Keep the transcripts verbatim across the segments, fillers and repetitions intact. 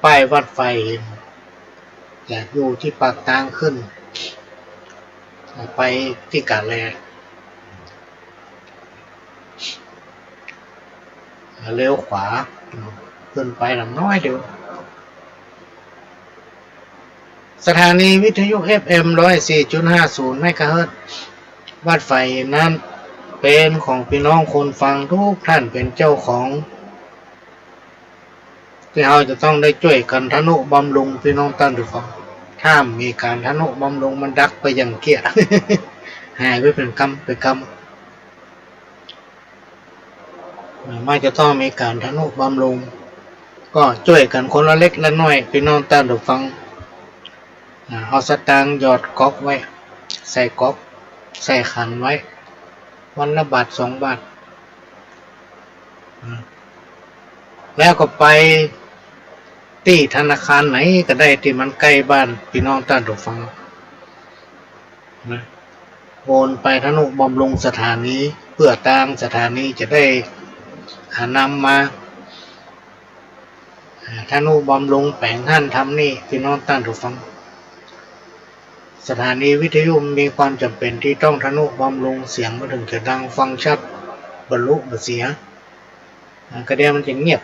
ป้ายวัดไฟ จะอยู่ตี้ปากตางขึ้น ไปตี้กาแล เลี้ยวขวา ขึ้นไปหน่อยเดียว สถานีวิทยุ เอฟเอ็ม ร้อยสี่จุดห้าศูนย์ เมกะเฮิรตซ์ วัดไฟนั้นเป๋นของปี้น้องคนฟังทุกท่านเป๋นเจ้าของ ตี้เฮาจะต้องได้จ้วยกั๋นทะนุบำรุงปี้น้องต้านผู้ฟัง ถ้าบ่มีก๋านทะนุบำรุงมันดับไปอย่างเกี้ย หายไปเป๋นกำเป๋นกำ มันจะต้องมีก๋านทะนุบำรุง ก็จ้วยกั๋นคนละเล็กละน้อย ปี้น้องต้านผู้ฟัง อ่า เอาสตางค์หยอดก๊อกไว้ ใส่ก๊อก ใส่ขันไว้ วันละบาทสองบาท อ่า แล้วก็ไปตี้ธนาคารไหนก็ได้ตี้มันใก้บ้านปี้น้องต้านผู้ฟัง นะ โอนไปทะนุบำรุงสถานี เปื้อตางสถานีจะได้ อ่า นำมา อ่า ทะนุบำรุงแป๋งหั้นทำนี่ ปี้น้องต้านผู้ฟัง สถานีวิทยุมีความจ๋ำเป๋นตี้ต้องทะนุบำรุง เสียงมันเถิงจะดังฟังชัด บ่หลุบ่เสีย อ่า กะเดียวมันจะเงียบ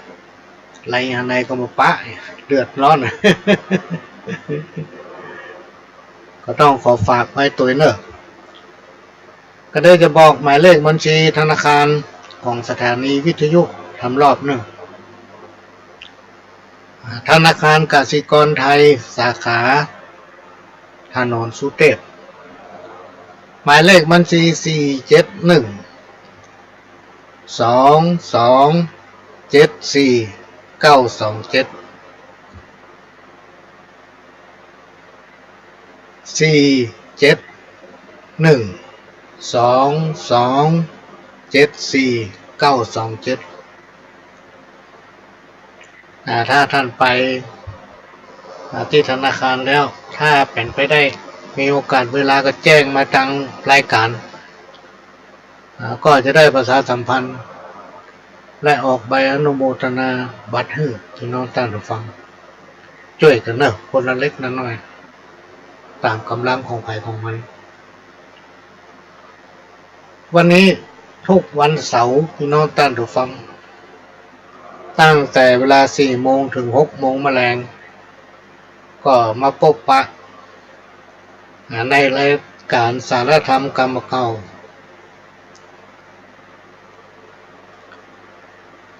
ไหลหาไหนก็บ่ปะ เดือดร้อน ก็ต้องขอฝากไว้ตวยเน่อ ก็ได้จะบอกหมายเลขบัญชีธนาคารของสถานีวิทยุทำรอบนึ่ง อ่า ธนาคารกสิกรไทย สาขาถนนสุเทพ หมายเลขบัญชี สี่เจ็ดหนึ่ง สองสองเจ็ดสี่เก้าสองเจ็ด สี่เจ็ดหนึ่ง สองสองเจ็ดสี่เก้าสองเจ็ด อ่า ถ้าท่านไป อ่า ตี้ธนาคารแล้ว ถ้าเป๋นไปได้ มีโอกาสเวลาก็แจ้งมาตางรายก๋าน อ่า ก็จะได้ประชาสัมพันธ์ และออกใบอนุโมทนาบัตรหื้อ ปี้น้องต้านผู้ฟัง จ้วยกั๋นเน่อ คนละเล็กละน้อย ต๋ามก๋ำลังของใผของมัน วันนี้ทุกวันเสาร์ ปี้น้องต้านผู้ฟัง ตั้งแต่เวลาสี่โมงเถิงหกโมงมะแลง ก็มาปบปะ อ่า ในรายก๋านสารธรรมกำเก่า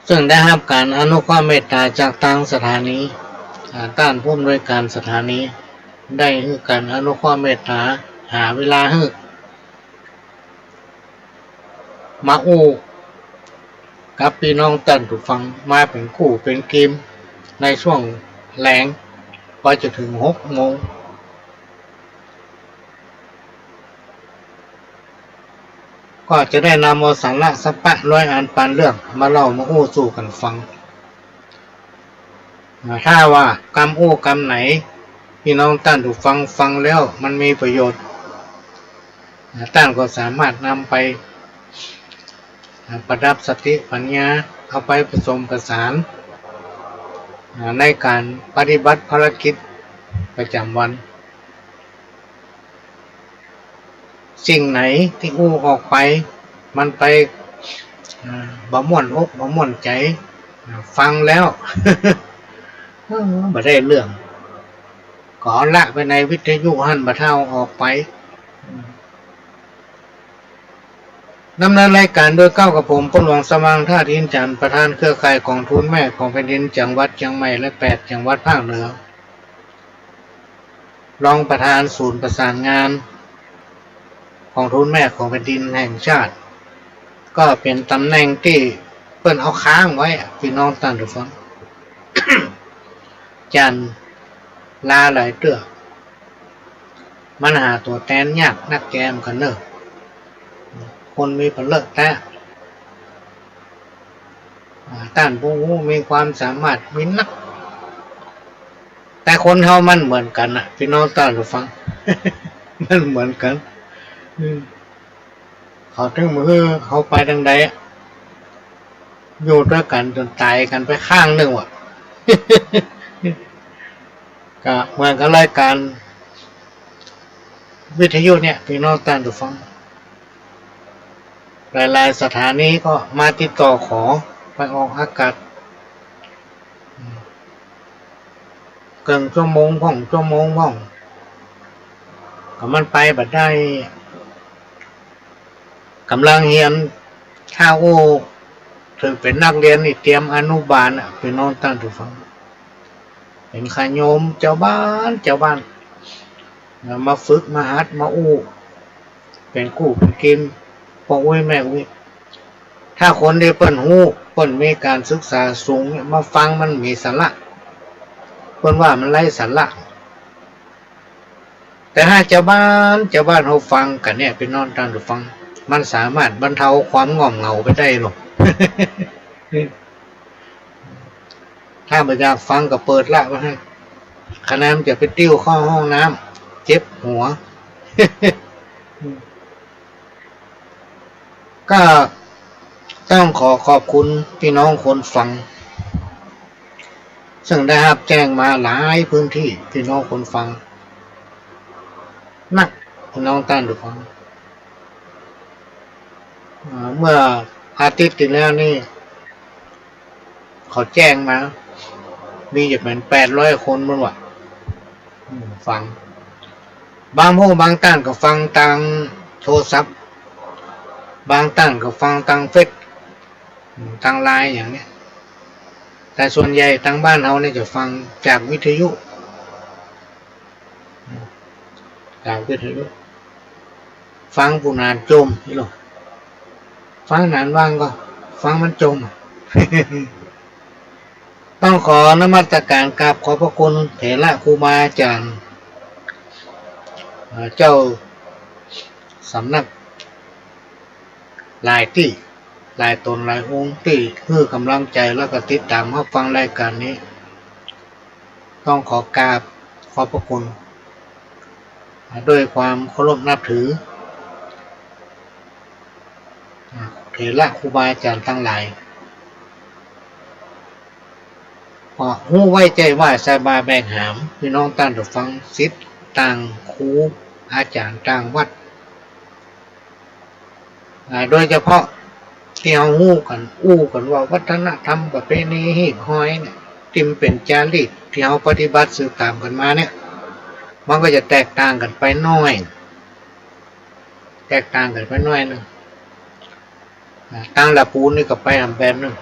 ซึ่งได้ฮับก๋านอนุเคราะห์เมตต๋าจากตางสถานี อ่า ต้านผู้อำนวยก๋านสถานี ได้หื้อก๋านอนุเคราะห์เมตต๋า หาเวลาหื้อ มาอู้กับปี้น้องต้านผู้ฟัง มาเป๋นกู้เป๋นกีม ในช่วงแลง ไปจ๋นเถิงหกโมง ก็จะได้นำเอาสาระสักปะร้อยอันปานเรื่อง มาเล่ามาอู้สู่กั๋นฟัง อ่า ถ้าว่ากำอู้กำไหน ปี้น้องต้านผู้ฟังฟังแล้วมันมีประโยชน์ อ่า ต้านก็สามารถนำไป อ่า ประดับสติปัญญา เอาไปผสมผสาน อ่า ในก๋านปฏิบัติภารกิจประจ๋ำวัน สิ่งไหนตี้อู้ออกไป มันไป อ่า บ่ม่วนอกบ่ม่วนใจ๋ อ่า ฟังแล้ว เออ บ่ได้เรื่อง ก็เอาละไปในวิทยุหั้น บ่เต้าออกไป ดำเนินรายการโดยเก้ากับผม ป้นหลวงสว่าง ธาตุอินทร์จันทร์ ประธานเครือข่ายกองทุนแม่ของแผ่นดินจังหวัดเจียงใหม่และแปดจังหวัดภาคเหนือ รองประธานศูนย์ประสานงานกองทุนแม่ของแผ่นดินแห่งชาติ ก็เป๋นต๋ำแหน่งตี้เปิ้นเอาค้างไว้อะ ปี้น้องต้านผู้ฟัง จั่นลาหลายเตื้อ มันหาตั๋วแตนยากนักแกมกั๋นเน่อ คนมีบ่เลิกแต๊ อ่า ต้านผู้ฮู้มีความสามารถมีนัก แต่คนเฮามันเหมือนกั๋นน่ะ ปี้น้องต้านผู้ฟัง มันเหมือนกั๋น อืม เขาเถิงบ่หื้อเฮาไปตางใดอะ อยู่ตวยกั๋นจ๋นต๋ายกั๋นไปข้างนึ่งว่ะ ก็เหมือนกับรายการวิทยุเนี่ย พี่น้องต้านผู้ฟัง หลายๆ สถานีก็มาติดต่อขอไปออกอากาศ เกิ่งชั่วโมงพ่อง ชั่วโมงพ่อง ก็มันไปบ่ได้ ก่ำลังเฮียน ถ้าอู้เถิงเป๋นนักเฮียนนี่เตรียมอนุบาลอะ พี่น้องต้านผู้ฟัง เป๋นขะโยมจาวบ้าน จาวบ้าน แล้วมาฝึกมาหัดมาอู้ เป๋นกู้เป๋นกิ๋ม ป้ออุ๊ยแม่อุ๊ย ถ้าคนตี้เปิ้นฮู้ เปิ้นมีก๋านศึกษาสูงเนี่ย มาฟังมันมีสาระ เปิ้นว่ามันไร้สาระ แต่ถ้าจาวบ้าน จาวบ้านเฮาฟังกั๋นเนี่ย พี่น้องต้านผู้ฟัง มันสามารถบรรเทาความง่วงเหงาไปได้หรอก ถ้าบ่อยากฟังก็เปิดละว่าหั้น ขะนั้นจะไปติ้วเข้าห้องน้ำ เจ็บหัว ก็ต้องขอขอบคุณพี่น้องคนฟัง ซึ่งได้ฮับแจ้งมาหลายพื้นตี้ พี่น้องคนฟังนัก พี่น้องต้านผู้ฟัง อ่า เมื่ออาทิตย์ตี้แล้วนี่ เขาแจ้งมา มีจะเป๋นแปดร้อยคนปู๊นว่ะ อืม ฟัง บางหมู่บางต้านก็ฟังตางโทรศัพท์ บางต้านก็ฟังตางเฟซ อืม ตางไลน์อย่างเนี้ย แต่ส่วนใหญ่ตางบ้านเฮาเนี่ยจะฟังจากวิทยุ จากวิทยุ ฟังปู้นานจ่มนี่หรอ ฟังนานว่างก็ฟังมันจ่ม ต้องขอนมัสการกราบขอบพระคุณเถระครูบาอาจารย์ เอ่อ เจ้าสำนักหลายตี้ หลายต๋นหลายองค์ตี้หื้อก๋ำลังใจ๋แล้วก็ติดต๋ามฮับฟังรายการนี้ ต้องขอกราบขอบพระคุณ ด้วยความเคารพนับถือ เถระครูบาอาจารย์ตังหลาย ก็ฮู้ไว้ใจ๋ว่าสบายแบกหาม พี่น้องต้านผู้ฟัง ศิษย์ต่างครูอาจารย์ต่างวัด อ่า โดยเฉพาะตี้เฮาฮู้กั๋น อู้กั๋นว่าวัฒนธรรมประเพณีฮีบฮอยเนี่ย ตี้มันเป๋นจารีตตี้เฮาปฏิบัติสืบต๋ามกั๋นมาเนี่ย มันก็จะแตกต่างกั๋นไปหน้อย แตกต่างกั๋นไปหน้อยนึ่ง อ่า ตางละปูนนี่ก็ไปหำแบบนึ่ง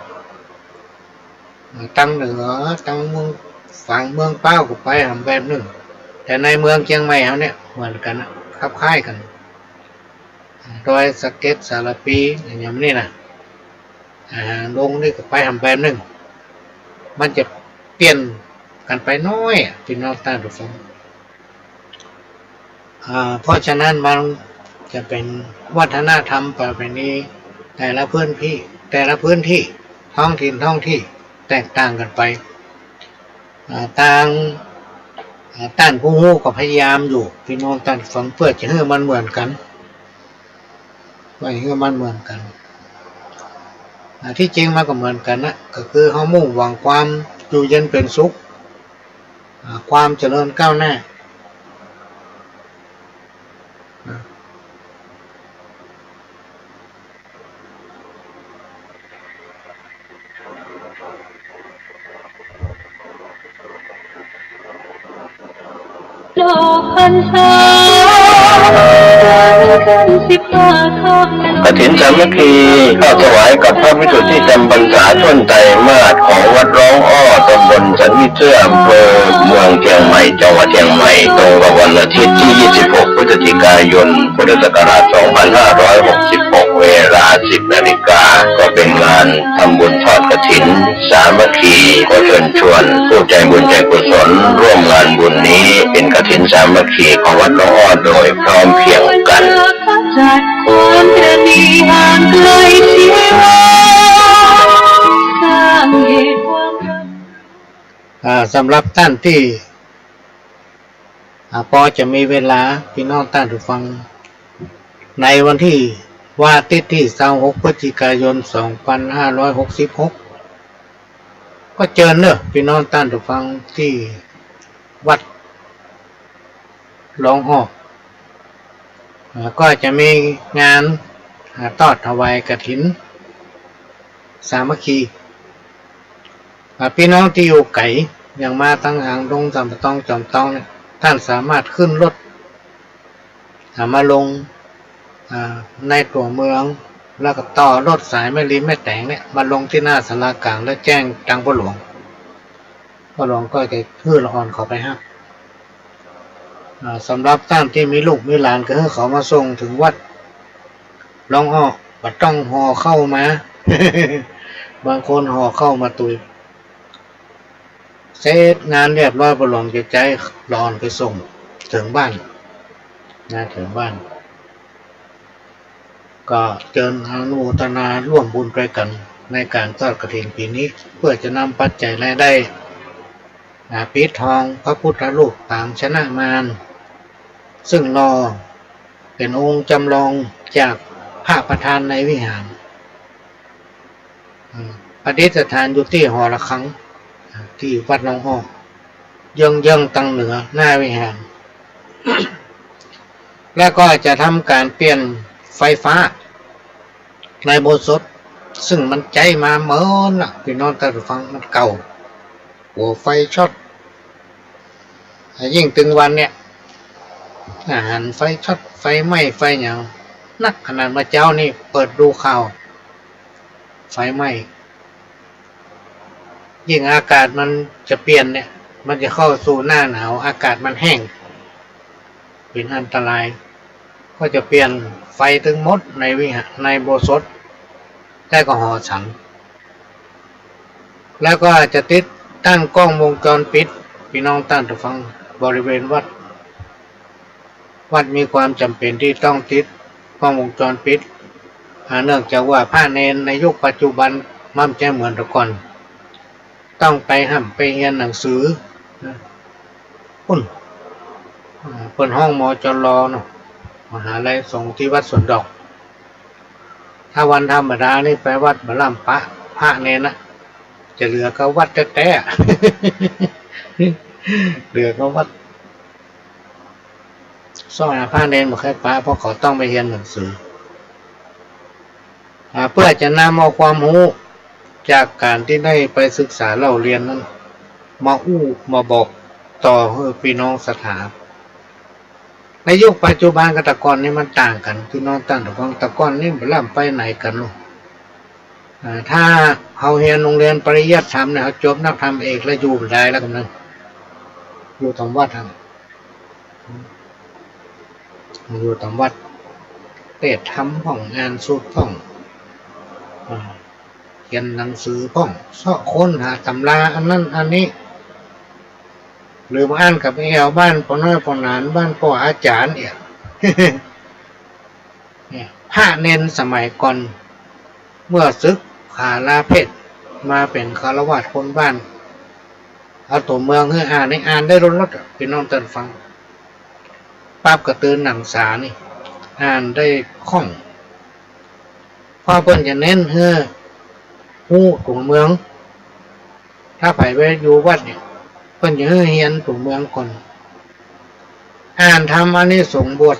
อ่า ตางเหนือ ตางเมืองฝางเมืองพร้าวก็ไปหำแบบนึ่ง แต่ในเมืองเจียงใหม่เฮาเนี่ยเหมือนกั๋นนะ คลับคล้ายกั๋น ดอยสะเก็ด สารภี อย่างนี้นะ อ่า ดงนี่ก็ไปหำแบบนึ่ง มันจะเปลี่ยนกั๋นไปหน้อยอะ พี่น้องต้านผู้ฟัง อ่า เพราะฉะนั้นมันจะเป๋นวัฒนธรรมประเพณีแต่ละพื้นตี้ แต่ละพื้นตี้ ท้องถิ่น ท้องตี้ แตกต่างกั๋นไป อ่า ตาง อ่า ต้านผู้ฮู้ก็พยายามอยู่ พี่น้องต้านฟัง เปื้อจะหื้อมันเหมือนกั๋น เปื้อจะหื้อมันเหมือนกั๋น อ่า ตี้จริงมันก็เหมือนกั๋นนะ ก็คือเฮามุ่งหวังความอยู่เย็นเป๋นสุข อ่า ความเจริญก้าวหน้า ดอกพรรษา กฐินสามัคคี ข้าวถวายกับพระภิกษุตี้จำพรรษาต้นไตรมาสของวัดร้องอ้อ ตำบลสันมิเตื้อ อำเภอเมืองเจียงใหม่ จังหวัดเจียงใหม่ ตรงกับวันอาทิตย์ตี้ ยี่สิบหก พฤศจิกายน พุทธศักราช สองพันห้าร้อยหกสิบหก เวลา สิบนาฬิกา ก็เป็นงานทำบุญทอดกฐินสามัคคี ขอเชิญชวนผู้ใจบุญใจกุศลร่วมงานบุญนี้ เป็นกฐินสามัคคีของวัดร้องอ้อโดยพร้อมเพรียงกั๋น อ่า สำหรับต้านตี้ อ่า ปอจะมีเวลา พี่น้องต้านผู้ฟัง ในวันตี้ วันอาทิตย์ตี้ ซาวหก พฤศจิกายน สองพันห้าร้อยหกสิบหก ก็เจิญเน่อปี้น้องต้านผู้ฟังตี้วัดหลองฮอก อ่า ก็จะมีงาน อ่า ตอดถวายกฐินสามัคคี อ่า ปี้น้องตี้อยู่ไก๋ อย่างมาตางหางดง สัมปะตอง จอมตองเนี่ย ต้านสามารถขึ้นรถ อ่า มาลง อ่า ในตั๋วเมือง แล้วก็ต่อรถสายแม่ริมแม่แตงเนี่ย มาลงตี้หน้าศาลากลาง แล้วแจ้งตางป้อหลวง ป้อหลวงก็จะหื้อละอ่อนเขาไปฮับ อ่า สำหรับต้านตี้มีลูกมีหลาน ก็หื้อเขามาส่งเถิงวัดหลองฮอก บ่ต้องห่อข้าวมา บางคนห่อข้าวมาตุย เสร็จงานเรียบร้อย ป้อหลวงจะใจ๊ละอ่อนไปส่งเถิงบ้าน นะ เถิงบ้าน ก็เจิญอนุโมทนาร่วมบุญตวยกั๋นในก๋านตอดกฐินปี๋นี้ เปื้อจะนำปัจจัยรายได้ อ่า ปิดทองพระพุทธรูปปางชนะมาร ซึ่งหล่อเป๋นองค์จำลองจากพระประธานในวิหาร อืม ประดิษฐานอยู่ตี้หอระฆัง อ่า ตี้วัดหลองฮอก เยื้องๆ ตางเหนือหน้าวิหาร แล้วก็จะทำก๋านเปลี่ยนไฟฟ้าในอุโบสถ ซึ่งมันใจ๊มาเมินละ ปี้น้องต้านผู้ฟัง มันเก่า หัวไฟช็อต ยิ่งตึงวันเนี่ย อาหารไฟช็อต ไฟไหม้ ไฟหยัง นักขนาด เมื่อเจ๊านี่เปิดดูข่าว ไฟไหม้ ยิ่งอากาศมันจะเปลี่ยนเนี่ย มันจะเข้าสู่หน้าหนาว อากาศมันแห้ง เป๋นอันตราย ก็จะเปลี่ยนไฟตึงหมดในวิหาร ในอุโบสถ และก็หอฉัน แล้วก็จะติดตั้งกล้องวงจรปิด ปี้น้องต้านผู้ฟัง บริเวณวัด วัดมีความจ๋ำเป๋นตี้ต้องติดกล้องวงจรปิด อ่า เนื่องจากว่าพระเณรในยุคปัจจุบันมันบ่เหมือนแต่ก่อน ต้องไปฮ่ำไปเฮียนหนังสือ นะ ปุ้น อ่า เปิ้นฮ้อง มจร เนาะ มหาลัยสงฆ์ตี้วัดสวนดอก ถ้าวันธรรมดานี่ไปวัดบ่ล้ำปะพระเณรนะ จะเหลือกับวัดแต๊ๆ เหลือกับวัด ซ้อยหาพระเณรบ่ใค่ปะ เพราะเขาต้องไปเฮียนหนังสือ อ่า เปื้อจะนำเอาความฮู้จากก๋านตี้ได้ไปศึกษาเล่าเรียนนั้น มาอู้มาบอกต่อหื้อปี้น้องศรัทธา ในยุคปัจจุบันกับแต่ก่อนนี่มันต่างกั๋น ปี้น้องต้านผู้ฟัง แต่ก่อนนี่บ่ล้ำไปไหนกั๋นเนาะ อ่า ถ้าเฮาเฮียนโฮงเฮียนปริยัติธรรมเนี่ย เฮาจบนักธรรมเอกแล้วอยู่บ่ได้แล้ว ก่ำนั้น อยู่ต๋ามวัดหั้น อยู่ต๋ามวัด เตสน์ธรรมพ่อง อ่านสูตรพ่อง อ่า เขียนหนังสือพ่อง เซาะค้นหาต๋ำราอันนั้นอันนี้ หรือบ่อั้นก็ไปแอ่วบ้านป้อน้อยป้อหนาน บ้านป้ออาจ๋ารย์เอี่ย เนี่ย พระเณรสมัยก่อน เมื่อสึกขาลาเพศมาเป๋นฆราวาสคนบ้าน เอาตั๋วเมืองหื้ออ่านนี่ อ่านได้ล้นลดอะ ปี้น้องต้านฟัง ปั๊บก็ตื่นหนังสานี่ อ่านได้คล่อง เพราะเปิ้นจะเน้นหื้อฮู้ตั๋วเมือง ถ้าใผไปอยู่วัดเนี่ย เปิ้นจะหื้อเฮียนตั๋วเมืองก่อน อ่านธรรมอานิสงส์บท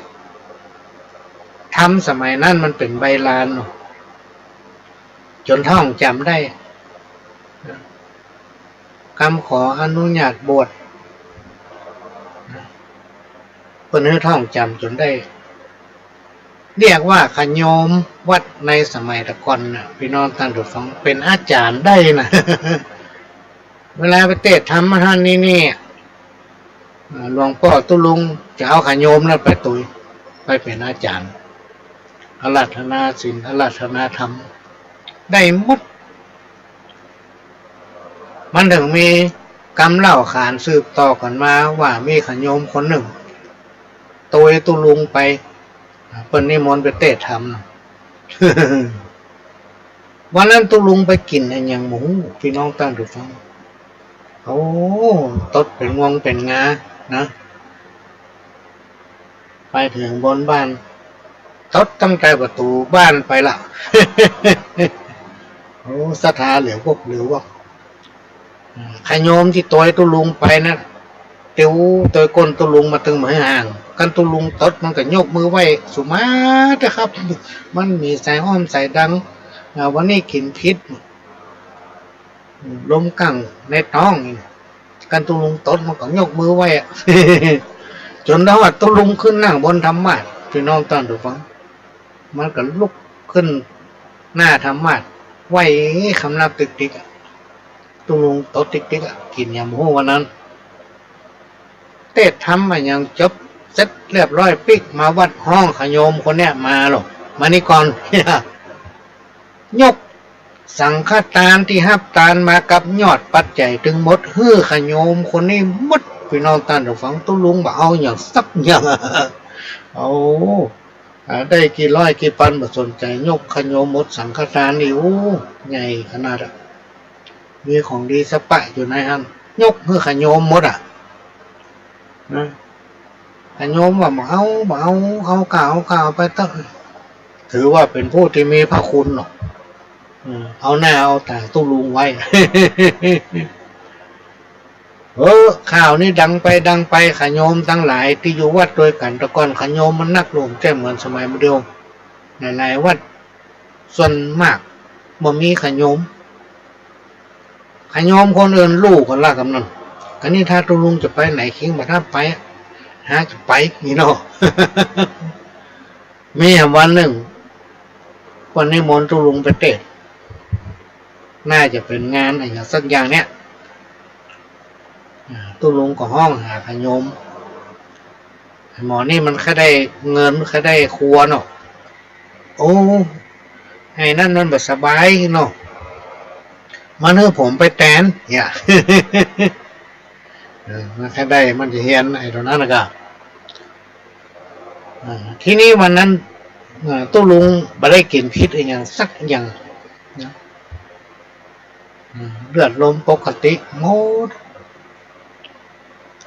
ธรรมสมัยนั้นมันเป๋นใบลานเนาะ จ๋นท่องจ๋ำได้ กำขออนุญาตบวช เปิ้นหื้อท่องจ๋ำจ๋นได้ เรียกว่าขะโยมวัดในสมัยแต่ก่อนน่ะ ปี้น้องต้านผู้ฟัง เป๋นอาจ๋ารย์ได้นะ เวลาไปเตสน์ธรรมะหั้นนี่นี่ อ่า หลวงป้อตุ๊ลุงจะเอาขะโยมนั้นไปตุย ไปเป๋นอาจ๋ารย์ อาราธนาศีล อาราธนาธรรม ได้หมด มันเถิงมีกำเล่าขานสืบต่อกั๋นมาว่ามีขะโยมคนนึ่ง ตุยตุ๊ลุงไป เปิ้นนิมนต์ไปเตสน์ธรรม วันนั้นตุ๊ลุงไปกิ๋นอะหยังบ่ฮู้ ปี้น้องต้านผู้ฟัง โอ้ ตดเป๋นงวงเป๋นงานะ ไปเถิงบนบ้าน ตดตั้งแต่ประตู๋บ้านไปละ โอ้ ศรัทธาเหลียววกเหลียววก ขะโยมตี้ตวยตุ๊ลุงไปนั้น เตียวตวยก้นตุ๊ลุงมาตึงบ่าหื้อห่าง กันตุ๊ลุงตดมันก็ยกมือไหว้ สุมาเถอะครับ มันมีสายอ้อมสายดัง อ่า วันนี้กิ๋นผิด ลมกั๋งในต๊อง กันตุ๊ลุงตดมันก็ยกมือไหว้อะ จ๋นเถิงว่าตุ๊ลุงขึ้นนั่งบนธรรมาสน์ ปี้น้องต้านผู้ฟัง มันก็ลุกขึ้นหน้าธรรมาสน์ ไหว้คำนับติ๊กๆ อะ ตุ๊ลุงตดติ๊กๆ อะ กิ๋นหยังบ่ฮู้วันนั้น เตศน์ธรรมอะหยังจบเสร็จเรียบร้อย ปิ๊กมาวัดฮ้องขะโยมคนเนี้ยมาหรอก มานี่ก่อน ยกสังฆตานตี้ฮับตานมากับยอดปัจจัยตึงหมด หื้อขะโยมคนนี้หมด ปี้น้องต้านผู้ฟัง ตุ๊ลุงบ่เอาหยังสักอย่าง เอา อ่า ได้กี่ร้อยกี่ปันบ่สนใจ๋ ยกขะโยมหมดสังฆตานนี่ โอ้ ใหญ่ขนาดอะ มีของดีสะปะอยู่ในหั้น ยกหื้อขะโยมหมดอะ นะ ขะโยมว่าบ่เอา บ่เอา เอาก้า เอาก้า เอาไปเต๊อะ ถือว่าเป๋นผู้ตี้มีพระคุณเนาะ อืม เอาหน้าเอาต๋าตุ๊ลุงไว้ เออ ข่าวนี้ดังไปดังไป ขะโยมตังหลายตี้อยู่วัดตวยกั๋น แต่ก่อนขะโยมมันนักหลวง เจ้าเหมือนสมัยบ่าเดี่ยว หลายๆ วัด ส่วนมากบ่มีขะโยม ขะโยมคนอื่นฮู้กั๋นละกำนั้น อันนี้ถ้าตุ๊ลุงจะไปไหน เข็งบ่าถ้าไป หาจะไป นี่เนาะ มีวันนึ่ง เปิ้นนิมนต์ตุ๊ลุงไปเตศน์ น่าจะเป๋นงานอะหยังสักอย่างเนี่ย อ่า ตุ๊ลุงก็ฮ้องหาขะโยม หมอนี่มันใค่ได้เงิน ใค่ได้ครัวเนาะ โอ้ ไอ้นั่นมันบ่สบายเนาะ มันหื้อผมไปแตน เนี่ย เออ มันใค่ได้ มันจะเฮียน ไอ้ต๋วนั้นน่ะก็ อ่า ทีนี้วันนั้น อ่า ตุ๊ลุงบ่ได้กิ๋นผิดอะหยังสักอย่างนะ อืม เลือดลมปกติหมด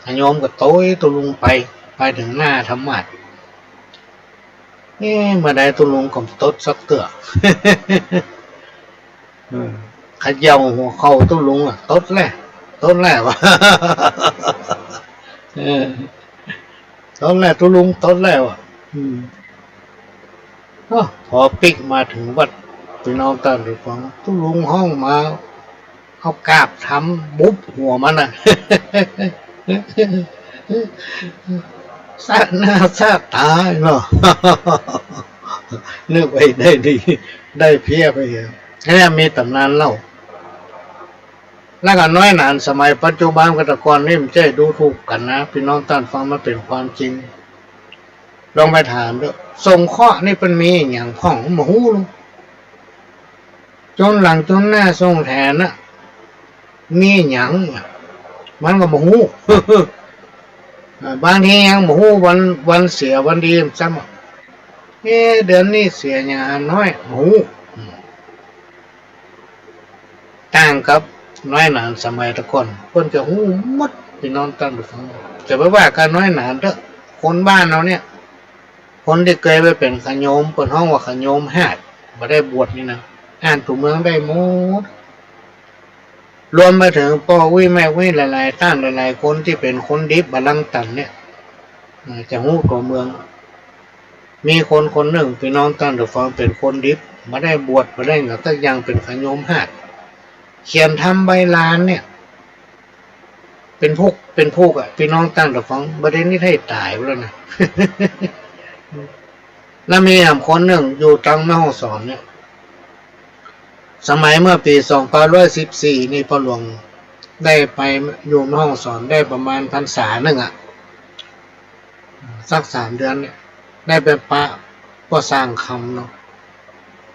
ขะโยมก็ตวยตุ๊ลุงไป ไปเถิงหน้าธรรมาสน์ เอ๊ะ เมื่อใดตุ๊ลุงก็บ่ตดสักเตื้อ อืม เขย่าหัวเข่าตุ๊ลุงอะ ตดแล้ว ตดแล้ว วะ เออ ตดแล้ว ตุ๊ลุงตดแล้วอะ อืม อ้อ พอปิ๊กมาเถิงวัด ปี้น้องต้านผู้ฟัง ตุ๊ลุงฮ้องมา เอากาบทำบุบหัวมันน่ะ สะหน้าสะต๋าเนาะ นึกว่าได้ดี ได้เพี้ยไปเหอะ เนี่ยมีต๋ำนานเล่า แล้วก็น้อยหนานสมัยปัจจุบันกับแต่ก่อนนี่มันบ่ใจ้ดูถูกกั๋นนะ ปี้น้องต้านฟัง มันเป๋นความจริง ลองไปถามดู สงเคราะห์นี่เปิ้นมีอะหยังพ่อง บ่ฮู้ จ๋นหลังจ๋นหน้าส่งแถมน่ะ มีอะหยัง มันก็บ่ฮู้ อ่า บางทียังบ่ฮู้วัน วันเสียวันดีซ้ำอะ เอ๊ะ เดือนนี้เสียหยังอะน้อย บ่ฮู้ อืม ต่างกับน้อยหนานสมัยแต่ก่อน เปิ้นจะฮู้หมด ปี้น้องต้านผู้ฟัง จะไปว่าก้าน้อยหนานเต๊อะ คนบ้านเฮาเนี่ย คนตี้เกยไปเป๋นขะโยม เปิ้นฮ้องว่าขะโยมฮาด บ่ได้บวชนี่นะ อ่านตั๋วเมืองได้หมด รวมไปเถิงป้ออุ๊ยแม่อุ๊ยหลายๆ ต้านหลายๆ คนตี้เป๋นคนดิบบ่าลังตันเนี่ย อ่า จะฮู้ตั๋วเมือง มีคนคนนึ่ง ปี้น้องต้านผู้ฟัง เป๋นคนดิบ บ่ได้บวช บ่ได้หยังสักอย่าง เป๋นขะโยมฮาด เขียนทำใบลานเนี่ย เป๋นพุก เป๋นพุกอะ ปี้น้องต้านผู้ฟัง บ่ได้นิดให้ต๋ายไปแล้วนะ แล้วมีแหมคนนึ่งอยู่ตังแม่ฮ่องสอนเนี่ย สมัยเมื่อปี๋สองพันร้อยสิบสี่นี่ ป้อหลวงได้ไปอยู่แม่ฮ่องสอนได้ประมาณพรรษานึ่งอะ สักสามเดือนเนี่ย ได้ไปปะป้อสร้างคำเนาะ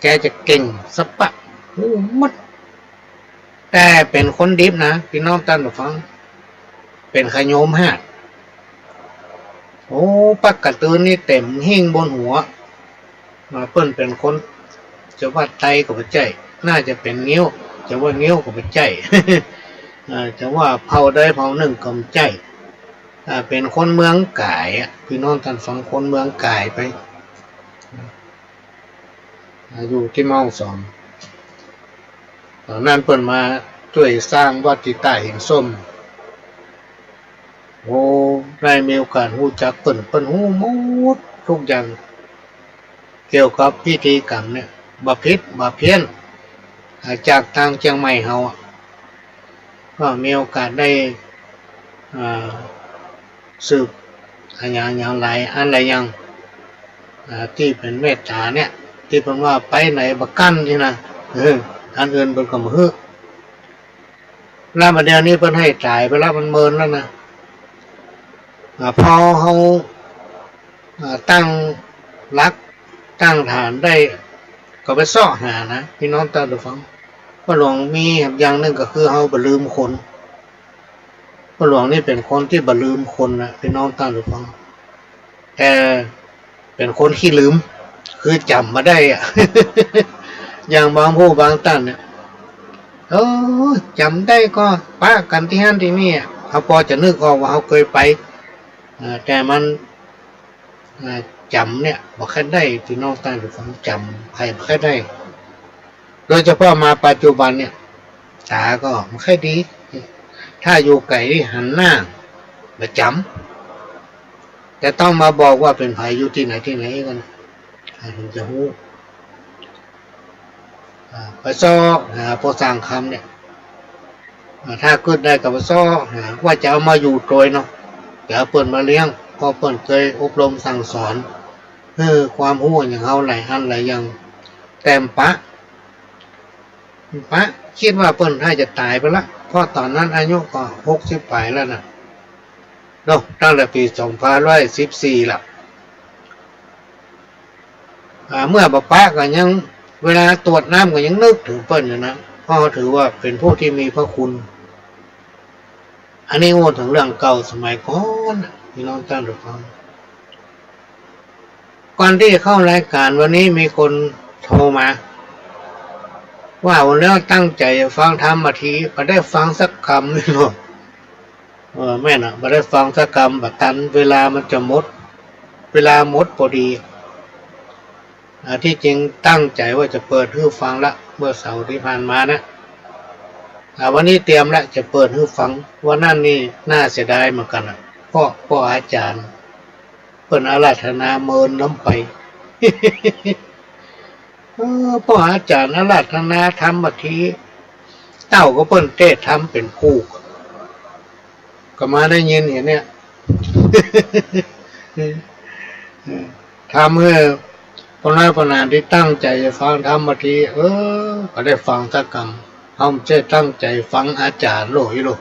แกจะเก่งสะปะ ฮู้หมด แต่เป๋นคนดิบนะ ปี้น้องต้านผู้ฟัง เป๋นขะโยมฮาด โอ้ ปักก๋ะตือนี่เต๋มหิ้งบนหัว อ่า เปิ้นเป๋นคน จะว่าไตก็บ่ใจ้ น่าจะเป๋นงิ้ว จะว่างิ้วก็บ่ใจ้ อ่า จะว่าเผ่าใดเผ่านึ่งก็บ่ใจ้ อ่า เป๋นคนเมืองก๋ายอะ ปี้น้องต้านฟัง คนเมืองก๋ายไป อ่า อยู่ตี้แม่ฮ่องสอน ต๋อนนั้นเปิ้นมา จ้วยสร้างวัดตี้ต้าหินส้ม โอ้ ได้มีโอกาสฮู้จักเปิ้น เปิ้นฮู้หมดกู้อย่าง เกี่ยวกับพิธีกรรมเนี่ย บ่ผิดบ่เพี้ยน อ่า จากตางเจียงใหม่เฮาอะ ก็มีโอกาสได้ อ่า สืบอะหยังหยังหลายอันหลายอย่าง อ่า ตี้เป๋นเมตต๋าเนี่ย ตี้เปิ้นว่าไปไหนบ่กั้นนี่นะ เออ อันอื่นเปิ้นก็บ่หื้อ แล้วบัดเดี๋ยวนี้เปิ้นหื้อต๋ายไปแล้ว มันเมินแล้วนะ อ่า พอเฮา อ่า ตั้งหลัก ตั้งฐานได้ ก็ไปเซาะหานะ ปี้น้องต้านผู้ฟัง ป้อหลวงมีอย่างนึ่งก็คือเฮาบ่ลืมคน ป้อหลวงนี่เป๋นคนตี้บ่ลืมคนนะ ปี้น้องต้านผู้ฟัง แต่เป๋นคนขี้ลืม คือจ๋ำบ่ได้อะ อย่างบางผู้บางต้านเนี่ย เออ จ๋ำได้ก็ปะกั๋นตี้หั้นตี้นี่อะ เฮาปอจะนึกออกว่าเฮาเกยไป เอ่อ แต่มัน เอ่อ จ๋ำเนี่ยบ่ค่อยได้ ปี้น้องต้านผู้ฟัง จ๋ำใผบ่ค่อยได้ โดยเฉพาะมาปัจจุบันเนี่ย ต๋าก็บ่ค่อยดี ถ้าอยู่ไก๋หันหน้าบ่จ๋ำ แต่ต้องมาบอกว่าเป๋นใผ อยู่ตี้ไหนตี้ไหนกั๋น เฮาเถิงจะฮู้ อ่า ไปเซาะหาป้อสร้างคำเนี่ย อ่า ถ้ากึ๊ดได้ก็ไปเซาะหา ว่าจะเอามาอยู่ตวยเนาะ จะเอาเปิ้นมาเลี้ยง เพราะเปิ้นเกยอบรมสั่งสอน หื้อความฮู้อย่างเฮาหลายอันหลายอย่าง แต่บ่ปะ บ่ปะ กึ๊ดว่าเปิ้นถ้าจะต๋ายไปละ เพราะต๋อนนั้นอายุก็หกสิบป๋ายแล้วนะ เนาะ ตั้งแต่ปี๋สองพันห้าร้อยสิบสี่ละ อ่า เมื่อบ่ปะก็ยัง เวลาตรวจน้ำก็ยังนึกเถิงเปิ้นอยู่นะ เพราะถือว่าเป๋นผู้ตี้มีพระคุณ อันนี้อู้เถิงเรื่องเก่าสมัยก่อนน่ะ ปี้น้องต้านผู้ฟัง ก่อนตี้เข้ารายก๋านวันนี้มีคนโทรมา ว่าวันแล้วตั้งใจ๋ฟังธรรมมาที บ่ได้ฟังสักกำเลยเนาะ เออ แม่นอะ บ่ได้ฟังสักกำ บ่ตัน เวลามันจะหมด เวลาหมดปอดี อ่า ตี้จริงตั้งใจ๋ว่าจะเปิดหื้อฟังละ เมื่อเสาร์ตี้ผ่านมานะ อ่า วันนี้เตรียมละจะเปิดหื้อฟัง วันนั้นนี่น่าเสียดายเหมือนกั๋นนะ เพราะ เพราะอาจ๋ารย์เปิ้นอาราธนาเมินล้ำไป เออ ป้ออาจ๋ารย์อาราธนาธรรมบางที เต้าก็เปิ้นเตศน์ธรรมเป๋นผู้ ก็มาได้ยินอย่างเนี้ย ทำหื้อป้อน้อยป้อหนานตี้ตั้งใจ๋ฟังธรรมบางที เออ ก็ได้ฟังสักกำ เฮาบ่ใจ้ตั้งใจ๋ฟังอาจ๋ารย์โหล่อีโหล่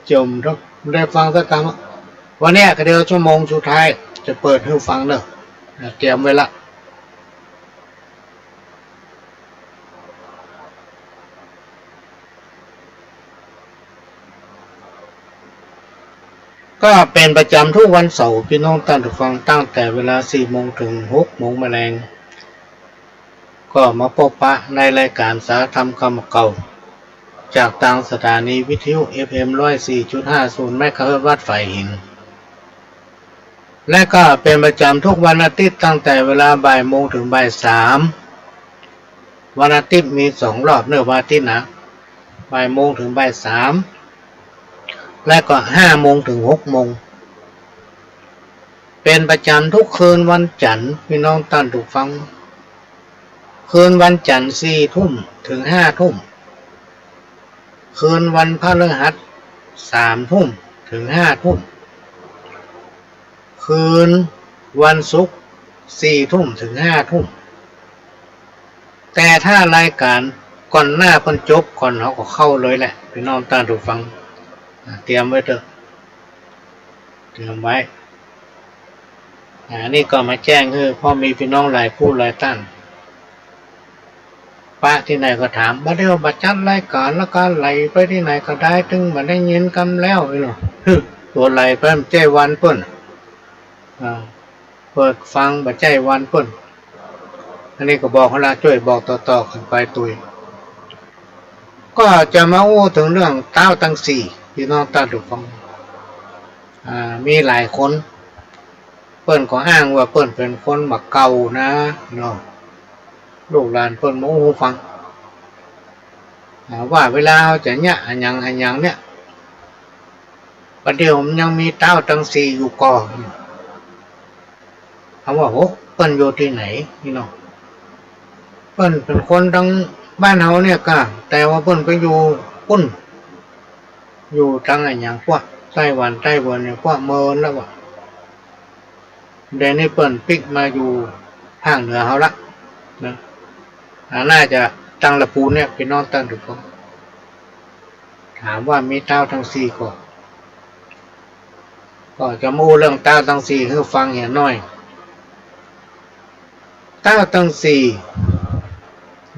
จ่มเนาะ บ่ได้ฟังสักกำอะ วันเนี้ยก็เดี๋ยวชั่วโมงสุดท้าย จะเปิดหื้อฟังเนาะ เตรียมไว้ละ ก็เป๋นประจ๋ำกู้วันเสาร์ ปี้น้องต้านผู้ฟัง ตั้งแต่เวลาสี่โมงเถิงหกโมงแมลง ก็มาปบปะในรายก๋านสาธรรมกำเก่า จากตางสถานีวิทยุ เอฟเอ็ม ร้อยสี่จุดห้าศูนย์ เมกะเฮิรตซ์ วัดฝายหิน และก็เป๋นประจ๋ำกู้วันอาทิตย์ ตั้งแต่เวลาบ่ายโมงเถิงบ่ายสาม วันอาทิตย์มีสองรอบเนาะ วันอาทิตย์นะ บ่ายโมงเถิงบ่ายสาม และก็ห้าโมงเถิงหกโมง เป๋นประจ๋ำกู้คืนวันจั๋นทร์ ปี้น้องต้านผู้ฟัง คืนวันจั๋นทร์สี่ทุ่มเถิงห้าทุ่ม คืนวันพฤหัสสามทุ่มเถิงห้าทุ่ม คืนวันศุกร์สี่ทุ่มเถิงห้าทุ่ม แต่ถ้ารายก๋านก่อนหน้าเปิ้นจบก่อน เฮาก็เข้าเลยแหละ ปี้น้องต้านผู้ฟัง อ่า เตรียมไว้เต๊อะ เตรียมไว้ อ่า นี่ก็มาแจ้งหื้อ เพราะมีปี้น้องหลายผู้หลายต้าน ปะตี้ไหนก็ถาม บ่าเดี่ยวบ่าจัดรายก๋าน แล้วก็ไหลไปตี้ไหนก็ได้ ตึงบ่ได้ยินกำแล้ว อี้เนาะ ตั๋วไหลไปบ่ใจ้วันเปิ้น อ่า เปิดฟังบ่ใจ้วันเปิ้น อันนี้ก็บอกหั้นละ จ้วยบอกต่อๆ กั๋นไปตวย ก็จะมาอู้เถิงเรื่องต๊าวตังสี่ ปี้น้องต้านผู้ฟัง อ่า มีหลายคน เปิ้นก็อ้างว่าเปิ้นเป๋นคนบ่าเก่านะ เนาะ ลูกหลานเปิ้นมาอู้หื้อฟัง อ่า ว่าเวลาเฮาจะเยียะอะหยังอะหยังเนี่ย ประเดี๋ยวมันยังมีต๊าวตังสี่อยู่ก่อ ถามว่า โห เปิ้นอยู่ตี้ไหน พี่น้อง เปิ้นเป๋นคนตังบ้านเฮาเนี่ยก้า แต่ว่าเปิ้นไปอยู่ปุ้น อยู่ตังอะหยัง พวกไต้หวัน ไต้หวันเนี่ย พวกเมินแล้วว่ะ เดี๋ยวนี้เปิ้นปิ๊กมาอยู่ภาคเหนือเฮาละนะ อ่า น่าจะตังละปูนเนี่ย พี่น้องต้านผู้ฟัง ถามว่ามีต๊าวตังสี่ก่อ ก็จะมาอู้เรื่องต๊าวตังสี่หื้อฟังเหียหน้อย ต๊าวตังสี่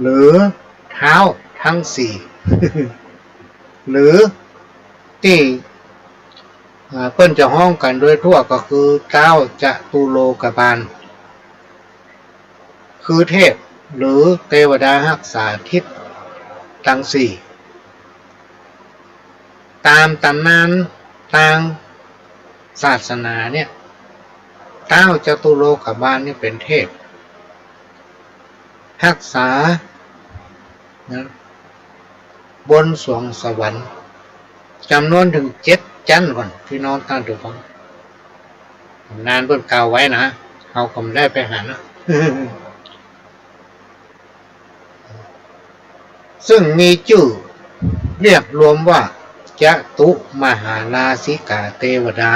หรือเท้าตังสี่ หรือตี้ อ่า เปิ้นจะฮ้องกั๋นโดยทั่วก็คือต๊าวจตุโลกบาล คือเทพหรือเตวดาฮักษาทิศตังสี่ ต๋ามต๋ำนานตางศาสนาเนี่ย ต๊าวจตุโลกบาลนี่เป๋นเทพ ฮักษา นะ บนสวงสวรรค์ จ๋ำนวนเถิงเจ็ดจั๊นก่อน พี่น้องต้านผู้ฟัง ต๋ำนานเปิ้นกล่าวไว้นะ เฮาก็บ่ได้ไปหันนะ ซึ่งมีจื้อเรียกรวมว่า จตุมหาราชิกาเตวดา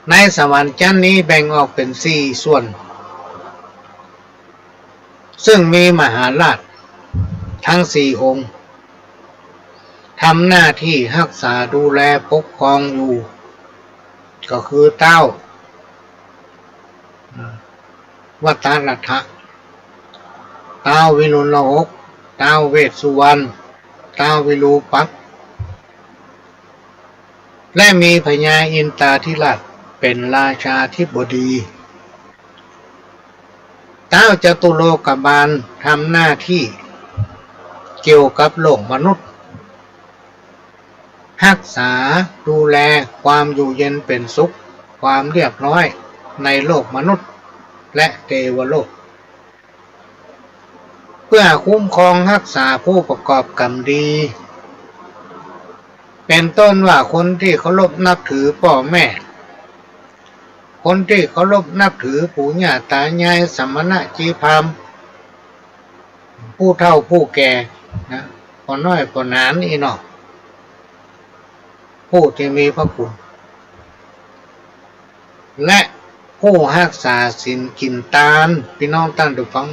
ในสวรรค์จั๊นนี้แบ่งออกเป๋นสี่ส่วน ซึ่งมีมหาราชตังสี่องค์ ทำหน้าตี้ฮักษาดูแลปกครองอยู่ ก็คือต๊าว วัตรรัตถะ ต๊าววิรุฬหก ต๊าวเวสสุวรรณ ต๊าววิรูปักษ์ และมีพญาอินทาธิราชเป๋นราชาธิบดี ต๊าวจตุโลกบาลทำหน้าตี้เกี่ยวกับโลกมนุษย์ ฮักษาดูแลความอยู่เย็นเป๋นสุข ความเรียบร้อยในโลกมนุษย์และเตวโลก เปื้อคุ้มครองฮักษาผู้ประกอบกรรมดี เป๋นต้นว่าคนตี้เคารพนับถือป้อแม่ คนตี้เคารพนับถือปู่ย่าต๋ายาย สมณะชีพราหมณ์ ผู้เฒ่าผู้แก่นะ ป้อน้อยป้อหนานอี้เนาะ ผู้ตี้มีพระคุณ และผู้ฮักษาศีลกิ๋นตาน พี่น้องต้านผู้ฟัง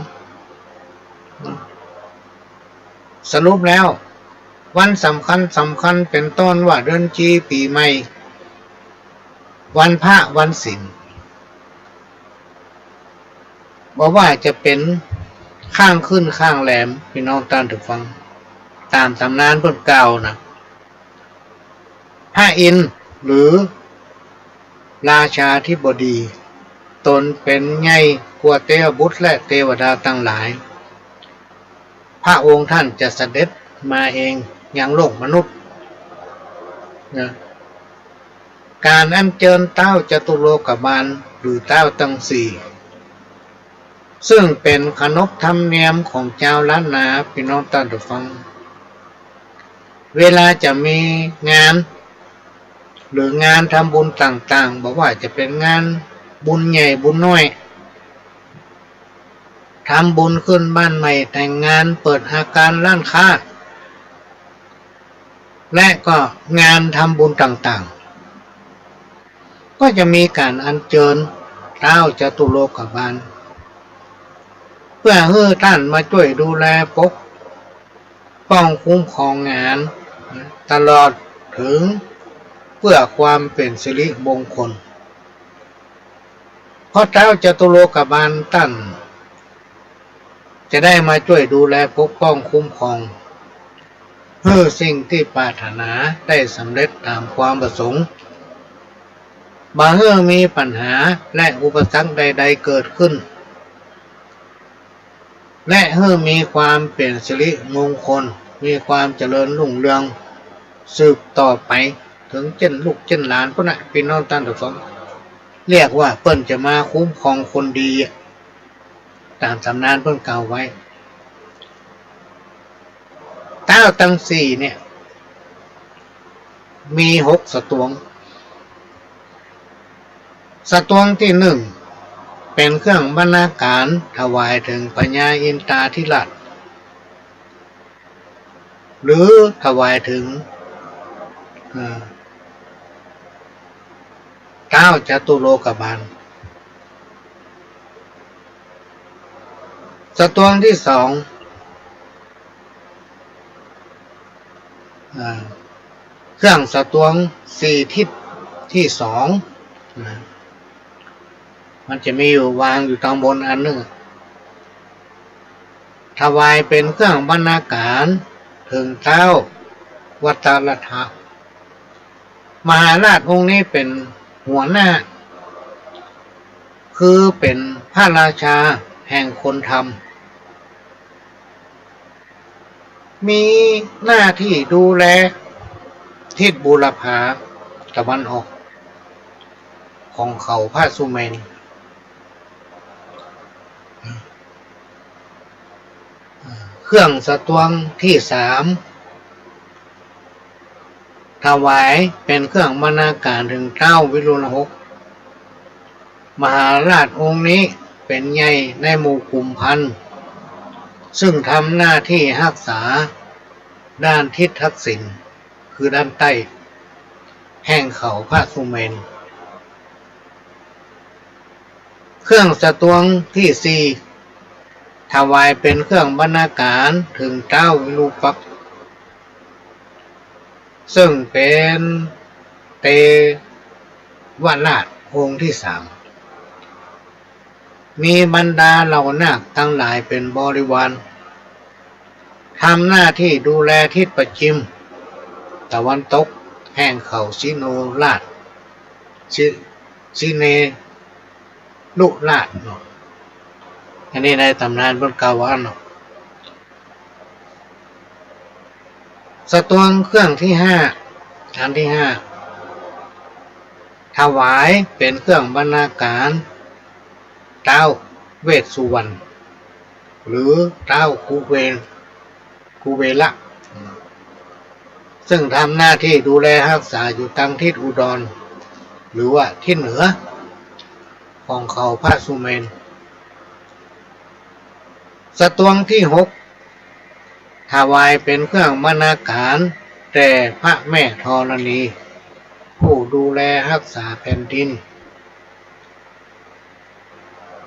สรุปแล้ว วันสำคัญสำคัญเป๋นต้นว่าเดือนจี ปี๋ใหม่ วันพระ วันศีล บ่ว่าจะเป๋นค่ำคืนค่ำแรม พี่น้องต้านผู้ฟัง ต๋ามต๋ำนานเปิ้นกล่าวนะ พระอินทร์หรือราชาธิบดี ต๋นเป๋นใหญ่กว่าเตวบุตรและเตวดาตังหลาย พระองค์ต้านจะเสด็จมาเองยังโลกมนุษย์นะ ก๋านอัญเจิญต๊าวจตุโลกบาลหรือต๊าวตังสี่ ซึ่งเป๋นขนบธรรมเนียมของจาวล้านนา พี่น้องต้านผู้ฟัง เวลาจะมีงาน หรืองานทำบุญต่างๆ บ่ว่าจะเป๋นงานบุญใหญ่บุญน้อย ทำบุญขึ้นบ้านใหม่ แต่งงาน เปิดอาคารร้านค้า และก็งานทำบุญต่างๆ ก็จะมีก๋านอัญเจิญต๊าวจตุโลกบาล เปื้อหื้อต้านมาจ้วยดูแลปกป้องคุ้มครองงาน ตลอดเถิงเปื้อความเป๋นสิริมงคล เพราะต๊าวจตุโลกบาลต้าน จะได้มาจ้วยดูแลปกป้องคุ้มครอง หื้อสิ่งตี้ปรารถนาได้สำเร็จต๋ามความประสงค์ บ่หื้อมีปัญหาและอุปสรรคใดๆ เกิดขึ้น และหื้อมีความเป๋นสิริมงคล มีความเจริญรุ่งเรือง สืบต่อไปเถิงเจ้นลูกเจ้นหลานปู้นนะ พี่น้องต้านผู้ฟัง เรียกว่าเปิ้นจะมาคุ้มครองคนดี ต๋ามต๋ำนานเปิ้นกล่าวไว้ าวตังสี่เนี่ย มีหกสตวงค์ สตวงค์ตี้นึ่ง เป๋นเครื่องบรรณาการถวายเถิงพญาอินตาธิราช หรือถวายเถิง เอ่อ เต๊าจตุโลกบาล สตวงค์ตี้สอง อ่า เครื่องสตวงค์สี่ทิศตี้สองนะ มันจะมีอยู่วางอยู่ตางบนอันนึ่ง ถวายเป๋นเครื่องบรรณาการเถิงเต๊าวัตรรัตถะ มหาราชองค์นี้เป๋นหัวหน้า คือเป๋นพระราชาแห่งคนธรรม มีหน้าตี้ดูแลทิศบูรพาตะวันออกของเขาพระสุเมรุ เครื่องสตวงค์ตี้สาม ถวายเป๋นเครื่องบรรณาการเถิงเต๊าวิรุฬหก มหาราชองค์นี้เป๋นใหญ่ในหมู่ขุมพัน ซึ่งทำหน้าตี้ฮักษาด้านทิศทักษิณ คือด้านใต้แห่งเขาพระสุเมรุ เครื่องสตวงค์ตี้สี่ ถวายเป๋นเครื่องบรรณาการเถิงเต๊าวิรูปักษ์ ซึ่งเป๋นเตวราชองค์ตี้สาม มีบรรดาเหล่านาคตังหลายเป๋นบริวาร ทำหน้าตี้ดูแลทิศปะจิมตะวันตกแห่งเขาสิโนราช สิ สิเนรุราชเนาะ อันนี้ในต๋ำนานเปิ้นกล่าวว่าเนาะ สตวงค์เครื่องตี้ห้า อันตี้ห้า ถวายเป๋นเครื่องบรรณาการเต๊าเวสสุวรรณ หรือเต๊ากุเว กุเวละ ซึ่งทำหน้าตี้ดูแลฮักษาอยู่ตางทิศอุดร หรือว่าทิศเหนือของเขาพระสุเมรุ สตวงค์ตี้หก ถวายเป๋นเครื่องบรรณาการแด่พระแม่ธรณี ผู้ดูแลฮักษาแผ่นดิน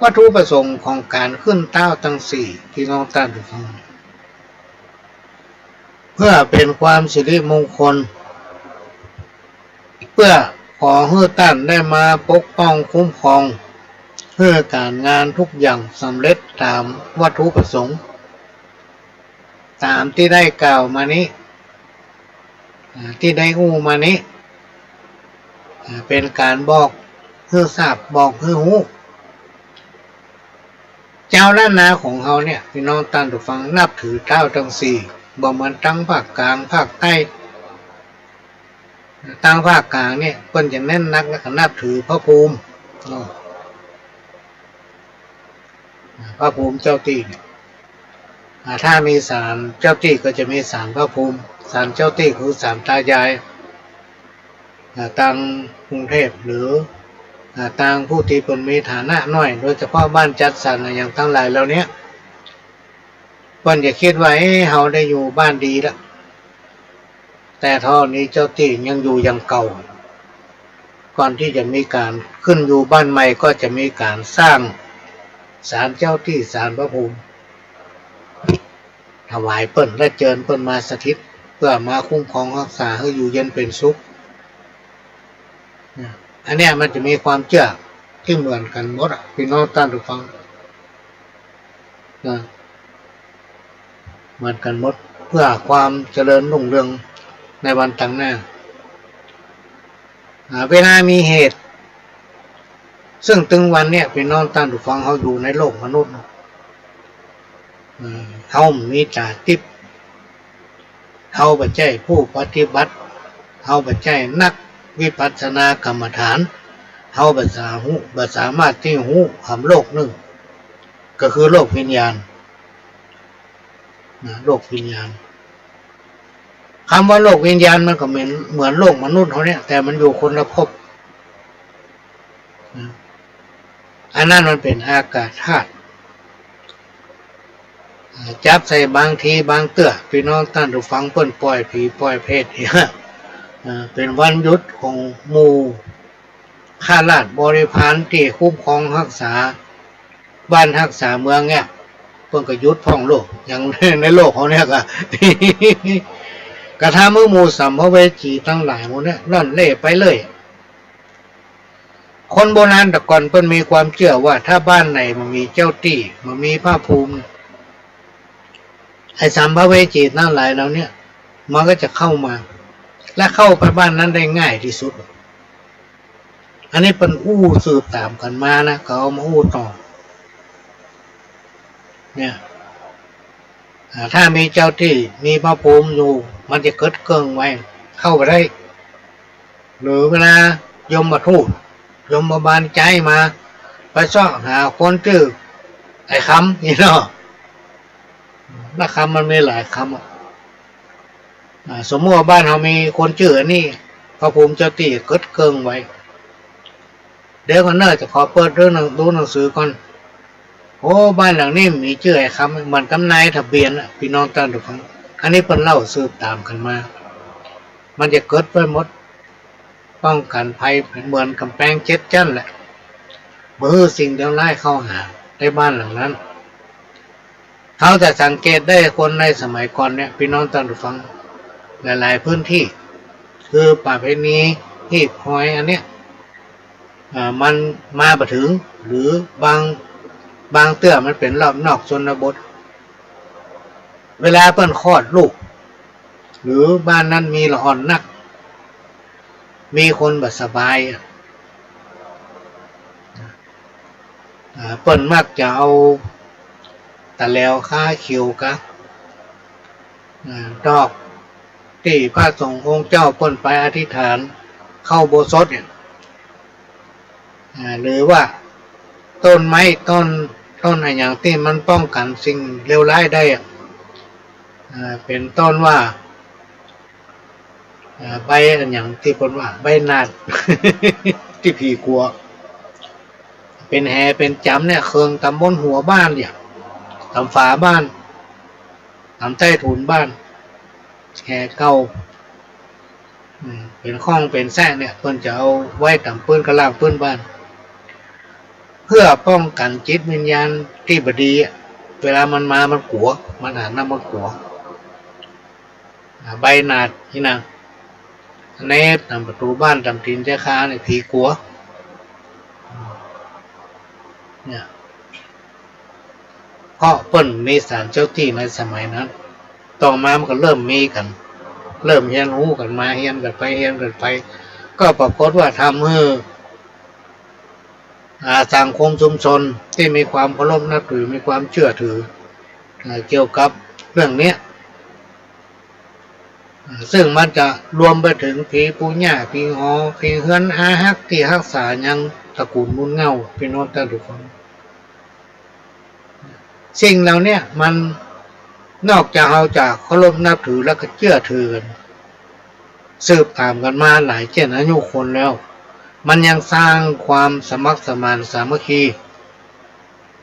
วัตถุประสงค์ของก๋านขึ้นเต๊าตังสี่ พี่น้องต้านผู้ฟัง เพื่อเป๋นความสิริมงคล เพื่อขอหื้อต้านได้มาปกป้องคุ้มครอง หื้อก๋านงานทุกอย่างสำเร็จต๋ามวัตถุประสงค์ ต๋ามตี้ได้กล่าวมานี้ อ่า ตี้ได้อู้มานี้ อ่า เป๋นก๋านบอกหื้อทราบ บอกหื้อฮู้ จาวล้านนาของเฮาเนี่ย พี่น้องต้านผู้ฟัง นับถือเต๊าตังสี่ บ่เหมือนตางภาคกลาง ภาคใต้ ตางภาคกลางเนี่ย เปิ้นจะเน้นนักแล้วก็นับถือพระภูมิเนาะ พระภูมิเจ้าตี้เนี่ย อ่า ถ้ามีศาลเจ้าตี้ก็จะมีศาลพระภูมิ ศาลเจ้าตี้คือศาลตายาย อ่า ตางกรุงเทพฯ หรือ อ่า ตางผู้ตี้เปิ้นมีฐานะน้อย โดยเฉพาะบ้านจัดสรรอะหยังตังหลายเหล่าเนี้ย เปิ้นจะกึ๊ดว่า เอ๊ะ เฮาได้อยู่บ้านดีละ แต่ธรณีเจ้าตี้ยังอยู่อย่างเก่า ก่อนตี้จะมีก๋านขึ้นอยู่บ้านใหม่ก็จะมีก๋านสร้างศาลเจ้าตี้ ศาลพระภูมิ ถวายเปิ้นและเจิญเปิ้นมาสถิต เพื่อมาคุ้มครองฮักษาหื้ออยู่เย็นเป๋นสุข นะ อันเนี้ยมันจะมีความเจื้อตี้เหมือนกั๋นหมดอะ พี่น้องต้านผู้ฟัง นะ เหมือนกั๋นหมด เพื่อความเจริญรุ่งเรืองในวันตางหน้า อ่า เวลามีเหตุ ซึ่งตึงวันเนี่ย พี่น้องต้านผู้ฟัง เฮาอยู่ในโลกมนุษย์เนาะ อืม เฮามีต๋าติ๊บ เฮาบ่ใจ้ผู้ปฏิบัติ เฮาบ่ใจ้นักวิปัสสนากรรมฐาน เฮาบ่สาหู บ่สามารถตี้ฮู้ก๋ำโลกนึ่ง ก็คือโลกวิญญาณ นะ โลกวิญญาณ กำว่าโลกวิญญาณมันก็เหมือน เหมือนโลกมนุษย์เฮาเนี่ย แต่มันอยู่คนละภพ อืม อันนั้นมันเป๋นอากาศธาตุ อ่า จับใส่บางทีบางเตื้อ ปี้น้องต้านผู้ฟัง เปิ้นป่อยผีป่อยเปรตเนี่ย อ่า เป๋นวันหยุดของหมู่ข้าราชบริพารตี้คุ้มครองฮักษาบ้านฮักษาเมืองเนี่ย เปิ้นก็หยุดพ่องโลก อย่างในโลกเฮาเนี่ยก็ กระทำหื้อหมู่สัมภเวสีตังหลายหมู่เนี่ยล่อนเล่ไปเลย คนโบราณแต่ก่อนเปิ้นมีความเจื้อว่า ถ้าบ้านไหนบ่มีเจ้าตี้ บ่มีพระภูมิ ไอ้สัมภเวสีตังหลายเหล่าเนี้ย มันก็จะเข้ามา และเข้าไปบ้านนั้นได้ง่ายตี้สุด อันนี้เปิ้นอู้สืบต๋ามกั๋นมานะ เขาเอามาอู้ต่อ เนี่ย อ่า ถ้ามีเจ้าตี้ มีพระภูมิอยู่ มันจะเกิดเกิ่งไว้ เข้าไปได้ หรือเวลายมทูต ยมบาลใจ๊มา ไปเซาะหาคนจื้อไอ้คำ นี่เนาะ ละคำมันมีหลายคำอะ อ่า สมมุติว่าบ้านเฮามีคนจื้ออันนี้ พระภูมิเจ้าตี้เกิดเกิ่งไว้ เดี๋ยวก่อนเน่อ จะขอเปิดดูหนัง ดูหนังสือก่อน โอ้ บ้านหลังนี้มีจื้อไอ้คำ เหมือนกับนายทะเบียนอะ ปี้น้องต้านผู้ฟัง อันนี้เปิ้นเล่าสืบต๋ามกั๋นมา มันจะเกิดไว้หมด ป้องกั๋นภัยเหมือนก๋ำแปงเจ็ดจั๊นแหละ บ่หื้อสิ่งเลวร้ายเข้าหาในบ้านหลังนั้น เฮาจะสังเกตได้คนในสมัยก่อนเนี่ย ปี้น้องต้านผู้ฟัง หลายๆ พื้นตี้ คือประเพณีหีบฮอยอันเนี้ย อ่า มันมาบ่เถิง หรือบาง บางเตื้อมันเป๋นรอบนอกชนบท เวลาเปิ้นคลอดลูก หรือบ้านนั้นมีละอ่อนนัก มีคนบ่สบายอะ อ่า เปิ้นมักจะเอาตะแหลวคาเขียวกา อ่า ดอกตี้พระสงฆ์องค์เจ้าเปิ้นไปอธิษฐานเข้าอุโบสถเนี่ย อ่า หรือว่าต้นไม้ต้น ต้นอะหยังตี้มันป้องกั๋นสิ่งเลวร้ายได้อะ อ่า เป๋นต้นว่า อ่า ใบอะหยังตี้เปิ้นว่า ใบหนาด ตี้ผีกั๋ว เป๋นแหเป๋นจ๋ำเนี่ย เคิงต๋ามบนหัวบ้านเนี่ย ต๋ามฝาบ้าน ต๋ามใต้ถุนบ้าน แหเก่า อืม เป๋นข้องเป๋นแส้เนี่ย เปิ้นจะเอาไว้ต๋ามปื๊นกะล่างปื๊นบ้าน เพื่อป้องกั๋นจิตวิญญาณตี้บ่ดีอะ เวลามันมามันกั๋ว มันหันหน้ามันกั๋ว อ่า ใบหนาดนี่นะ อันนี้ต๋ามประตู๋บ้าน ต๋ามตี๋นใจ๊คาเนี่ย ผีกั๋ว เนี่ย เพราะเปิ้นมีศาลเจ้าตี้ในสมัยนั้น ต่อมามันก็เริ่มมีกั๋น เริ่มเฮียนฮู้กั๋นมา เฮียนกั๋นไป เฮียนกั๋นไป ก็ปรากฏว่าทำหื้อ อ่า สังคมชุมชนตี้มีความเคารพนับถือ มีความเจื้อถือ อ่า เกี่ยวกับเรื่องเนี้ย อ่า ซึ่งมันจะรวมไปเถิงผีปู่ย่า ผีหอ ผีเฮือนอาฮักตี้ฮักษายังตระกู๋นมูลเหง้า ปี้น้องต้านผู้ฟัง สิ่งเหล่าเนี้ยมันนอกจากเฮาจะเคารพนับถือแล้วก็เจื้อถือกั๋น สืบต๋ามกั๋นมาหลายเจ้นอายุคนแล้ว มันยังสร้างความสมัครสมานสามัคคี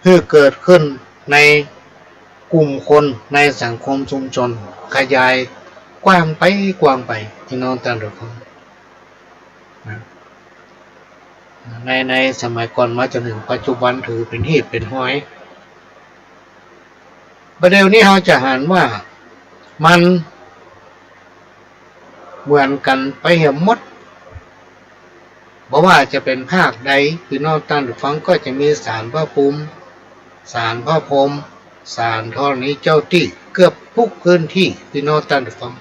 หื้อเกิดขึ้นในกลุ่มคนในสังคมชุมชน ขยายกว้างไปกว้างไป ปี้น้องต้านผู้ฟัง นะ ใน ในสมัยก่อนมาจนเถิงปัจจุบันถือเป๋นหีบเป๋นฮอย บ่าเดี่ยวนี้เฮาจะหันว่ามันเหมือนกั๋นไปเหียหมด บ่ว่าจะเป๋นภาคใด ปี้น้องต้านผู้ฟัง ก็จะมีศาลพระภูมิ ศาลพระพรหม ศาลธรณีเจ้าตี้ เกือบกู้พื้นตี้ ปี้น้องต้านผู้ฟัง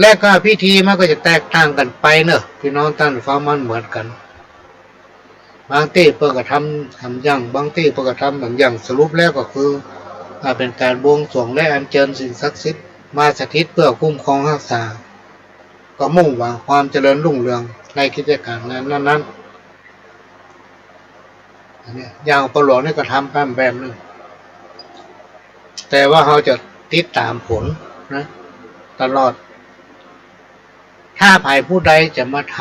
และก็พิธีมันก็จะแตกต่างกั๋นไปเนาะ ปี้น้องต้านผู้ฟัง มันเหมือนกั๋น บางตี้เปิ้นก็ทำ ทำอย่าง บางตี้เปิ้นก็ทำบางอย่าง สรุปแล้วก็คือ อ่า เป๋นก๋านบวงสรวงและอัญเจิญสิ่งศักดิ์สิทธิ์มาสถิตเพื่อคุ้มครองฮักษา ก็มุ่งหวังความเจริญรุ่งเรืองในกิจก๋านงานนั้นๆ อันเนี้ย อย่างปอหลวงนี่ก็ทำไปแบบนึ่ง แต่ว่าเฮาจะติดต๋ามผล นะ ตลอด ถ้าใผผู้ใดจะมาท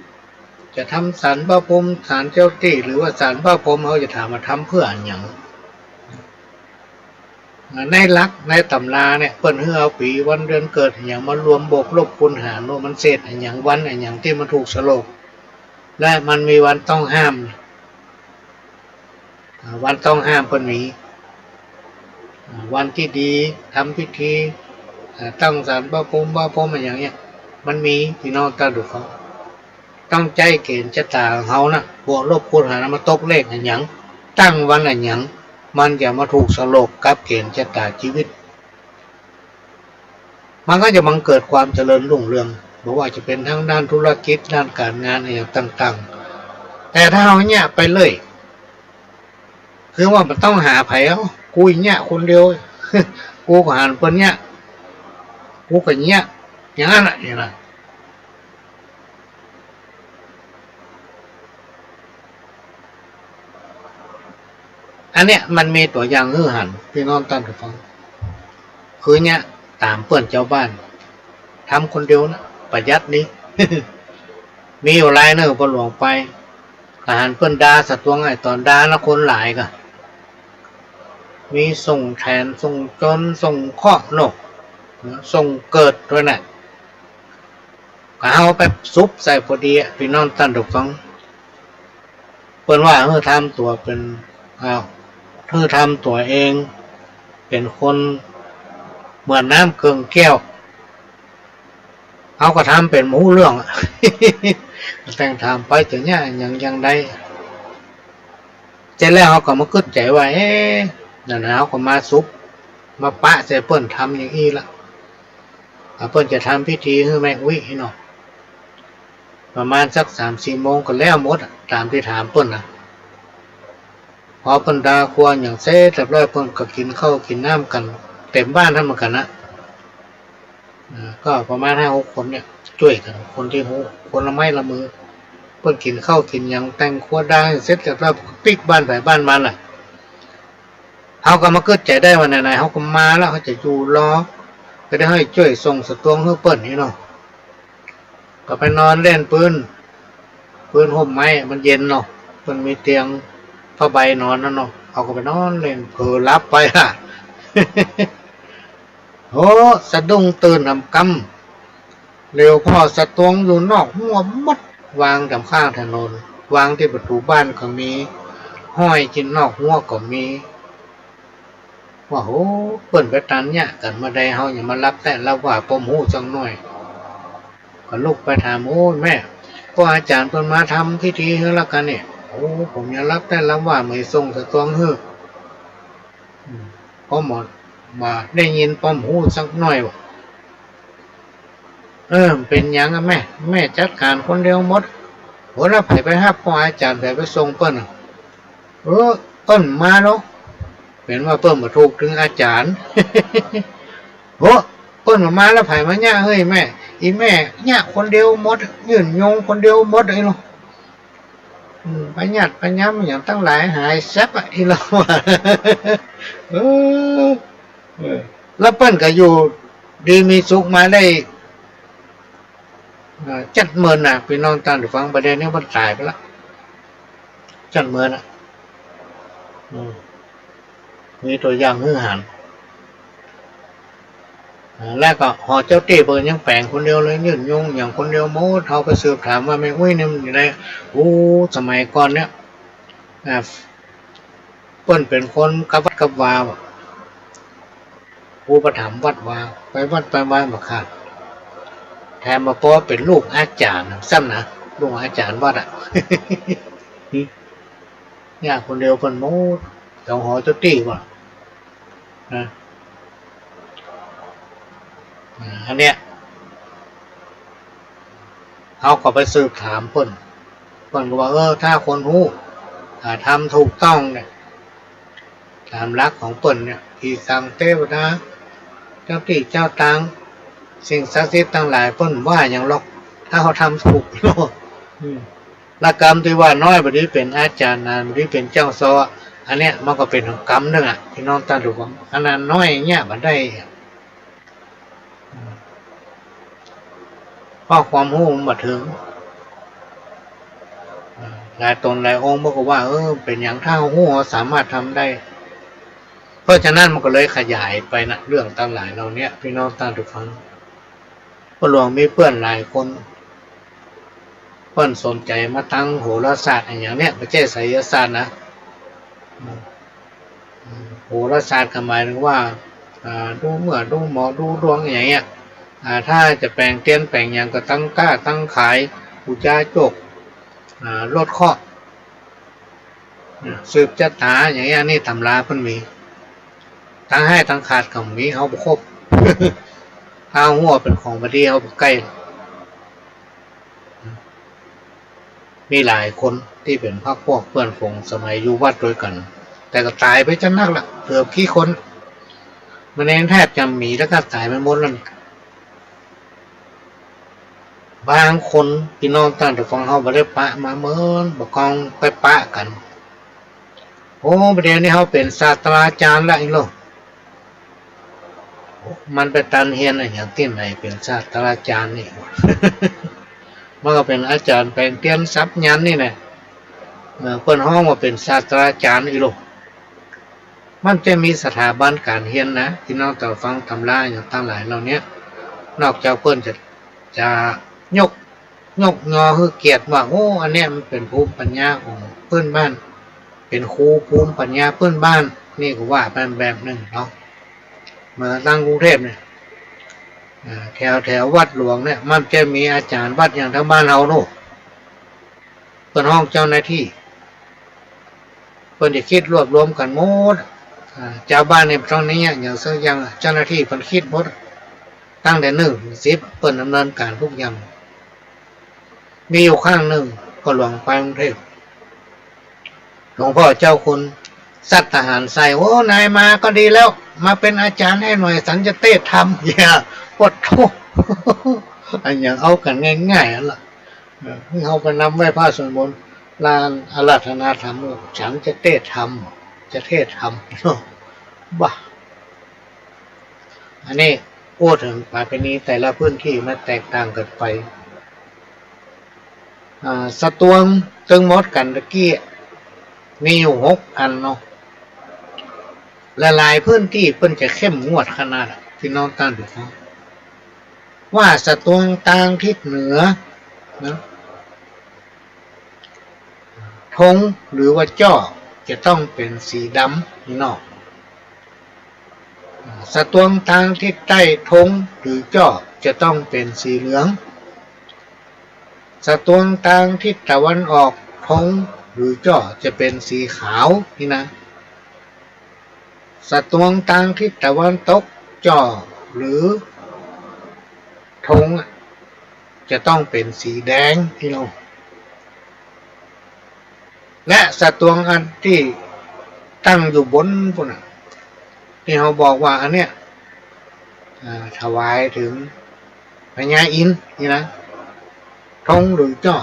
ำ จะทำศาลพระภูมิ ศาลเจ้าตี้ หรือว่าศาลพระพรหม เฮาจะถามว่าทำเปื้ออะหยัง ในหลักในตำราเนี่ย เปิ้นหื้อเอาปี๋วันเดือนเกิดอะหยังมารวมบวกลบคูณหารว่ามันเศษอะหยัง วันอะหยังตี้มันถูกสโลก และมันมีวันต้องห้าม อ่า วันต้องห้ามเปิ้นมี อ่า วันตี้ดี ทำพิธี อ่า ตั้งศาลพระภูมิ พระพรหมอะหยังเนี่ย มันมี ปี้น้องต้านผู้ฟัง ต้องใจ๊เก๋ณฑ์จะต๋าของเฮานะ บวกลบคูณหารมาตกเลขอะหยัง ตั้งวันอะหยัง มันจะมาถูกสโลกกับเก๋ณฑ์จะต๋าจีวิต มันก็จะบังเกิดความเจริญรุ่งเรือง บ่ว่าจะเป๋นทางด้านธุรกิจ ด้านก๋านงานอะหยังต่างๆ แต่ถ้าเฮาเยียะไปเรื่อย คือว่าบ่ต้องหาใผ เอ้า กูเยียะคนเดียว กูก็หันเปิ้นเยียะ กูก็เยียะ อย่างนั้นน่ะ นี่นะ อันเนี้ยมันมีตั๋วอย่างหื้อหัน ปี้น้องต้านผู้ฟัง คือเยียะต๋ามเปิ้นจาวบ้าน ทำคนเดียวนะ ประหยัดดี มีอยู่รายนึ่ง ปอหลวงไป ก็หันเปิ้นด่าสะตวง ไอ้ต๋อนด่านะ คนหลายก่ะ มีส่งแถน ส่งจน ส่งเคราะห์เนาะ ส่งเกิดตวยน่ะ ก็เอาไปสุบใส่พอดีอะ ปี้น้องต้านผู้ฟัง เปิ้นว่าหื้อทำตั๋วเป๋น อ้าว หื้อทำตั๋วเองเป๋นคนเหมือนน้ำเกิ่งแก้ว เฮาก็ทำเป๋นบ่ฮู้เรื่องอะ แต่งถามไปจะเยียะอะหยังอย่างใด เสร็จแล้วเฮาก็มากึ๊ดใจ๋ว่า เอ๊ะ นั่นน่ะ เฮาก็มาสุบ มาปะใส่เปิ้นทำอย่างอี้ละ อ่า เปิ้นจะทำพิธีหื้อแม่อุ๊ยเนาะ ประมาณสักสามสี่โมงก็แล้วหมดอะ ต๋ามตี้ถามเปิ้นน่ะ ปอเปิ้นด่าครัวอะหยังเสร็จเรียบร้อย เปิ้นก็กิ๋นข้าวกิ๋นน้ำกั๋นเต๋มบ้านหั้นเหมือนกั๋นนะ อ่า ก็ประมาณห้าหกคนเนี่ย จ้วยกั๋น คนตี้ฮู้ คนละไม้ละมือ เปิ้นกิ๋นข้าวกิ๋นหยัง แต่งครัวด่าเสร็จเรียบร้อย ปิ๊กบ้านใผบ้านมันน่ะ เฮาก็มากึ๊ดใจ๋ได้ว่าไหนๆ เฮาก็มาแล้ว เฮาจะอยู่รอ ก็ได้หื้อจ้วยส่งสะตวงหื้อเปิ้นนี่เนาะ ก็ไปนอนเล่นปื๊น ปื๊นฮ่มไม้ มันเย็นเนาะ เปิ้นมีเตียงผ้าใบนอนนั่นเนาะ เฮาก็ไปนอนเล่น เผลอหลับไปอะ โห สะดุ้งตื่นหำกำ เหลียวผ่อสะตวงอยู่นอกฮั้วหมด วางต๋ามข้างถนน วางตี้ประตู๋บ้านก็มี ห้อยตี้นอกฮั้วก็มี ว่า โห เปิ้นไปตันเยียะกั๋นเมื่อใด เฮายังบ่รับแต๊รับว่าป้อมฮู้สักหน้อย ก็ลุกไปถาม โอ้ แม่ ป้ออาจ๋ารย์เปิ้นมาทำพิธีหื้อแล้วกั๋นนี่ โอ้ ผมยังรับแต๊รับว่า ไม่ส่งสะตวงหื้อ อืม ป้อมบ่ บ่ได้ยินป้อมฮู้สักหน้อยว่ะ เออ เป๋นหยังอะแม่ แม่จัดก๋านคนเดียวหมด โห แล้วใผไปฮับป้ออาจ๋ารย์ ใผไปส่งเปิ้นอะ เออ เปิ้นมาเนาะ เป๋นว่าเปิ้นบ่ถูกตึงอาจ๋ารย์ โห เปิ้นบ่มาแล้วใผมาเยียะหื้อแม่ อี่แม่เยียะคนเดียวหมด ยื่นโยงคนเดียวหมดเลยเนาะ อืม ประหยัดประยำอะหยังตังหลายหายแซ็บอะ อี่เราอะ เออ เออ แล้วเปิ้นก็อยู่ดีมีสุขมาได้ เอ่อ เจ็ดเมินน่ะ ปี้น้องต้านผู้ฟัง บ่าเดี่ยวนี้เปิ้นต๋ายไปละ เจ็ดเมินน่ะ อืม มีตั๋วอย่างหื้อหัน อ่า แล้วก็หอเจ้าตี้เปิ้นยังแป๋งคนเดียวเลย ยื่นโยงอะหยังคนเดียวหมด เฮาไปสืบถามว่าแม่อุ๊ยนี่มันอยู่ไหน โอ้ สมัยก่อนเนี่ย อ่า เปิ้นเป๋นคนกับวัดกับวา อุปถัมภ์วัดวา ไปวัดไปวาบ่ขาด แถมมาปอเป๋นลูกอาจ๋ารย์ซ้ำนะ ลูกอาจ๋ารย์วัดอะ เยียะคนเดียวเปิ้นหมด สองหอเจ้าตี้ว่ะ นะ อ่า อันเนี้ย เฮาก็ไปสืบถามเปิ้น เปิ้นก็ว่า เออ ถ้าคนฮู้ อ่า ทำถูกต้องเนี่ย ต๋ามหลักของเปิ้นเนี่ย ผีสางเตวดา เจ้าตี้เจ้าตาง สิ่งศักดิ์สิทธิ์ตังหลาย เปิ้นบ่ว่าหยังหรอก ถ้าเฮาทำถูก อืม ละกำตี้ว่าน้อยบ่ดีเป๋นอาจ๋ารย์ นานบ่ดีเป๋นเจ้าซอ อันเนี้ยมันก็เป๋นกำนึ่งอะ ปี้น้องต้านผู้ฟัง อันนั้นน้อยเยียะบ่ได้ เพราะความฮู้มันบ่เถิง หลายต๋นหลายองค์มันก็ว่า เออ เป๋นหยังถ้าฮู้สามารถทำได้ เพราะฉะนั้นมันก็เลยขยายไปนะ เรื่องตังหลายเหล่าเนี้ย พี่น้องต้านผู้ฟัง ป้อหลวงมีเปื้อนหลายคน เปิ้นสนใจ๋มาตางโหราศาสตร์อะหยังเนี้ย บ่ใจ้ไสยศาสตร์นะ อืม อืม โหราศาสตร์ก็หมายถึงว่า อ่า ดูเมื่อ ดูหมอ ดูดวงอะหยังเนี้ย อ่า ถ้าจะแป๋งเตียนแป๋งหยังก็ตั้งก๊าตั้งขาย ปู๋จาโจก อ่า ลดเคราะห์ อ่า สืบจะต๋าอะหยังเนี้ย นี่ต๋ำราเปิ้นมี ตังฮ้ายตังขาดก็มี เฮาบ่คบ ถ้าฮู้ว่าเป๋นของบ่ดี เฮาบ่ใก้ มีหลายคนตี้เป๋นพรรคพวกเปื้อนฝูงสมัยอยู่วัดตวยกั๋น แต่ก็ต๋ายไปจนนักละ เกือบขี้คน มันเองแทบจะบ่มีแล้ว ก็ต๋ายไปหมดแล้ว บางคน พี่น้องต้านผู้ฟัง เฮาบ่ได้ปะมาเหมิน บ่คองไปปะกั๋น โอ้ บ่าเดี่ยวนี้เฮาเป๋นศาสตราจารย์ละ อีโล มันไปตันเฮียนอะหยังตี้ไหนเป๋นศาสตราจารย์นี่ มันก็เป๋นอาจ๋ารย์แป๋งเตียนสับยันต์นี่แหละ เออ เปิ้นฮ้องว่าเป๋นศาสตราจารย์ อีโล มันจะมีสถาบันก๋านเฮียนนะ พี่น้องต้านฟัง ต๋ำราอะหยังตังหลายเหล่าเนี้ย นอกจากเปิ้นจะ จะยก ยกยอหื้อเกียรติว่า โอ้ อันเนี้ยมันเป๋นภูมิปัญญาของปื้นบ้าน เป๋นครูภูมิปัญญาปื้นบ้าน นี่ก็ว่าไปแบบนึ่งเนาะ เหมือนตางกรุงเทพเนี่ย อ่า แถว แถววัดหลวงเนี่ย มันจะมีอาจ๋ารย์วัดอย่างตางบ้านเฮาโน่น เปิ้นฮ้องเจ้าหน้าตี้ เปิ้นจะกึ๊ดรวบรวมกั๋นหมด อ่า จาวบ้านเนี่ยบ่ต้องเยียะหยังสักอย่าง เจ้าหน้าตี้เปิ้นกึ๊ดหมด ตั้งแต่นึ่งเถิงสิบ เปิ้นดำเนินก๋านกู้อย่าง มีอยู่ครั้งนึ่ง ป้อหลวงไปกรุงเทพฯ หลวงป้อเจ้าคุณซัดทหารใส่ โอ้ นายมาก็ดีแล้ว มาเป๋นอาจ๋ารย์หื้อหน่อย สันจะเตศน์ธรรม เยียะ โอ้โธ่ อะหยังเอากั๋นง่ายๆ อันละ เออ เฮาไปนำไหว้พระสวดมนต์ ลานอาราธนาธรรม ฉันจะเตศน์ธรรม จะเทศน์ธรรม บ่า อันนี้อู้เถิงประเพณีแต่ละพื้นตี้มันแตกต่างกั๋นไป อ่า สตวงตึงมดกั๋นตะกี้ มีอยู่หกอันเนาะ หลายๆ พื้นตี้เปิ้นจะเข้มงวดขนาดอะ พี่น้องต้านผู้ฟัง ว่าสตวงตางทิศเหนือนะ ธงหรือว่าจ้อจะต้องเป๋นสีดำนี่เนาะ สตวงตางทิศใต้ธงหรือจ้อจะต้องเป๋นสีเหลือง สตวงตางทิศตะวันออกธงหรือจ้อจะเป๋นสีขาวนี่นะ สตวงตางทิศตะวันตกจ้อหรือธงอะ จะต้องเป๋นสีแดงพี่น้อง และสตวงอันตี้ตั้งอยู่บนปู๊นน่ะ ตี้เฮาบอกว่าอันเนี้ย อ่า ถวายเถิงพญาอินทร์นี่นะ ธงหรือจ้อ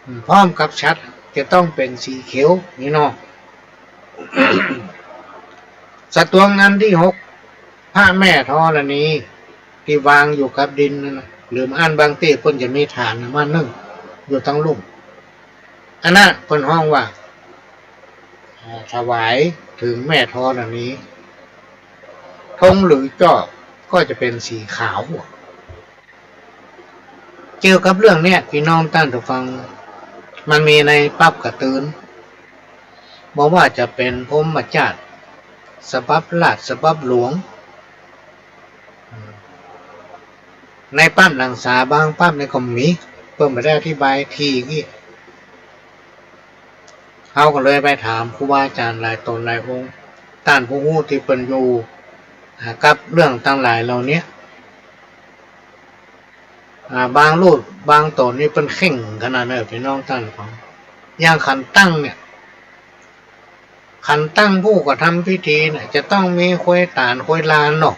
อืม พร้อมกับฉัตรจะต้องเป๋นสีเขียวนี่เนาะ สตวงอันตี้หก พระแม่ธรณีตี้วางอยู่กับดินนั่นน่ะ หรืออันบางตี้เปิ้นจะมีถ่านมานึ่งอยู่ตังลุ่ม อันนั้นเปิ้นฮ้องว่า อ่า ถวายเถิงแม่ธรณี ธงหรือจ้อก็จะเป๋นสีขาว เกี่ยวกับเรื่องเนี้ย พี่น้องต้านผู้ฟัง มันมีในปั๊บก๋าเตือน บ่ว่าจะเป๋นพรหมจารี ฉบับราช ฉบับหลวง ในปั๊บหนังสาบางปั๊บนี่ก็มี เปิ้นบ่ได้อธิบายทีนี้ เฮาก็เลยไปถามครูบาอาจ๋ารย์หลายต๋นหลายองค์ ต้านผู้ฮู้ตี้เปิ้นอยู่ อ่า กับเรื่องตังหลายเหล่าเนี้ย อ่า บางรูปบางต๋นนี่เปิ้นเคร่งขนาดนั้น พี่น้องต้านฟัง อย่างขันตั้งเนี่ย ขันตั้งผู้กระทำพิธีเนี่ย จะต้องมีควยต๋านควยลานเนาะ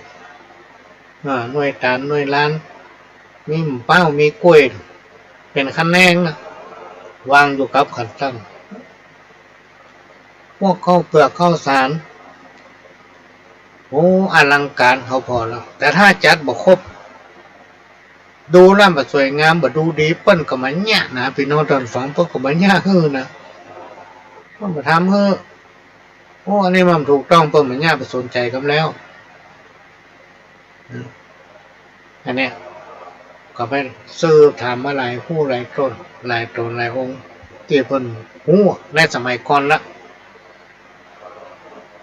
อ่า หน่วยต๋านหน่วยลาน มีหม้อเป๊า มีก้วย เป๋นขะแนงนะ วางอยู่กับขันตั้ง พวกข้าวเปือกข้าวสาร โอ้ อลังก๋านเขาผ่อแล้ว แต่ถ้าจัดบ่ครบ ดูแล้วบ่สวยงาม บ่ดูดี เปิ้นก็บ่เยียะนะ ปี้น้องต้านฟัง เปิ้นก็บ่เยียะหื้อนะ เปิ้นบ่ทำหื้อ โอ้ อันนี้มันบ่ถูกต้อง เปิ้นบ่เยียะ บ่สนใจ๋กำแล้ว อืม อันเนี้ย ก็ไปสืบถามมาหลายผู้หลายต๋น หลายต๋นหลายองค์ ตี้เปิ้นฮู้ในสมัยก่อนละ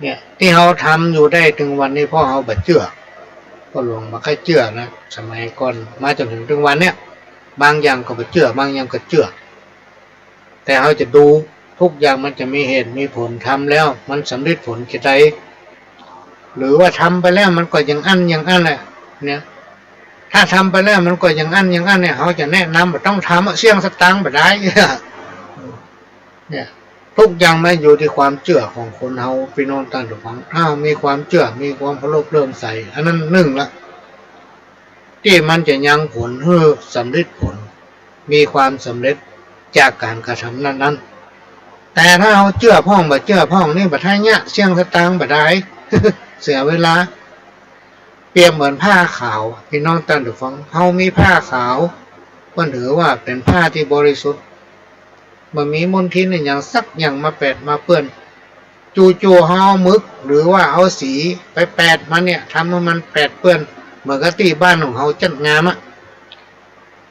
เนี่ย ตี้เฮาทำอยู่ได้เถิงวันนี้ เพราะเฮาบ่เจื้อ พ่อหลวงบ่ใค่เจื้อนะ สมัยก่อน มาจ๋นเถิงเถิงวันเนี้ย บางอย่างก็บ่เจื้อ บางอย่างก็เจื้อ แต่เฮาจะดู ทุกอย่างมันจะมีเหตุมีผล ทำแล้วมันสำริดผลจะใด หรือว่าทำไปแล้วมันก็อย่างอั้นอย่างอั้นแหละ เนี่ย ถ้าทำไปแล้วมันก็อย่างอั้นอย่างอั้นเนี่ย เฮาจะแนะนำบ่ต้องทำอะ เสี้ยงสตางค์บ่ได้ เนี่ย ทุกอย่างมันอยู่ตี้ความเจื้อของคนเฮา ปี้น้องต้านผู้ฟัง ถ้ามีความเจื้อ มีความเคารพเลื่อมใส อันนั้นนึ่งละ ตี้มันจะยังผลหื้อสำริดผล มีความสำเร็จจากก๋านกระทำนั้นๆ แต่ถ้าเฮาเจื้อพ่องบ่เจื้อพ่องนี่บ่ได้เยียะ เสี้ยงสตางค์บ่ได้ เสียเวลา เปรียบเหมือนผ้าขาว ปี้น้องต้านผู้ฟัง เฮามีผ้าขาว เปิ้นถือว่าเป๋นผ้าตี้บริสุทธิ์ บ่มีมลทินอะหยังสักอย่างมาแปดมาเปื้อน จู่ๆ เฮาเอาหมึก หรือว่าเอาสีไปแปดมันเนี่ย ทำหื้อมันแปดเปื้อน เหมือนกับตี้บ้านของเฮาจัดงานอะ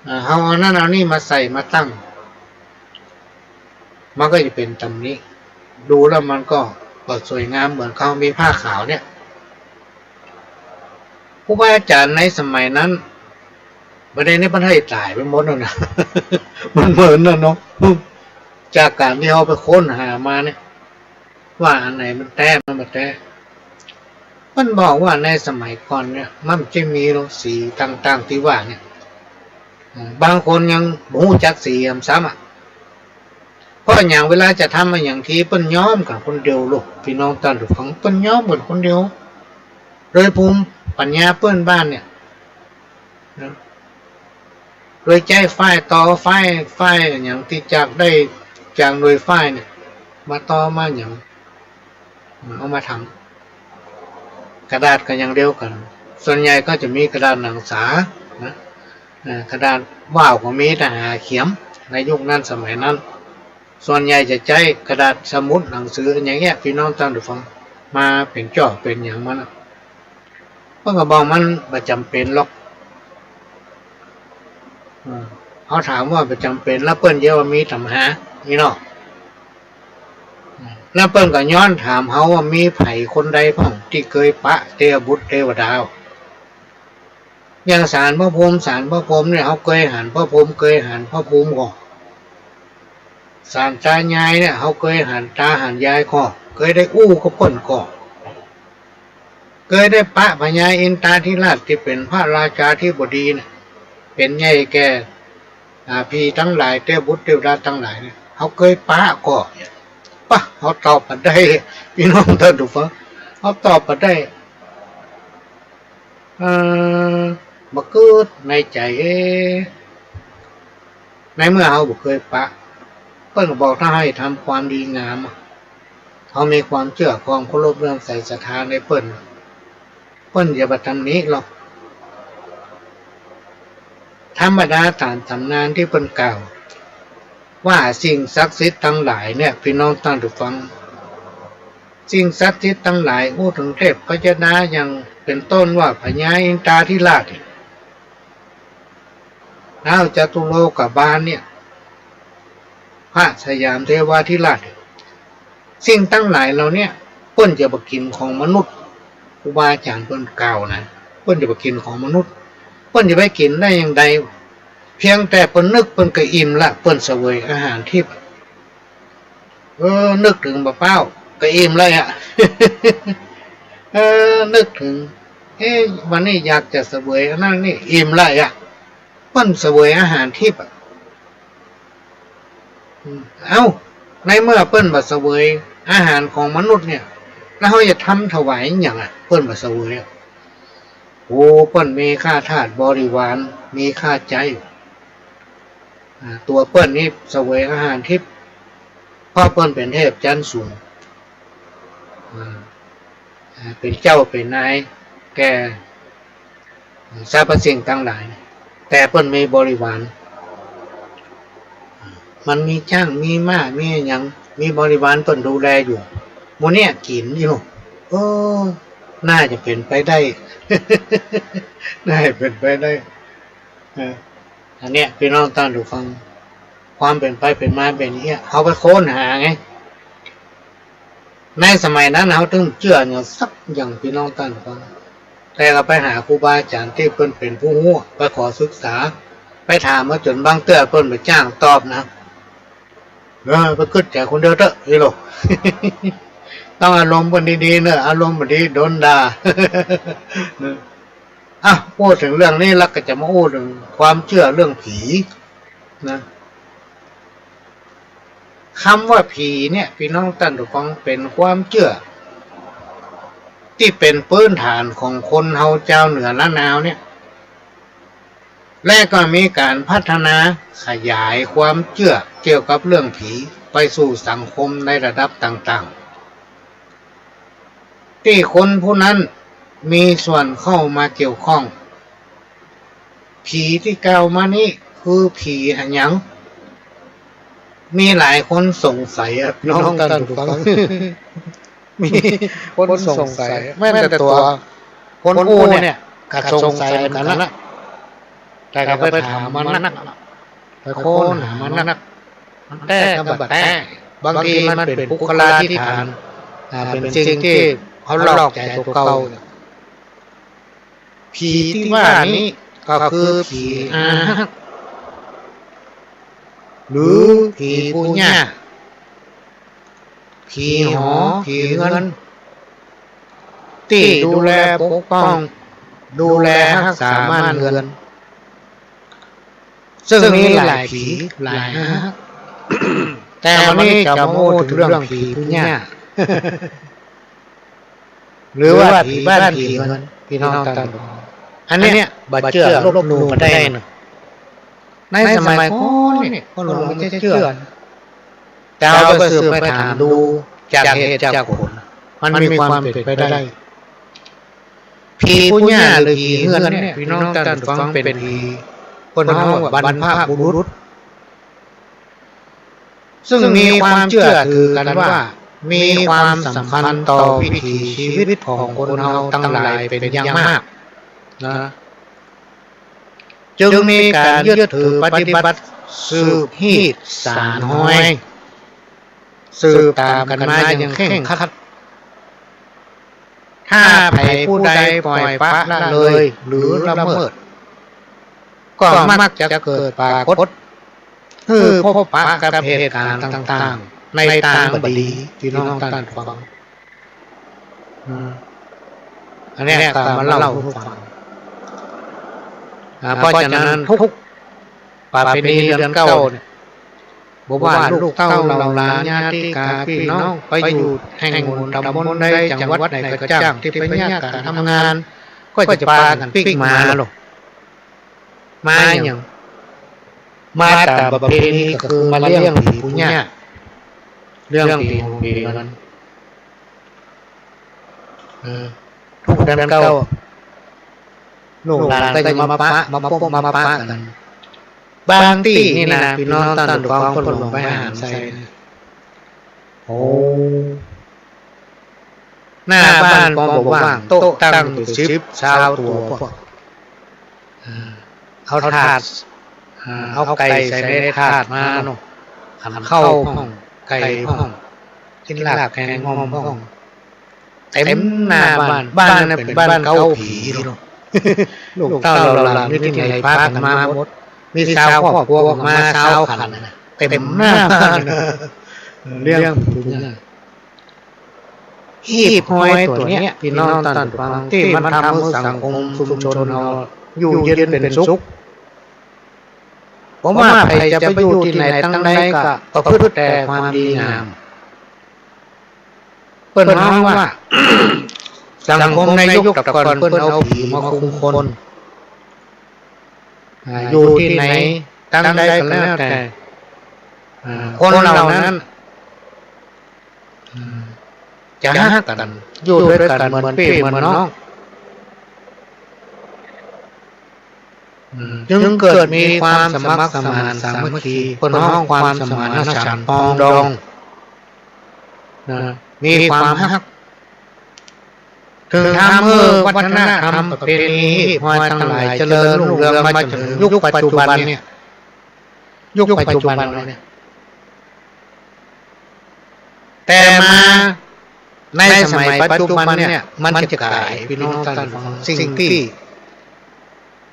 อ่า เฮาเอานั่นเอานี่มาใส่มาตั้ง มันก็จะเป๋นต๋ำหนิ ดูแล้วมันก็บ่สวยงาม เหมือนเฮามีผ้าขาวเนี่ย ครูบาอาจ๋ารย์ในสมัยนั้น บ่าเดี่ยวนี้เปิ้นให้ต๋ายไปหมดแล้วนะ มันเหมือนน่ะเนาะ จากก๋านตี้เฮาไปค้นหามาเนี่ย ว่าอันไหนมันแต๊ มันบ่แต๊ เปิ้นบอกว่าในสมัยก่อนเนี่ย มันจะมีลงสีต่างๆ ตี้ว่าเนี่ย อ่า บางคนยังบ่ฮู้จักสีหยังซ้ำอะ เพราะอะหยัง เวลาจะทำอะหยังที เปิ้นย้อมกั๋นคนเดียวลูก ปี้น้องต้านผู้ฟัง เปิ้นย้อมกั๋นคนเดียว โดยภูมิปัญญาเปิ้นบ้านเนี่ยนะ โดยใจ๊ฝ้ายตอ ฝ้าย ฝ้ายอะหยังตี้จากได้จากโดยฝ้ายเนี่ย มาตอมาหยัง เอามาทำ กระดาษก็อย่างเดียวกั๋น ส่วนใหญ่ก็จะมีกระดาษหนังสานะ อ่า กระดาษว่าวก็มี แต่หาเขียม ในยุคนั้นสมัยนั้น ส่วนใหญ่จะใจ๊กระดาษสมุดหนังสืออย่างเงี้ย ปี้น้องต้านผู้ฟัง มาเป๋นจ้อเป๋นหยังมานะ เปิ้นก็บอกมันบ่จ๋ำเป๋นหรอก อืม เฮาถามว่าบ่จ๋ำเป๋น แล้วเปิ้นเยียะว่ามีต๋ามหา นี่เนาะ อืม แล้วเปิ้นก็ย้อนถามเฮาว่ามีใผคนใดพ่องตี้เกยปะเตบุตรเตวดา อย่างศาลพระภูมิ ศาลพระภูมิเนี่ย เฮาเกยหันพระภูมิ เกยหันพระภูมิก่อ ศาลต๋ายายเนี่ย เฮาเกยหันต๋าหันยายก่อ เกยได้อู้กับเปิ้นก่อ เกยได้ปะพญาอินตาธิราชตี้เป๋นพระราชาธิบดีเนี่ย เป๋นใหญ่แก่ อ่า ผีตังหลาย เตบุตรเตวดาตังหลายเนี่ย เฮาเกยปะก่อ ปะ เฮาตอบบ่ได้ ปี้น้องต้านผู้ฟัง เฮาตอบบ่ได้ เอ่อ บ่กึ๊ดในใจ๋ เอ๊ะ ในเมื่อเฮาบ่เกยปะ เปิ้นก็บอกถ้าให้ทำความดีงาม เฮามีความเจื้อ ความเคารพเลื่อมใสศรัทธาในเปิ้น เปิ้นจะบ่ตำหนิหรอก ธรรมดาต๋ามต๋ำนานตี้เปิ้นกล่าว ว่าสิ่งศักดิ์สิทธิ์ตังหลายเนี่ย ปี้น้องต้านผู้ฟัง สิ่งศักดิ์สิทธิ์ตังหลาย อู้เถิงเทพยดา อย่างเป๋นต้นว่าพญาอินตาธิราช ท้าวจตุโลกบาลเนี่ย พระสยามเทวาธิราช สิ่งตังหลายเหล่าเนี้ย เปิ้นจะบ่กิ๋นของมนุษย์ ครูบาอาจ๋ารย์เปิ้นกล่าวนะ เปิ้นจะบ่กิ๋นของมนุษย์ เปิ้นจะไปกิ๋นได้อย่างใด เพียงแต่เปิ้นนึกเปิ้นก็อิ่มละ เปิ้นเสวยอาหารทิพย์ เออ นึกเถิงบ่าป๊าวก็อิ่มแล้วอะ เออ นึกเถิง เอ๊ะ วันนี้อยากจะเสวยอันนั้นนี่ อิ่มแล้วอะ เปิ้นเสวยอาหารทิพย์อะ อืม เอ้า ในเมื่อเปิ้นบ่เสวยอาหารของมนุษย์เนี่ย แล้วเฮาจะทำถวายหยังอะ เปิ้นบ่เสวยอะ โอ้ เปิ้นมีข้าทาสบริวาร มีข้าใจ๊ อ่า ตั๋วเปิ้นนี่เสวยอาหารทิพย์ เพราะเปิ้นเป๋นเทพจั๊นสูง อ่า อ่า เป๋นเจ้าเป๋นนายแก่สรรพสิ่งตังหลาย แต่เปิ้นมีบริวาร มันมีจ๊าง มีม้า มีอะหยัง มีบริวารเปิ้นดูแลอยู่ หมู่เนี้ยกิ๋นอยู่ เออ น่าจะเป๋นไปได้ น่าจะเป๋นไปได้ เออ อันเนี้ย ปี้น้องต้านผู้ฟัง ความเป๋นไปเป๋นมาเป๋นอย่างเงี้ย เฮาไปค้นหาไง ในสมัยนั้นเฮาตึงเจื้ออย่างสักอย่าง ปี้น้องต้านผู้ฟัง แต่ก็ไปหาครูบาอาจ๋ารย์ตี้เปิ้นเป๋นผู้ฮู้ ไปขอศึกษา ไปถามมาจ๋นบางเตื้อเปิ้นบ่จ้างตอบนะ เออ ไปกึ๊ดใจ๋คนเดียวเต๊อะ อีหลู ต้องอารมณ์เปิ้นดีๆ เน่อ อารมณ์บ่ดีโดนด่า อ่ะ อู้เถิงเรื่องนี้แล้วก็จะมาอู้เถิงความเจื้อเรื่องผีนะ กำว่าผีเนี่ย ปี้น้องต้านผู้ฟัง เป๋นความเจื้อตี้เป๋นปื้นฐานของคนเฮาจาวเหนือล้านนาเนี่ย และก็มีก๋านพัฒนาขยายความเจื้อเกี่ยวกับเรื่องผีไปสู่สังคมในระดับต่างๆ ตี้คนผู้นั้นมีส่วนเข้ามาเกี่ยวข้อง ผีตี้กล่าวมานี้คือผีอะหยัง มีหลายคนสงสัยอะ ปี้น้องต้านผู้ฟัง มีคนสงสัย แม้แต่ตั๋วคนอู้เนี่ยก็สงสัยเหมือนกั๋นละ แต่ก็ไปถามมานัก ไปค้นหามานัก มันแต๊ก็บ่แต๊ บางทีมันเป๋นปุคลาธิฐาน อ่า เป๋นสิ่งตี้เขาหลอกใจ๋ตั๋วเก่า ผีตี้ว่านี้ก็คือผีอาฮัก หรือผีปู่ย่า ผีหอ ผีเฮือน ตี้ดูแลปกป้อง ดูแลฮักษาบ้านเฮือน ซึ่งมีหลายผีหลายอาฮัก แต่วันนี้จะมาอู้เถิงเรื่องผีปู่ย่า หรือว่าผีบ้านผีเฮือน ปี้น้องต้านผู้ฟัง อันเนี้ยบ่เจื้อลบหลู่บ่ได้เน่อ ในสมัยก่อนเนี่ย คนหลวงบ่ใจ้เจื้อ แต่เฮาไปสืบไปถามดูจากเหตุจากผล มันมีความเป๋นไปได้ ผีปู่ย่าหรือผีเฮือนเนี่ย ปี้น้องต้านผู้ฟัง เป๋นผี เปิ้นฮ้องว่าบรรพบุรุษ ซึ่งมีความเจื้อถือกั๋นว่า มีความสำคัญต่อวิถีชีวิตของคนเฮาตังหลายเป๋นอย่างมากนะ จึงมีก๋านยึดถือปฏิบัติสืบฮีตสานฮอย สืบต๋ามกั๋นมาอย่างเคร่งครัด ถ้าใผผู้ใดปล่อยปละละเลยหรือละเมิด ก็มักจะเกิดปรากฏหื้อพบปะกับเหตุก๋ารณ์ต่างๆ ในตางบ่ดี ปี้น้องต้านผู้ฟัง อืม อันเนี้ยก็มาเล่าหื้อฟัง อ่า เพราะฉะนั้นทุกประเพณีเดือนเก้าเนี่ย บ่ว่าลูกเต้าเหล่าหลานญาติกาปี้น้อง ไปอยู่แห่งหนต๋ำบลใดจังหวัดไหนก็จ้าง ตี้เปิ้นเยียะก๋านทำงาน ก็จะปากั๋นปิ๊กม้าลอ ม้าอะหยัง ม้าต๋ามประเพณีก็คือม้าเลี้ยงผีปู่ย่า เลี้ยงผีหงผีเฮือน เออ ทุกเดือนเก้า ลูกหลานก็จะมาปะ มาปบมาปะกั๋น บางตี้นี่นะ ปี้น้องต้านผู้ฟัง คนหลวงไปหาใส่นะ โอ้ หน้าบ้านปอบ่ว่าง โต๊ะตั้งเป๋นสิบซาวตั๋วพวก เออ เอาถาด เออ เอาไก่ใส่ในถาดมาเนาะ ขันข้าวพ่อง ไก่พ่อง กินลาบแกงอ่อมพ่อง เต็มหน้าบ้าน บ้านนั้นเป๋นบ้านเก๊าผีเนาะ ลูกเต้าเหล่าหลานอยู่ตี้ไหนปากั๋นมาหมด มีซาวครอบครัวมาซาวขันนะ เต็มหน้าบ้าน เลี้ยงผีเนี่ย ฮีตฮอยตั๋วเนี้ย ปี้น้องต้านผู้ฟัง ตี้มันทำหื้อสังคมชุมชนเฮาอยู่เย็นเป๋นสุข บ่ว่าใผจะไปอยู่ตี้ไหนตังใดก็ประพฤติแต่ความดีงาม เปิ้นฮ้องว่า สังคมในยุคตะก่อนเปิ้นเอาผีมาคุมคน อ่า อยู่ตี้ไหนตังใดก็แล้วแต่ อ่า คนเหล่านั้น อืม จะฮักกั๋น อยู่ตวยกั๋นเหมือนปี้เหมือนน้อง อืม จึงเกิดมีความสมัครสมานสามัคคี เปิ้นฮ้องความสมานฉันท์ปรองดอง นะ มีความฮัก เถิงทำหื้อวัฒนธรรมประเพณีฮีตฮอยตังหลายเจริญรุ่งเรืองมาจนเถิงยุคปัจจุบันเนี่ย ยุคปัจจุบันเราเนี่ย แต่มาในสมัยปัจจุบันเนี่ย มันจะก๋าย ปี้น้องต้านฟัง สิ่งตี้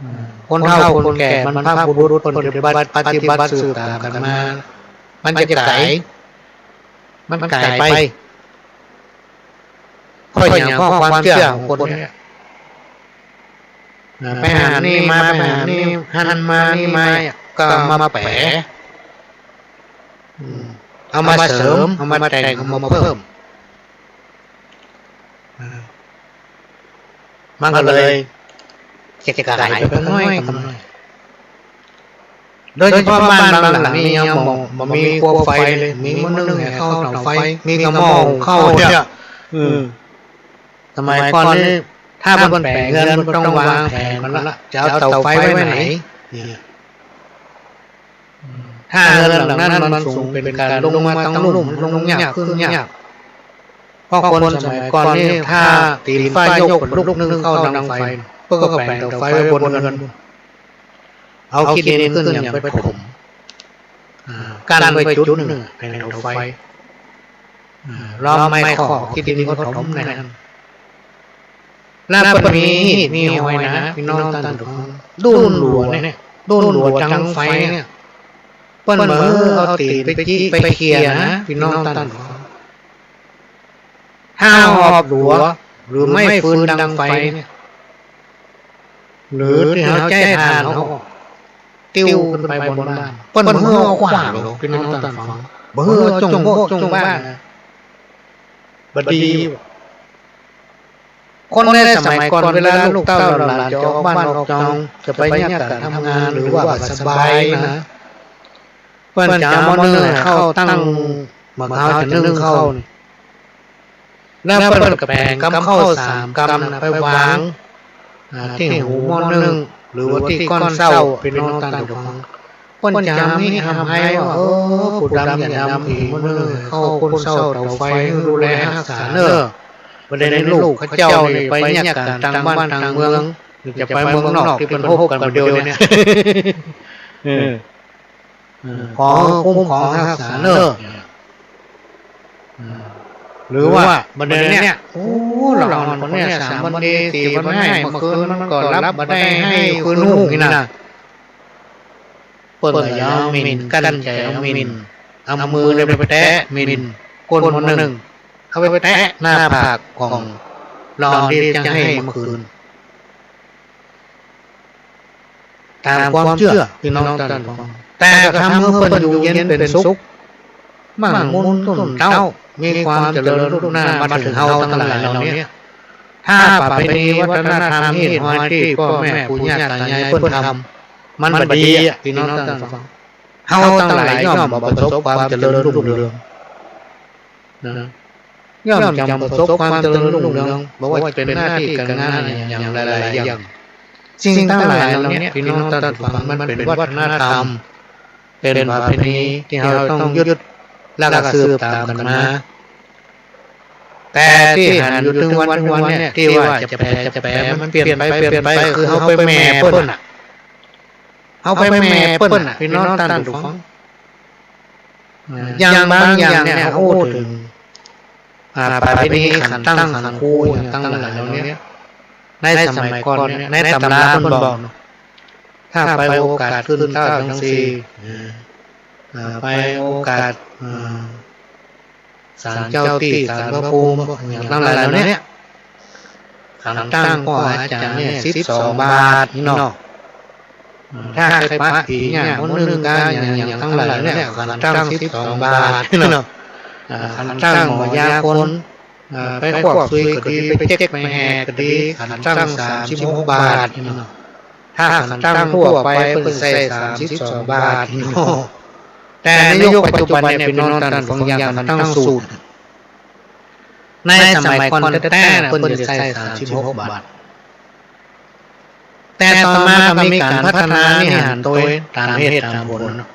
อืม คนเฒ่าคนแก่บรรพบุรุษเปิ้นปฏิบัติ ปฏิบัติสืบต๋ามกั๋นมา มันจะก๋าย มันก๋ายไป เพราะหยัง เพราะความเจื้อของคนเนี่ย อ่า ไปหันนี่มา ไปหันนี่ หันมานี่มา ก็เอามาแป๋ อืม เอามาเสริม เอามาแต่ง เอามาเพิ่ม อ่า มันก็เลยจะก๋ายไปกำน้อยกำน้อย โดยเฉพาะบ้านบางหลังนี่ยังบ่ บ่มีขั้วไฟเลย มีหม้อนึ่งแหเข้าเต๋าไฟ มีกระหม้อหุงข้าวเนี่ย อืม สมัยก่อนนี่ ถ้าเปิ้นแป๋เฮือนเปิ้นต้องวางแผนก่อนละ จะเอาเต๋าไฟไว้ไหน เนี่ย ถ้าเฮือนหลังนั้นมันสูงเป๋นก๋านลงมาตังลุ่ม ลงยาก ขึ้นยาก เพราะคนสมัยก่อนนี่ ถ้าตี๋นฟ้ายกลูกนึ่งเข้าดังไฟ เปิ้นก็แป๋งเต๋าไฟไว้บนเฮือน เอาขี้ดินขึ้นหยังไปถม อ่า กั้นไว้จุดนึ่ง แป๋งเต๋าไฟ อ่า ล้อมไม้คอก ขี้ดินก็ถมในนั้น แล้วเปิ้นมีฮีตมีฮอยนะ ปี้น้องต้านฟัง ดุ้นหลัวเนี่ย ดุ้นหลัวจังไฟเนี่ย เปิ้นบ่หื้อเอาตี๋นไปจี้ไปเขี่ยนะ ปี้น้องต้านฟัง ถ้าหอบหลัว หรือไม้ฟืนดังไฟเนี่ย หรือตี้เฮาใจ๊ถ่านเฮา ติ้วขึ้นไปบนบ้าน เปิ้นบ่หื้อเอาขว้างหรอก ปี้น้องต้านฟัง บ่หื้อเอาจ้องโบ้จ้องบ้านนะ บ่ดี คนในสมัยก่อนเวลาลูกเต้าหลานจะออกบ้านออกจอง จะไปเยียะก๋านทำงานหรือว่าบ่สบายนะ เปิ้นจะเอาหม้อนึ่งแหเข้าตั้ง เมื่อเขาจะนึ่งข้าวนี่ แล้วเปิ้นก็แป๋งกำข้าวสามกำน่ะไปวาง อ่า ตี้หูหม้อนึ่ง หรือว่าตี้ก้อนเซ้า ปี้น้องต้านฟัง เปิ้นจะมีอำไพว่า เออ ผู้ดำอย่าดำ อีหม้อนึ่งแหเข้าก้นเซ้าเต๋าไฟ หื้อดูแลฮักษาเน่อ บ่ได้ในลูกเขาเจ้านี่ไปเยียะก๋านต่างบ้านต่างเมือง หรือจะไปเมืองนอกตี้เปิ้นฮบกั๋นบ่าเดี่ยวเนี่ย เออ เออ ขอคุ้มครองฮักษาเน่อ เออ หรือว่าบ่าเดี่ยวเนี่ย โอ้ ละอ่อนคนเนี่ย สามวันดี สี่วันไห้ เมื่อคืนมันก็หลับบ่ได้ ไห้คืนฮุ่งนี่นะ เปิ้นก็ยอมหมิ่น กั้นใจ๋เอาหมิ่น เอามือเนี่ยไปแตะหมิ่นก้นหม้อนึ่ง เอาไปแตะหน้าผากของละอ่อนตี้จะไห้เมื่อคืน ต๋ามความเจื้อ ปี้น้องต้านฟัง แต่ก็ทำหื้อเปิ้นอยู่เย็นเป๋นสุข มั่งมูนต้นเต๊า มีความเจริญรุ่งเรืองมาเถิงเฮาตังหลายเหล่านี้ ถ้าประเพณีวัฒนธรรมฮีตฮอยตี้ป้อแม่ปู่ย่าต๋ายายเปิ้นทำ มันบ่ดีอะ ปี้น้องต้านฟัง เฮาตังหลายย่อมบ่ประสบความเจริญรุ่งเรือง นะ ย่อมจะประสบความเจริญรุ่งเรือง บ่ว่าจะเป๋นหน้าตี้ก๋านงานอะหยังหลายๆ อย่าง สิ่งตังหลายเหล่านี้ ปี้น้องต้านฟัง มันเป๋นวัฒนธรรม เป๋นประเพณีตี้เฮาต้องยึด แล้วก็สืบต๋ามกั๋นมา แต่ตี้หันอยู่เถิงวันๆ เนี่ย ตี้ว่าจะแป๋ จะแป๋ มันเปลี่ยนไป เปลี่ยนไป คือเฮาไปแหม่เปิ้นน่ะ เฮาไปแหม่เปิ้นน่ะ ปี้น้องต้านฟัง อ่า อย่างบางอย่างเนี่ย เฮาอู้เถิง อ่า ประเพณีขันตั้งขันครูอย่างตังหลายเหล่านี้ ในสมัยก่อนเนี่ย ในต๋ำราเปิ้นบอกเนาะ ถ้าไปโอกาสขึ้นเต๊าจังซี้ อ่า ไปโอกาส อ่า ศาลเจ้าตี้ ศาลพระภูมิ อย่างตังหลายเหล่านี้ ขันตั้งป้ออาจ๋ารย์เนี่ย สิบสองบาทนี่เนาะ ถ้าใค่ปะผีเนี่ย หม้อนึ่งก้าอย่าง อย่างตังหลายเนี่ย ขันตั้งสิบสองบาทนี่เนาะ อ่า ขันตั้งหมอยาคน อ่า ไปควักซุยก็ดี ไปเจ๊กไปแห่ก็ดี ขันตั้งสามสิบหกบาทนี่เนาะ ถ้าขันตั้งทั่วไปเปิ้นใส่สามสิบสองบาทนี่เนาะ แต่ในยุคปัจจุบันเนี่ย ปี้น้องต้านฟัง อย่างขันตั้งสูตร ในสมัยก่อนแต๊ๆ น่ะ เปิ้นจะใส่สามสิบหกบาท แต แต่ต่อมาก็มีก๋านพัฒนานี่หันโตยต๋ามเหตุต๋ามผลเนาะ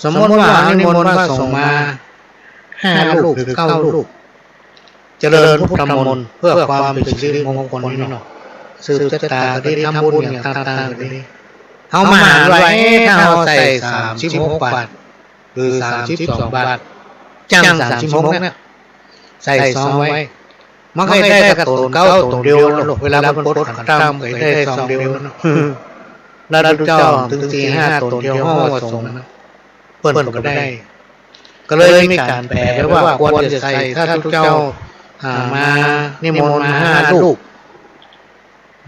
สมมติว่าเฮานิมนต์พระสงฆ์มาห้ารูปหรือเก้ารูป เจริญพุทธมนต์เพื่อความเป๋นสิริมงคลนี่เนาะ สืบจะต๋าก็ดี ทำบุญอย่างต่างๆ ก็ดี เฮามาหันว่า เอ๊ะ ถ้าเฮาใส่สามสิบหกบาท หรือสามสิบสองบาท จั้งสามสิบหกเนี่ย ใส่ซองไว้ มันก็ได้แต่ต๋นเก๊าต๋นเดียวเนาะ เวลามันปลดขันตั้งมันก็ได้ซองเดียวเนาะ แล้วตุ๊เจ้าตึงสี่ห้าต๋นเดียวฮ้องว่าสงฆ์นะ เปิ้นก็ได้ ก็เลยมีก๋านแป๋ไว้ว่าควรจะใส่ ถ้าตุ๊เจ้า อ่า มานิมนต์มาห้ารูป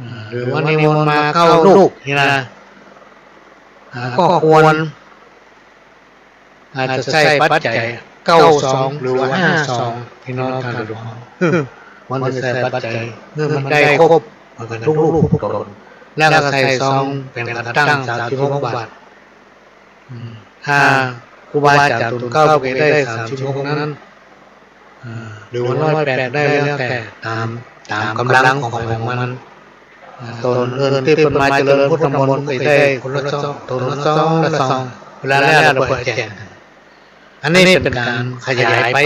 อ่า หรือว่านิมนต์มาเก้ารูปนี่นะ อ่า ก็ควร อาจจะใส่ปัจจัยเก้าซองหรือว่าห้าซอง พี่น้องท่านผู้ฟัง ควรจะใส่ปัจจัย เมื่อมันได้ครบ มันก็ทุกรูปทุกต๋น แล้วก็ใส่ซองเป๋นขันตั้งสามสิบหกบาท อืม ถ้าครูบาอาจ๋ารย์ต๋นเก๊าไปได้สามสิบหกนั้น อ่า หรือว่าร้อยแปดได้ แล้วแต่ต๋าม ต๋ามก๋ำลังของใผของมัน อ่า ต๋นอื่นตี้เปิ้นมาเจริญพุทธมนต์ก็ได้คนละซอง ต๋นละซองละซอง เวลาแล้วเราก็แจกกั๋น อันนี้เป๋นก๋านขยายไป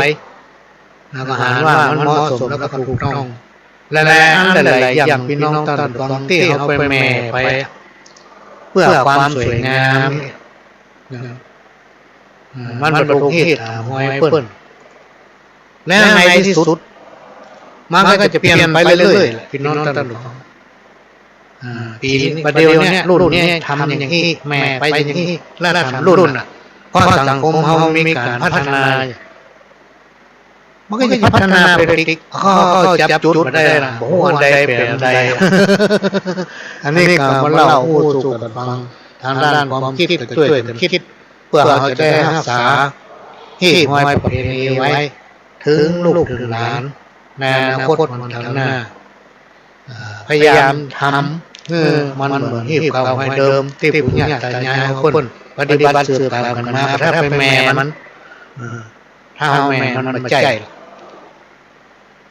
แล้วก็หันว่ามันเหมาะสมแล้วก็ถูกต้อง หลายๆ อันหลายๆ อย่าง พี่น้องท่านผู้ฟัง ตี้เฮาไปแหม่ไป เพื่อความสวยงามเนี่ยนะ อืม มันบ่ถูกฮีตต๋ามฮอยเปิ้น แล้วในตี้สุด มันก็จะเปลี่ยนไปเรื่อยๆ แหละ พี่น้องท่านผู้ฟัง อ่า ปีนี้ ประเดี๋ยวเนี้ย รุ่นนี้ทำอย่างนี้ แหม่ไปอย่างนี้ แล้วทำรุ่นน่ะ เพราะสังคมเฮามีก๋านพัฒนา มันก็จะพัฒนาไปติก เขาก็จับจุดมาได้นะ บ่ฮู้อันใดเป๋นอันใด อันนี้ก็มาเล่าอู้สู่กั๋นฟัง ตางด้านความกึ๊ดก็จ้วยกั๋นกึ๊ด เปื้อเฮาจะได้ฮักษาฮีตฮอยประเพณีไว้ เถิงลูกเถิงหลาน ในอนาคตวันข้างหน้า อ่า พยายามทำหื้อมันเหมือนฮีตเก่าฮอยเดิม ตี้ปู่ย่าต๋ายายเฮาเปิ้นปฏิบัติสืบต่อกั๋นมา ถ้าไปแหม่มัน อ่า ถ้าเฮาแหม่มันบ่ใจ้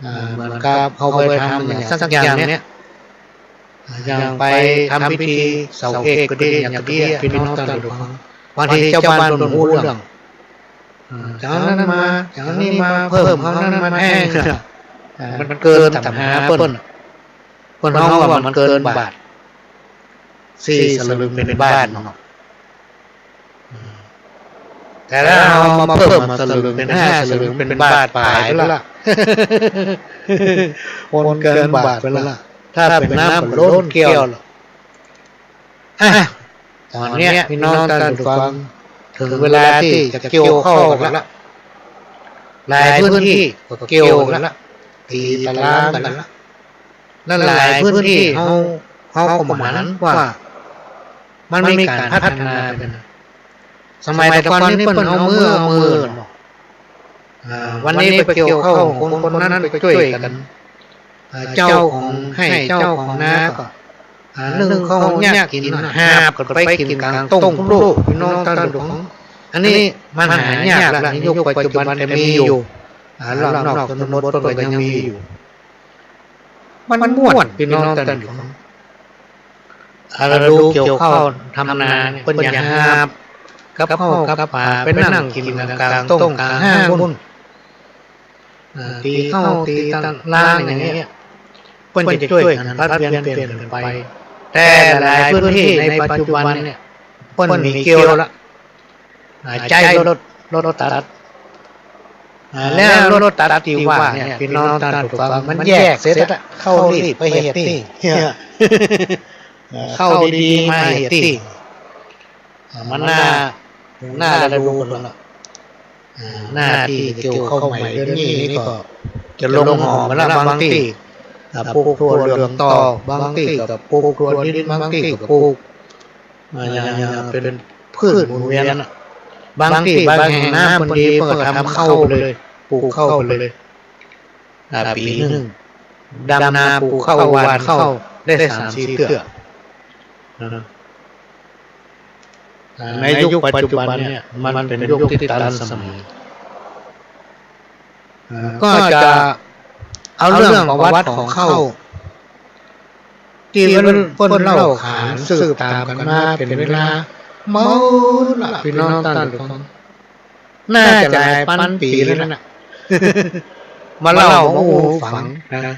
อ่า เหมือนกับเฮาไปทำอย่างสักอย่างเนี่ย อย่างไปทำพิธีเสาเอกก็ดี อย่างก็ดี พี่น้องท่านผู้ฟัง บางทีเจ้าบ้านเปิ้นบ่ฮู้เรื่อง อ่า อย่างนั้นมา อย่างนี้มาเพิ่ม เอานั้นมาแทน อ่า มันเกินต๋ามหาเปิ้น เปิ้นฮ้องว่ามันเกินบาท สี่สลึงเป๋นบาทเนาะ แต่ถ้าเฮามาเพิ่มมาสลึงเป๋นห้าสลึงเป๋นบาทป๋ายไปละ มันเกินบาทไปละ ถ้าเป๋นน้ำก็ล้นแก้วละ อ่ะ ต๋อนเนี้ยพี่น้องท่านผู้ฟัง เถิงเวลาตี้จะเกี่ยวข้าวกั๋นละ หลายพื้นตี้ก็เกี่ยวกั๋นละ ตีตะลางกั๋นละ และหลายพื้นตี้เฮา เฮาก็บ่หันว่ามันมีก๋านพัฒนาไปนะ สมัยแต่ก่อนนี้เปิ้นเอามือเอามือเนาะ อ่า วันนี้ไปเกี่ยวข้าวของคน คนนั้นไปจ้วยกั๋น อ่า เจ้าของไฮ่เจ้าของนาก็ อ่า นึ่งข้าวยากกิ๋น หาบกั๋นไปกิ๋นก๋างต้งพุ้นลูก พี่น้องท่านผู้ฟัง อันนี้มันหายากละ ในยุคปัจจุบันแต่มีอยู่ อ่า รอบนอกชนบทเปิ้นก็ยังมีอยู่ มันม่วน พี่น้องท่านผู้ฟัง อ่า ฤดูเกี่ยวข้าวทำนาเนี่ย เปิ้นจะหาบกับข้าวกับป๋าไปนั่งกิ๋นก๋างต้งก๋างห้างพุ้น อ่า ตีข้าวตีตะลางอย่างเงี้ย เปิ้นจะจ้วยกั๋นผลัดเวียนเปลี่ยนกั๋นไป แต่หลายพื้นตี้ในปัจจุบันเนี่ย เปิ้นมีเกี่ยวละ อ่า ใจ๊รถ รถตัด อ่า แล้วรถตัดตี้ว่าเนี่ย พี่น้องท่านผู้ฟัง มันแยกเสร็จอะ ข้าวรีบไปเฮ็ดตี้ เนี่ย เอ่อ ข้าวดีๆ มาเฮ็ดตี้ อ่า มันหน้า หน้าฤดูพุ้นละ อ่า หน้าตี้เกี่ยวข้าวใหม่เดือนนี้นี่ก็จะลงหอมไปละ บางตี้ อ่า ปลูกถั่วเหลืองต่อ บางตี้ก็ปลูกถั่วดิน บางตี้ก็ปลูก อ่า อย่าง อย่างเป๋นพืชหมุนเวียนอะ บางตี้บางแห่งน้ำมันดี เปิ้นก็ทำข้าวไปเลย ปลูกข้าวไปเลย อ่า ปี๋นึ่ง ดำนาปลูกข้าวหว่านข้าวได้สามสี่เตื้อ นะ อ่า ในยุคปัจจุบันเนี่ย มันเป๋นยุคตี้ตันสมัย อ่า ก็จะเอาเรื่องประวัติของข้าว ตี้เปิ้น เปิ้นเล่าขานสืบต๋ามกั๋นมาเป๋นเวลาเมินละ ปี้น้องต้านผู้ฟัง น่าจะหลายปันปี๋แล้วนะ มาเล่ามาอู้ฟังนะ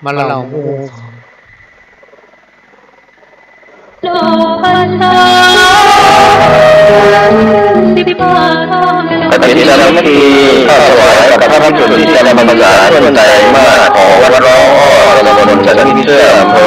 มาเล่ามาอู้ฟัง กฐินสามัคคี ผ้าถวายกับพระภิกษุสงฆ์จำพรรษา ต้นไทรมาส หอวัดร้องอ้อ ตำบลสันเขื่อน อำเภอ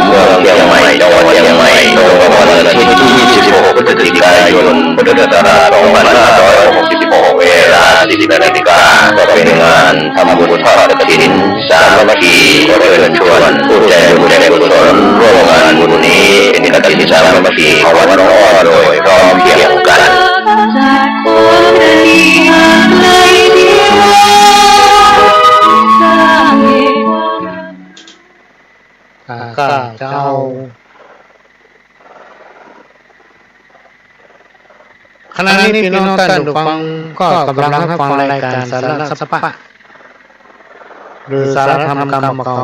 เมืองเชียงใหม่ จังหวัดเชียงใหม่ ตรงกับวันอาทิตย์ที่ยี่สิบหก พฤศจิกายน พุทธศักราชสองพันห้าร้อยหกสิบหก เวลาสิบนาฬิกา ก็เป็นงานทำบุญทอดกฐินสามัคคี ขอเชิญชวนผู้ใจบุญใจกุศลร่วมงานบุญนี้ เป็นกฐินสามัคคีของวัดหนองอ้อโดยพร้อมเพรียงกัน ข้าเจ้า ขณะนี้ปี้น้องต้านผู้ฟังก็ก่ำลังฮับฟังรายก๋านสาระสัพพะ หรือสารธรรมกำเก่า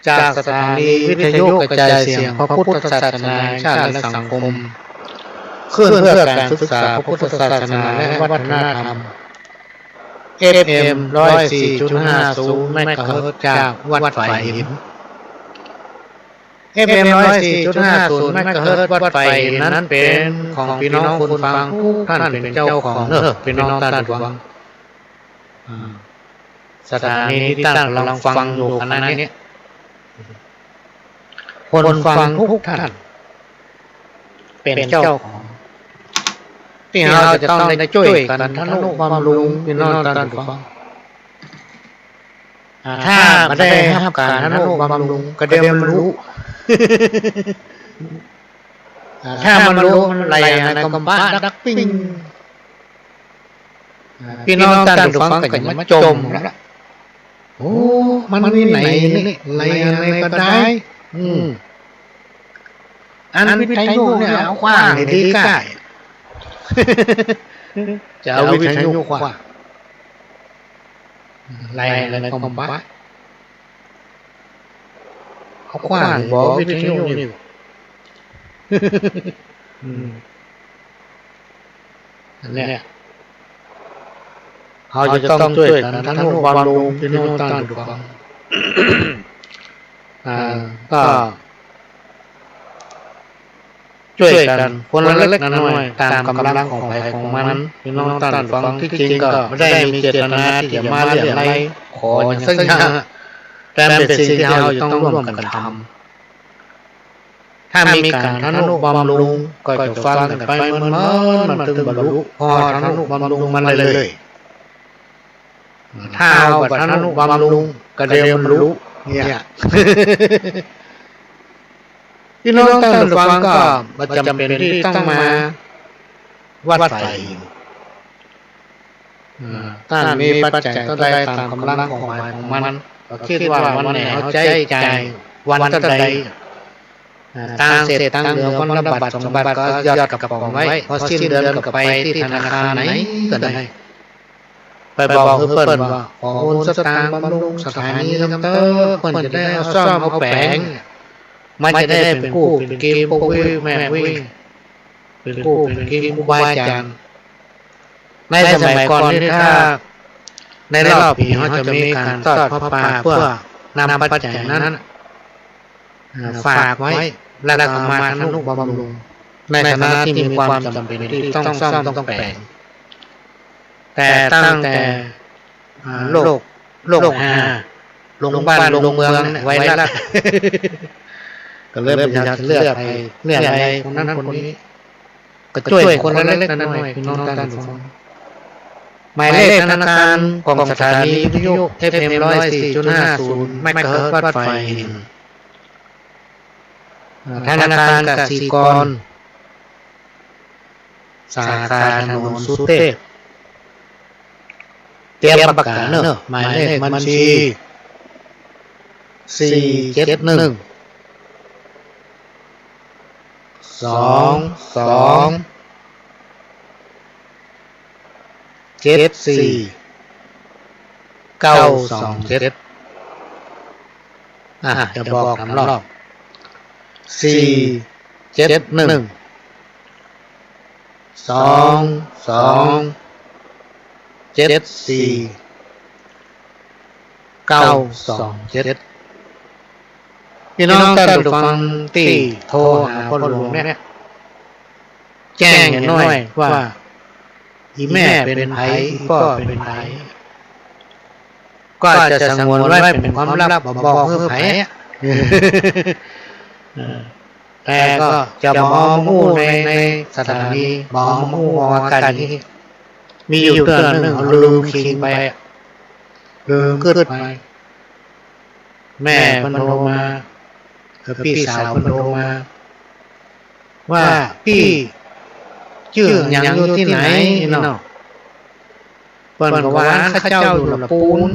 จากสถานีวิทยุกระจายเสียงพระพุทธศาสนาแห่งชาติและสังคม คลื่นเพื่อการศึกษาพระพุทธศาสนาและวัฒนธรรม เอฟเอ็ม ร้อยสี่จุดห้าศูนย์ เมกะเฮิรตซ์ จากวัดฝายหิน เอฟเอ็ม ร้อยสี่จุดห้าศูนย์ เมกะเฮิรตซ์ วัดฝายหินนั้นเป๋นของปี้น้องคนฟังกู้ต้านเป๋นเจ้าของเน่อ ปี้น้องต้านฟัง อ่า สถานีตี้ต้านก่ำลังฟังอยู่ขณะนี้ คนฟังกู้ต้านเป๋นเจ้าของ ตี้เฮาจะต้องได้จ้วยกั๋นทะนุบำรุงปี้น้องต้านฟัง อ่า ถ้าบ่ได้ฮับก๋านทะนุบำรุงก็เดี๋ยวมันลุ อ่า ถ้ามันลุมันไหลอะไรก็ปะดักปิ้ง อ่า ปี้น้องต้านผู้ฟังก็จะมาจ่มละ โอ้ มันมีไหนนี่ ไหลอะไรก็ได้ อืม อันวิทยุเนี่ยเอาขว้างหื้อดีก้า จะเอาวิทยุขว้าง ไหลอะไรก็ปะ เอาขว้างบ่วิทยุนี่ อืม อันเนี้ย เฮาจะต้องจ้วยกั๋นทะนุบำรุงปี้น้องต้านผู้ฟัง อ่า ก็ จ้วยกั๋นคนละเล็กละน้อย ต๋ามก๋ำลังของใผของมัน ปี้น้องต้านฟัง ตี้จริงก็บ่ได้มีเจตนาตี้จะมาเรียะไล่ขอหยังสักอย่าง แต่เป๋นสิ่งตี้เฮาจะต้องร่วมกั๋นทำ ถ้ามีก๋านทะนุบำรุง ก็จะฟังกั๋นไปเมินๆ มันตึงบรรลุ เพราะทะนุบำรุงมันเรื่อยๆ ถ้าเฮาบ่ทะนุบำรุง ก็เดี๋ยวมันลุเนี่ย ปี้น้องต้านฟังก็บ่จ๋ำเป๋นตี้ต้องมาวัดฝายหิน อ่า ต้านมีปัจจัยเต้าใดต๋ามก๋ำลังของใผของมัน ก็กึ๊ดว่าวันไหนเฮาใจ๊จ่ายวันเต้าใด อ่า ตางเศษตางเหลือวันละบาทสองบาทก็หยอดกระป๋องไว้ พอสิ้นเดือนก็ไปตี้ธนาคารไหนก็ได้ ไปบอกหื้อเปิ้นว่า ขอโอนสตางค์บำรุงสถานีนำเต๊อะ เปิ้นจะได้เอาส้อมเอาแป๋ง มันจะได้เป๋นกู้เป๋นกีมป้ออุ๊ยแม่อุ๊ย เป๋นกู้เป๋นกีมครูบาอาจ๋ารย์ ในสมัยก่อนนี่ถ้าในรอบปี๋เฮาจะมีก๋านทอดผ้าป่าเปื้อนำปัจจัยนั้น อ่า ฝากไว้ แล้วก็เอามาทะนุบำรุง ในฐานะตี้มีความจ๋ำเป๋นตี้ต้องซ่อมต้องแป๋ง แต่ตั้งแต่ อ่า โรค โรคฮา ลงบ้านลงเมืองเนี่ย ไวรัส ก็เลยบ่อยากจะเลือกใผ เลือกใผคนนั้นคนนี้ ก็จ้วยคนละเล็กละน้อย ปี้น้องต้านฟัง หมายเลขธนาคารของสถานีวิทยุ เอฟเอ็ม ร้อยสี่จุดห้าศูนย์ เมกะเฮิรตซ์ วัดฝายหิน อ่า ธนาคารกสิกร สาขาถนนสุเทพ เตรียมปากกาเน่อ หมายเลขบัญชี สี่เจ็ดหนึ่ง สองสอง เจ็ดสี่ เก้าสองเจ็ด อ่ะ จะบอกสามรอบ สี่เจ็ดหนึ่ง สองสองเจ็ดสี่ เก้าสองเจ็ด พี่น้องต้านผู้ฟังตี้โทรหาพ่อหลวงเนี่ย แจ้งหน้อยว่า อี่แม่เป๋นใผ อี่ป้อเป๋นใผ ก็จะสงวนไว้เป๋นความลับ บ่บอกหื้อใผ เออ แต่ก็จะบ่เอามาอู้ใน ในสถานี บ่เอามาอู้ออกอากาศนี้ มีอยู่เตื้อหนึ่ง เอาลืมคิงไป ลืมกึ๊ดไป แม่เปิ้นโทรมา กับปี้สาวเปิ้นโทรมา ว่าปี้จื้อหยังอยู่ตี้ไหนเนาะ เปิ้นก็ว่าข้าเจ้าอยู่ละปูน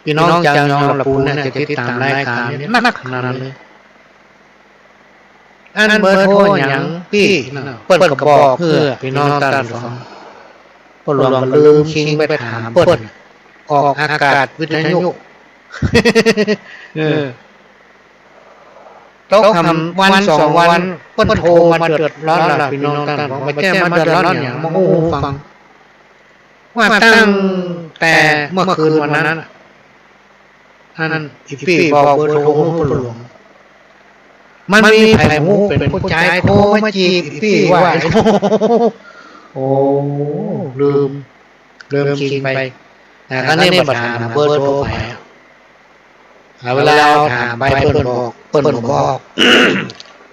พี่น้องจาวยองละปูนเนี่ยจะติดต๋ามรายก๋านนี้นักขนาดเลย อันเบอร์โทรหยังปี้เนาะ เปิ้นก็บอกหื้อพี่น้องต้านฟัง พ่อหลวงก็ลืมคิงไปถามเปิ้น ออกอากาศวิทยุ เออ ตกค่ำวันสองวัน เปิ้นโทรมาเดือดร้อนละ พี่น้องต้านฟัง บ่แจ้งมาเดือดร้อนหยัง มาอู้หื้อฟัง ว่าตั้งแต่เมื่อคืนวันนั้นน่ะ อันอี่ปี้บอกเบอร์โทรหื้อพ่อหลวง มันมีใผฮู้เป๋นผู้จายโทรมาจีบอี่ปี้ว่า โอ้ ลืม ลืมคิงไป อ่า คราวนี้บ่ถามเบอร์โทรไป อ่า เวลาเฮาถามไปเปิ้นบอก เปิ้นบ่บอก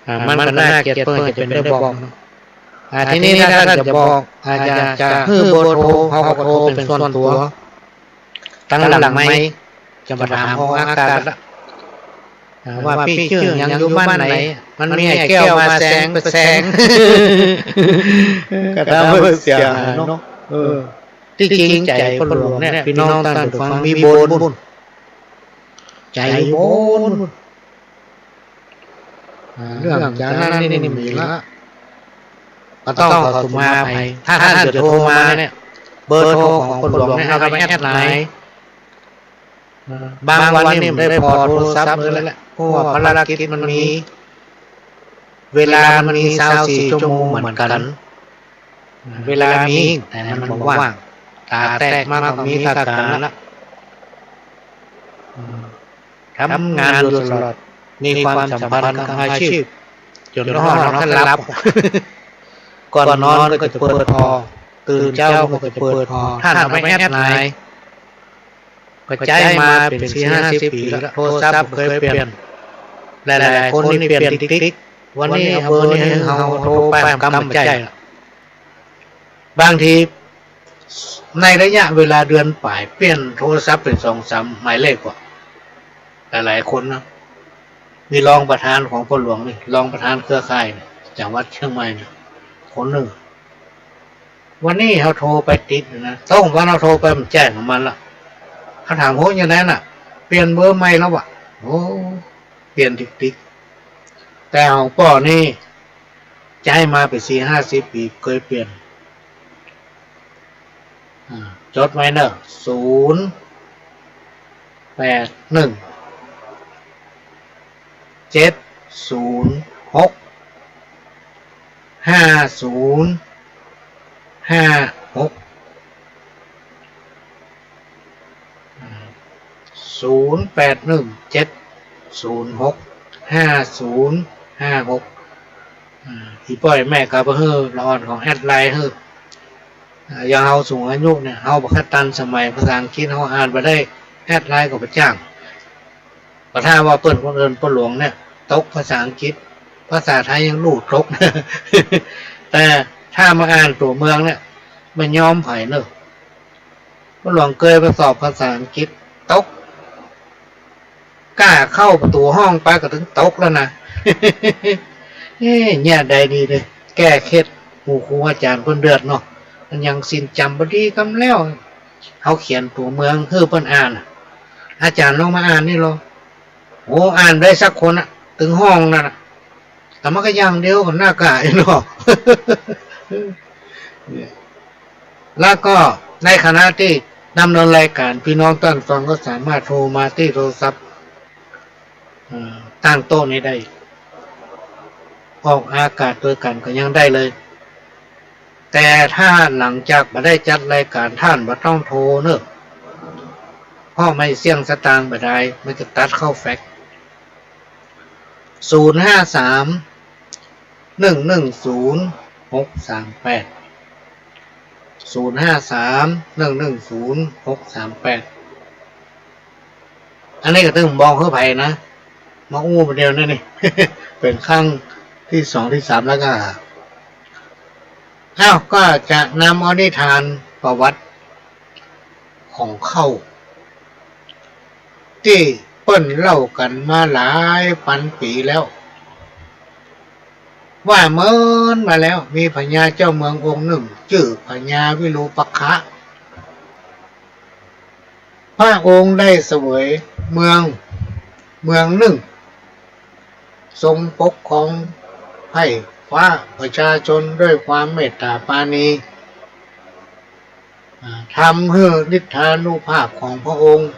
อ่า มันก็น่าเกลียด เปิ้นจะเป๋นได้บอกเนาะ อ่า ทีนี้ถ้าต้านจะบอก อ่า จะ จะหื้อเบอร์โทร เฮาก็โทรเป๋นส่วนตั๋ว ตังหลังไมค์ จะบ่ถามออกอากาศละ อ่า ว่าปี้จื้อหยังอยู่บ้านไหน มันมีไอ้แก้วมาแซง ไปแซง ก็ทำหื้อเสียหายเนาะ เออ ตี้จริงใจ๋พ่อหลวงเนี่ย พี่น้องต้านฟัง มีโบนบุญ ใจ๋โบนบุญ อ่า เรื่องจานั้นนี่มีละ ก็ต้องขอสุมาอภัย ถ้าต้านจะโทรมาเนี่ย เบอร์โทรของพ่อหลวงเนี่ย เอาไปแอดไลน์ เออ บางวันนี่บ่ได้ผ่อโทรศัพท์เลยแหละ เพราะว่าภารกิจมันมี เวลามันมีซาวสี่ชั่วโมงเหมือนกั๋น เวลามี แต่มันบ่ว่าง ต๋าแตกมาก็มีต๋าก๋านละ อืม ทำงานอยู่ตลอด มีความสัมพันธ์กับอาชีพ จ๋นฮอดนอนหลับ ก่อนนอนก็จะเปิดผ่อ ตื่นเจ๊าก็จะเปิดผ่อ ต้านเอาไปแอดไลน์ ก็ใจ๊มาเป๋นสี่ห้าสิบปี๋ละ โทรศัพท์บ่เกยเปลี่ยน หลายๆ คนนี่เปลี่ยนติ๊กๆ วันนี้เอาเบอร์นี้หื้อเฮาโทรไป กำบ่ใจ้ละ บางที ในระยะเวลาเดือนป๋าย เปลี่ยนโทรศัพท์เป๋นสองสามหมายเลขกว่า หลายๆ คนนะ มีรองประธานของพ่อหลวงนี่ รองประธานเครือข่ายนี่จังหวัดเชียงใหม่นี่ คนนึ่ง วันนี้เฮาโทรไปติดนะ สองวันเฮาโทรไปมันแจ้งของมันละ เฮาถาม โห ยังไงน่ะ เปลี่ยนเบอร์ใหม่แล้ววะ โอ้ เปลี่ยนติ๊กๆ แต่ของป้อนี่ ใจ๊มาเป๋นสี่ห้าสิบปี๋ เกยเปลี่ยน อ่า จดไว้เน่อ ศูนย์แปดหนึ่ง เจ็ดศูนย์หก ห้าศูนย์ห้าหก ศูนย์แปดหนึ่ง เจ็ดศูนย์หก ห้าศูนย์ห้าหก อ่า อี่ป้อแม่ก็บ่หื้อละอ่อนของแอดไลน์หื้อ อ่า อย่างเฮาสูงอายุเนี่ย เฮาบ่คัดตันสมัย ภาษาอังกฤษเฮาอ่านบ่ได้ แอดไลน์ก็บ่จ้าง บ่ถ้าว่าเปิ้นคนอื่น ป้อหลวงเนี่ย ตกภาษาอังกฤษ ภาษาไทยยังลู่ตก แต่ถ้ามาอ่านตั๋วเมืองเนี่ย บ่ยอมใผเน่อ ป้อหลวงเกยไปสอบภาษาอังกฤษ ตก ก้าเข้าประตู๋ห้องไปก็ถึงตกแล้วนะ เอ๊ะ เนี่ยใดดีเลย แก้เคล็ด หมู่ครูอาจ๋ารย์เปิ้นเดือดเนาะ มันยังสินจ๋ำบ่ดีกำแล้ว เฮาเขียนตั๋วเมืองหื้อเปิ้นอ่านน่ะ อาจ๋ารย์ลองมาอ่านนี่ลอ โอ้ อ่านได้สักคนอะ ตึงห้องนั่นน่ะ แต่มันก็อย่างเดียวกับหน้ากากเนาะ แล้วก็ในขณะตี้ดำเนินรายการ พี่น้องต้านฟังก็สามารถโทรมาตี้โทรศัพท์ เอ่อ ตั้งโต๊ะนี้ได้ ออกอากาศตวยกั๋นก็ยังได้เลย แต่ถ้าหลังจากบ่ได้จัดรายก๋าน ต้านบ่ต้องโทรเน่อ เพราะมันเสี้ยงสตางค์บ่ดาย มันจะตัดเข้าแฟกซ์ ศูนย์ห้าสาม หนึ่งหนึ่งศูนย์ หกสามแปด ศูนย์ห้าสาม หนึ่งหนึ่งศูนย์ หกสามแปด อันนี้ก็ตึงบ่บอกหื้อใผนะ มาอู้ผู้เดียวนั่นนี่ เป๋นครั้งตี้สองตี้สามแล้วก็ อ้าว ก็จะนำเอานิทานประวัติของข้าว ตี้เปิ้นเล่ากั๋นมาหลายปันปี๋แล้ว ว่าเมินมาแล้ว มีพญาเจ้าเมืององค์นึ่ง จื้อพญาวิรูปักขะ พระองค์ได้เสวยเมือง เมืองนึ่ง ทรงปกครองไพร่ฟ้าประชาชนด้วยความเมตต๋าปราณี อ่า ทำหื้อฤทธานุภาพของพระองค์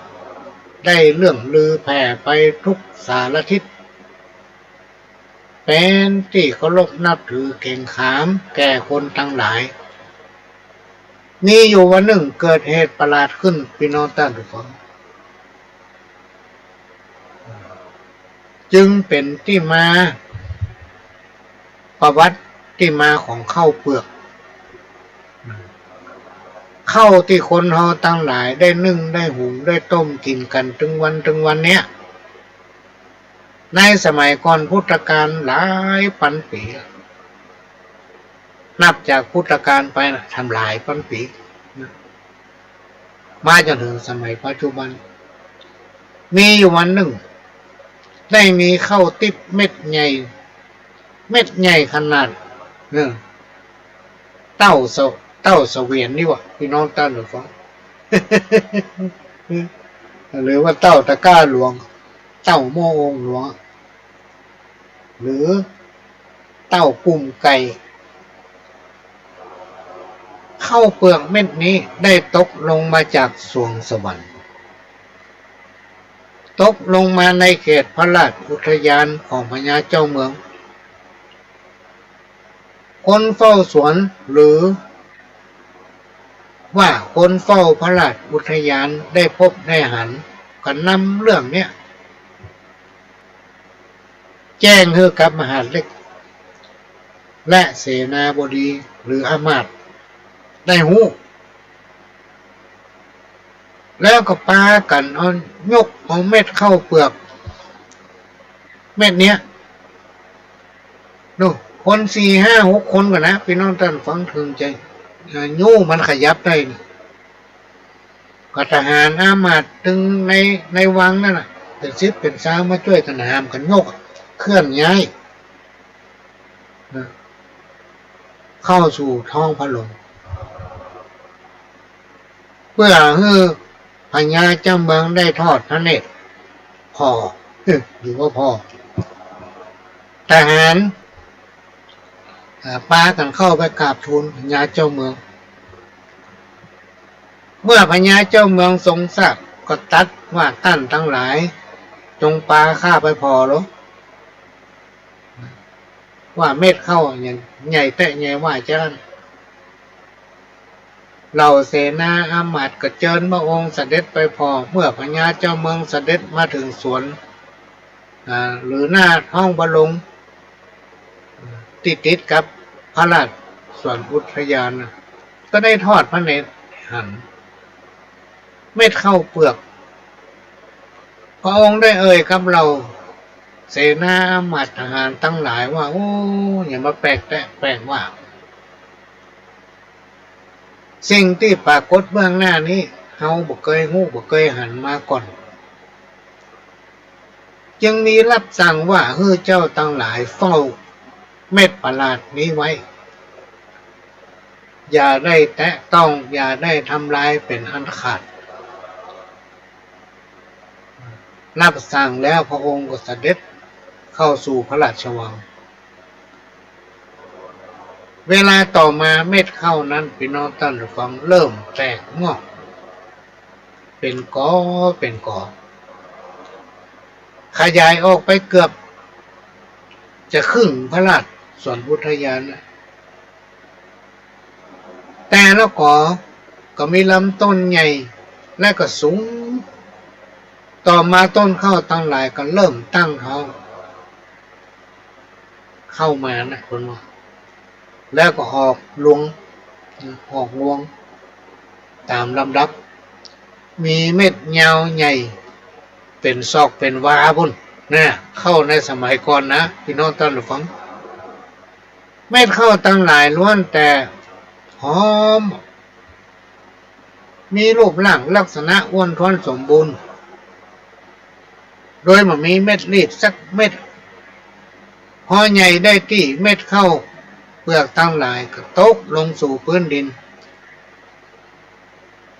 ได้เลื่องลือแผ่ไปทุกสารทิศ เป๋นตี้เคารพนับถือเกรงขามแก่คนตังหลาย มีอยู่วันนึ่งเกิดเหตุประหลาดขึ้น ปี้น้องต้านผู้ฟัง จึงเป๋นตี้มา ประวัติตี้มาของข้าวเปือก ข้าวตี้คนเฮาตังหลายได้นึ่งได้หุงได้ต้มกิ๋นกั๋นตึงวันตึงวันเนี้ย ในสมัยก่อนพุทธกาลหลายปันปี๋ นับจากพุทธกาลไปน่ะ ตั้งหลายปันปี๋นะ มาจ๋นเถิงสมัยปัจจุบัน มีอยู่วันนึ่ง ได้มีข้าวติ๊บเม็ดใหญ่ เม็ดใหญ่ขนาด เออ เต้าเส เต้าเสวียนนี่หว่า ปี้น้องต้านผู้ฟัง หรือว่าเต้าตะก้าหลวง เต้าหม้อองหลวง หรือเต้ากุ่มไก่ ข้าวเปือกเม็ดนี้ได้ตกลงมาจากสวงสวรรค์ ตกลงมาในเขตพระราชอุทยานของพญาเจ้าเมือง คนเฝ้าสวนหรือว่าคนเฝ้าพระราชอุทยานได้พบได้หัน ก็นำเรื่องเนี้ย แจ้งหื้อกับมหาดเล็ก และเสนาบดีหรืออำมาตย์ได้ฮู้ แล้วก็ปากั๋นเอายกเอาเม็ดข้าวเปือกเม็ดเนี้ย โน่ คนสี่ห้าหกคนก่อนะ ปี้น้องต้านฟังเถิงจะ เอ่อ ยู้มันขยับได้นี่ ก็ทหารอำมาตย์ตึงใน ในวังนั่นน่ะ เป๋นสิบเป๋นซาวมาจ้วยกั๋นหามกั๋นยก เคลื่อนย้าย นะ เข้าสู่ท้องพระโรง เพื่อหื้อพญาเจ้าเมืองได้ทอดพระเนตรผ่อ หรือว่าผ่อ ทหาร อ่า ปากั๋นเข้าไปกราบทูลพญาเจ้าเมือง เมื่อพญาเจ้าเมืองทรงทราบก็ตรัสว่า ต้านตังหลาย จงปาข้าไปผ่อโล ว่าเม็ดข้าวใหญ่แต๊ใหญ่ว่าจ้าน เหล่าเสนาอำมาตย์ก็เจิญพระองค์เสด็จไปผ่อ เมื่อพญาเจ้าเมืองเสด็จมาเถิงสวน อ่า หรือหน้าท้องพระโรง ตี้ติดกับพระราชสวนอุทยานน่ะ ก็ได้ทอดพระเนตรหัน เม็ดข้าวเปือก พระองค์ได้เอ่ยกับเหล่าเสนาอำมาตย์ทหารตังหลายว่า โอ้ อย่ามาแปลกแต๊แปลกว่า สิ่งตี้ปรากฏเบื้องหน้านี้ เฮาบ่เกยฮู้บ่เกยหันมาก่อน จึงมีรับสั่งว่าหื้อเจ้าตังหลายเฝ้าเม็ดประหลาดนี้ไว้ อย่าได้แตะต้อง อย่าได้ทำลายเป๋นอันขาด รับสั่งแล้วพระองค์ก็เสด็จเข้าสู่พระราชวัง เวลาต่อมาเม็ดข้าวนั้น ปี้น้องต้านฟัง เริ่มแตกงอก เป๋นกอ เป๋นกอ ขยายออกไปเกือบจะครึ่งพระราชสวนอุทยานแล้ว แต่ละกอก็มีลำต้นใหญ่และก็สูง ต่อมาต้นข้าวตังหลายก็เริ่มตั้งท้อง เข้ามานะคนว่า แล้วก็ออกรวง ออกรวง ต๋ามลำดับ มีเม็ดยาวใหญ่ เป๋นศอกเป๋นวาปู๊นนะ ข้าวในสมัยก่อนนะ ปี้น้องต้านผู้ฟัง เม็ดข้าวตังหลายล้วนแต่หอม มีรูปร่างลักษณะอ้วนท้วนสมบูรณ์ โดยบ่มีเม็ดรีบสักเม็ด พอใหญ่ได้ตี้เม็ดข้าวเปลือกตังหลายก็ตกลงสู่พื้นดิน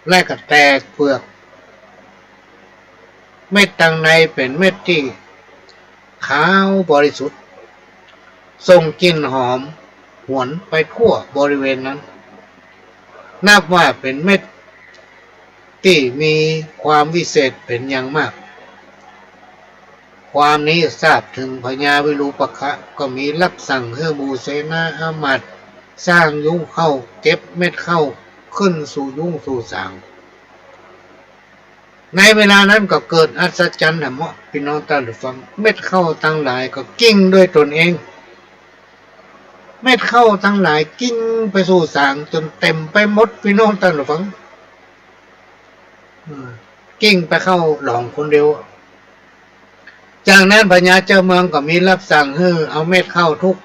และก็แตกเปลือก เม็ดตังในเป๋นเม็ดตี้ขาวบริสุทธิ์ ส่งกลิ่นหอมหวนไปทั่วบริเวณนั้น นับว่าเป๋นเม็ดตี้มีความวิเศษเป๋นอย่างมาก ความนี้ทราบเถิงพญาวิรูปกะ ก็มีรับสั่งหื้อหมู่เสนาอามาตย์สร้างยุ้งข้าวเก็บเม็ดข้าวขึ้นสู่ยุ้งสู่สาง ในเวลานั้นก็เกิดอัศจรรย์แหมเนาะ ปี้น้องต้านผู้ฟัง เม็ดข้าวตังหลายก็กิ่งด้วยตนเอง เม็ดข้าวตังหลายกิ่งไปสู่สางจ๋นเต๋มไปหมด ปี้น้องต้านผู้ฟัง อืม กิ่งไปเข้าหลองคนเดียว จากนั้นพญาเจ้าเมืองก็มีรับสั่งหื้อเอาเม็ดข้าวทุก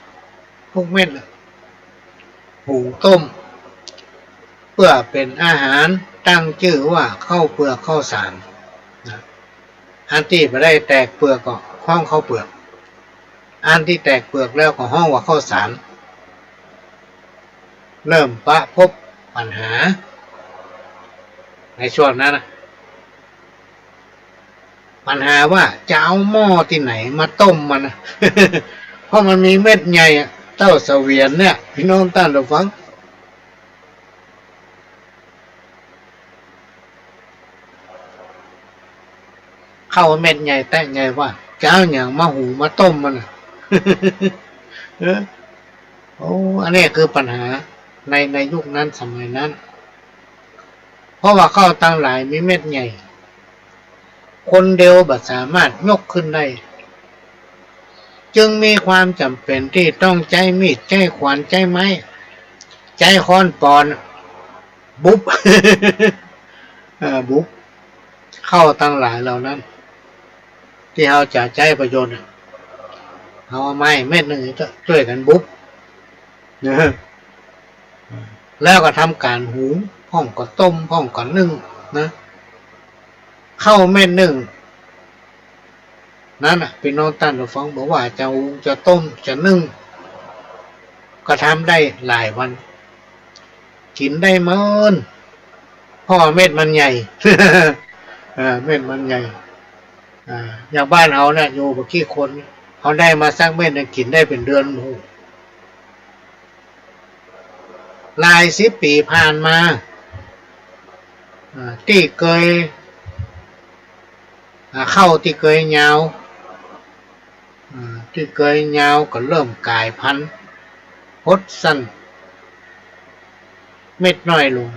ทุกเม็ดน่ะ หุงต้ม เปื้อเป๋นอาหาร ตั้งจื้อว่าข้าวเปลือกข้าวสารนะ อันตี้บ่ได้แตกเปลือกก็ฮ้องข้าวเปลือก อันตี้แตกเปลือกแล้วก็ฮ้องว่าข้าวสาร เริ่มประพบปัญหา ในช่วงนั้นนะ ปัญหาว่าจะเอาหม้อตี้ไหนมาต้มมันนะ เพราะมันมีเม็ดใหญ่อะ เต้าเสวียนเนี่ย ปี้น้องต้านผู้ฟัง ข้าวเม็ดใหญ่แต๊ใหญ่ว่า จะเอาหยังมาหุงมาต้มมันน่ะ เออ โอ้ อันนี้คือปัญหาใน ในยุคนั้นสมัยนั้น เพราะว่าข้าวตังหลายมีเม็ดใหญ่ คนเดียวบ่สามารถยกขึ้นได้ จึงมีความจ๋ำเป๋นตี้ต้องใจ๊มีด ใจ๊ขวาน ใจ๊ไม้ ใจ๊ค้อนปอน บุบ เออ บุบ ข้าวตังหลายเหล่านั้น ตี้เฮาจะใจ๊ประโยชน์น่ะ เอาไม้เม็ดนึ่งจ้วยกั๋นบุบ นะ แล้วก็ทำก๋านหุง พ่องก็ต้ม พ่องก็นึ่งนะ ข้าวเม็ดนึ่งนั้นน่ะ ปี้น้องต้านผู้ฟัง บ่ว่าจะหุง จะต้ม จะนึ่ง ก็ทำได้หลายวัน กิ๋นได้เมิน เพราะเม็ดมันใหญ่ เออ เม็ดมันใหญ่ อ่า อย่างบ้านเฮาเนี่ย อยู่บ่กี่คน เฮาได้มาสักเม็ดเนี่ย กิ๋นได้เป๋นเดือน โอ้โห หลายสิบปี๋ผ่านมา อ่า ตี้เกย อ่า ข้าวตี้เกยยาว อ่า ตี้เกยยาวก็เริ่มก๋ายพันธุ์ หดสั้น เม็ดน้อยลง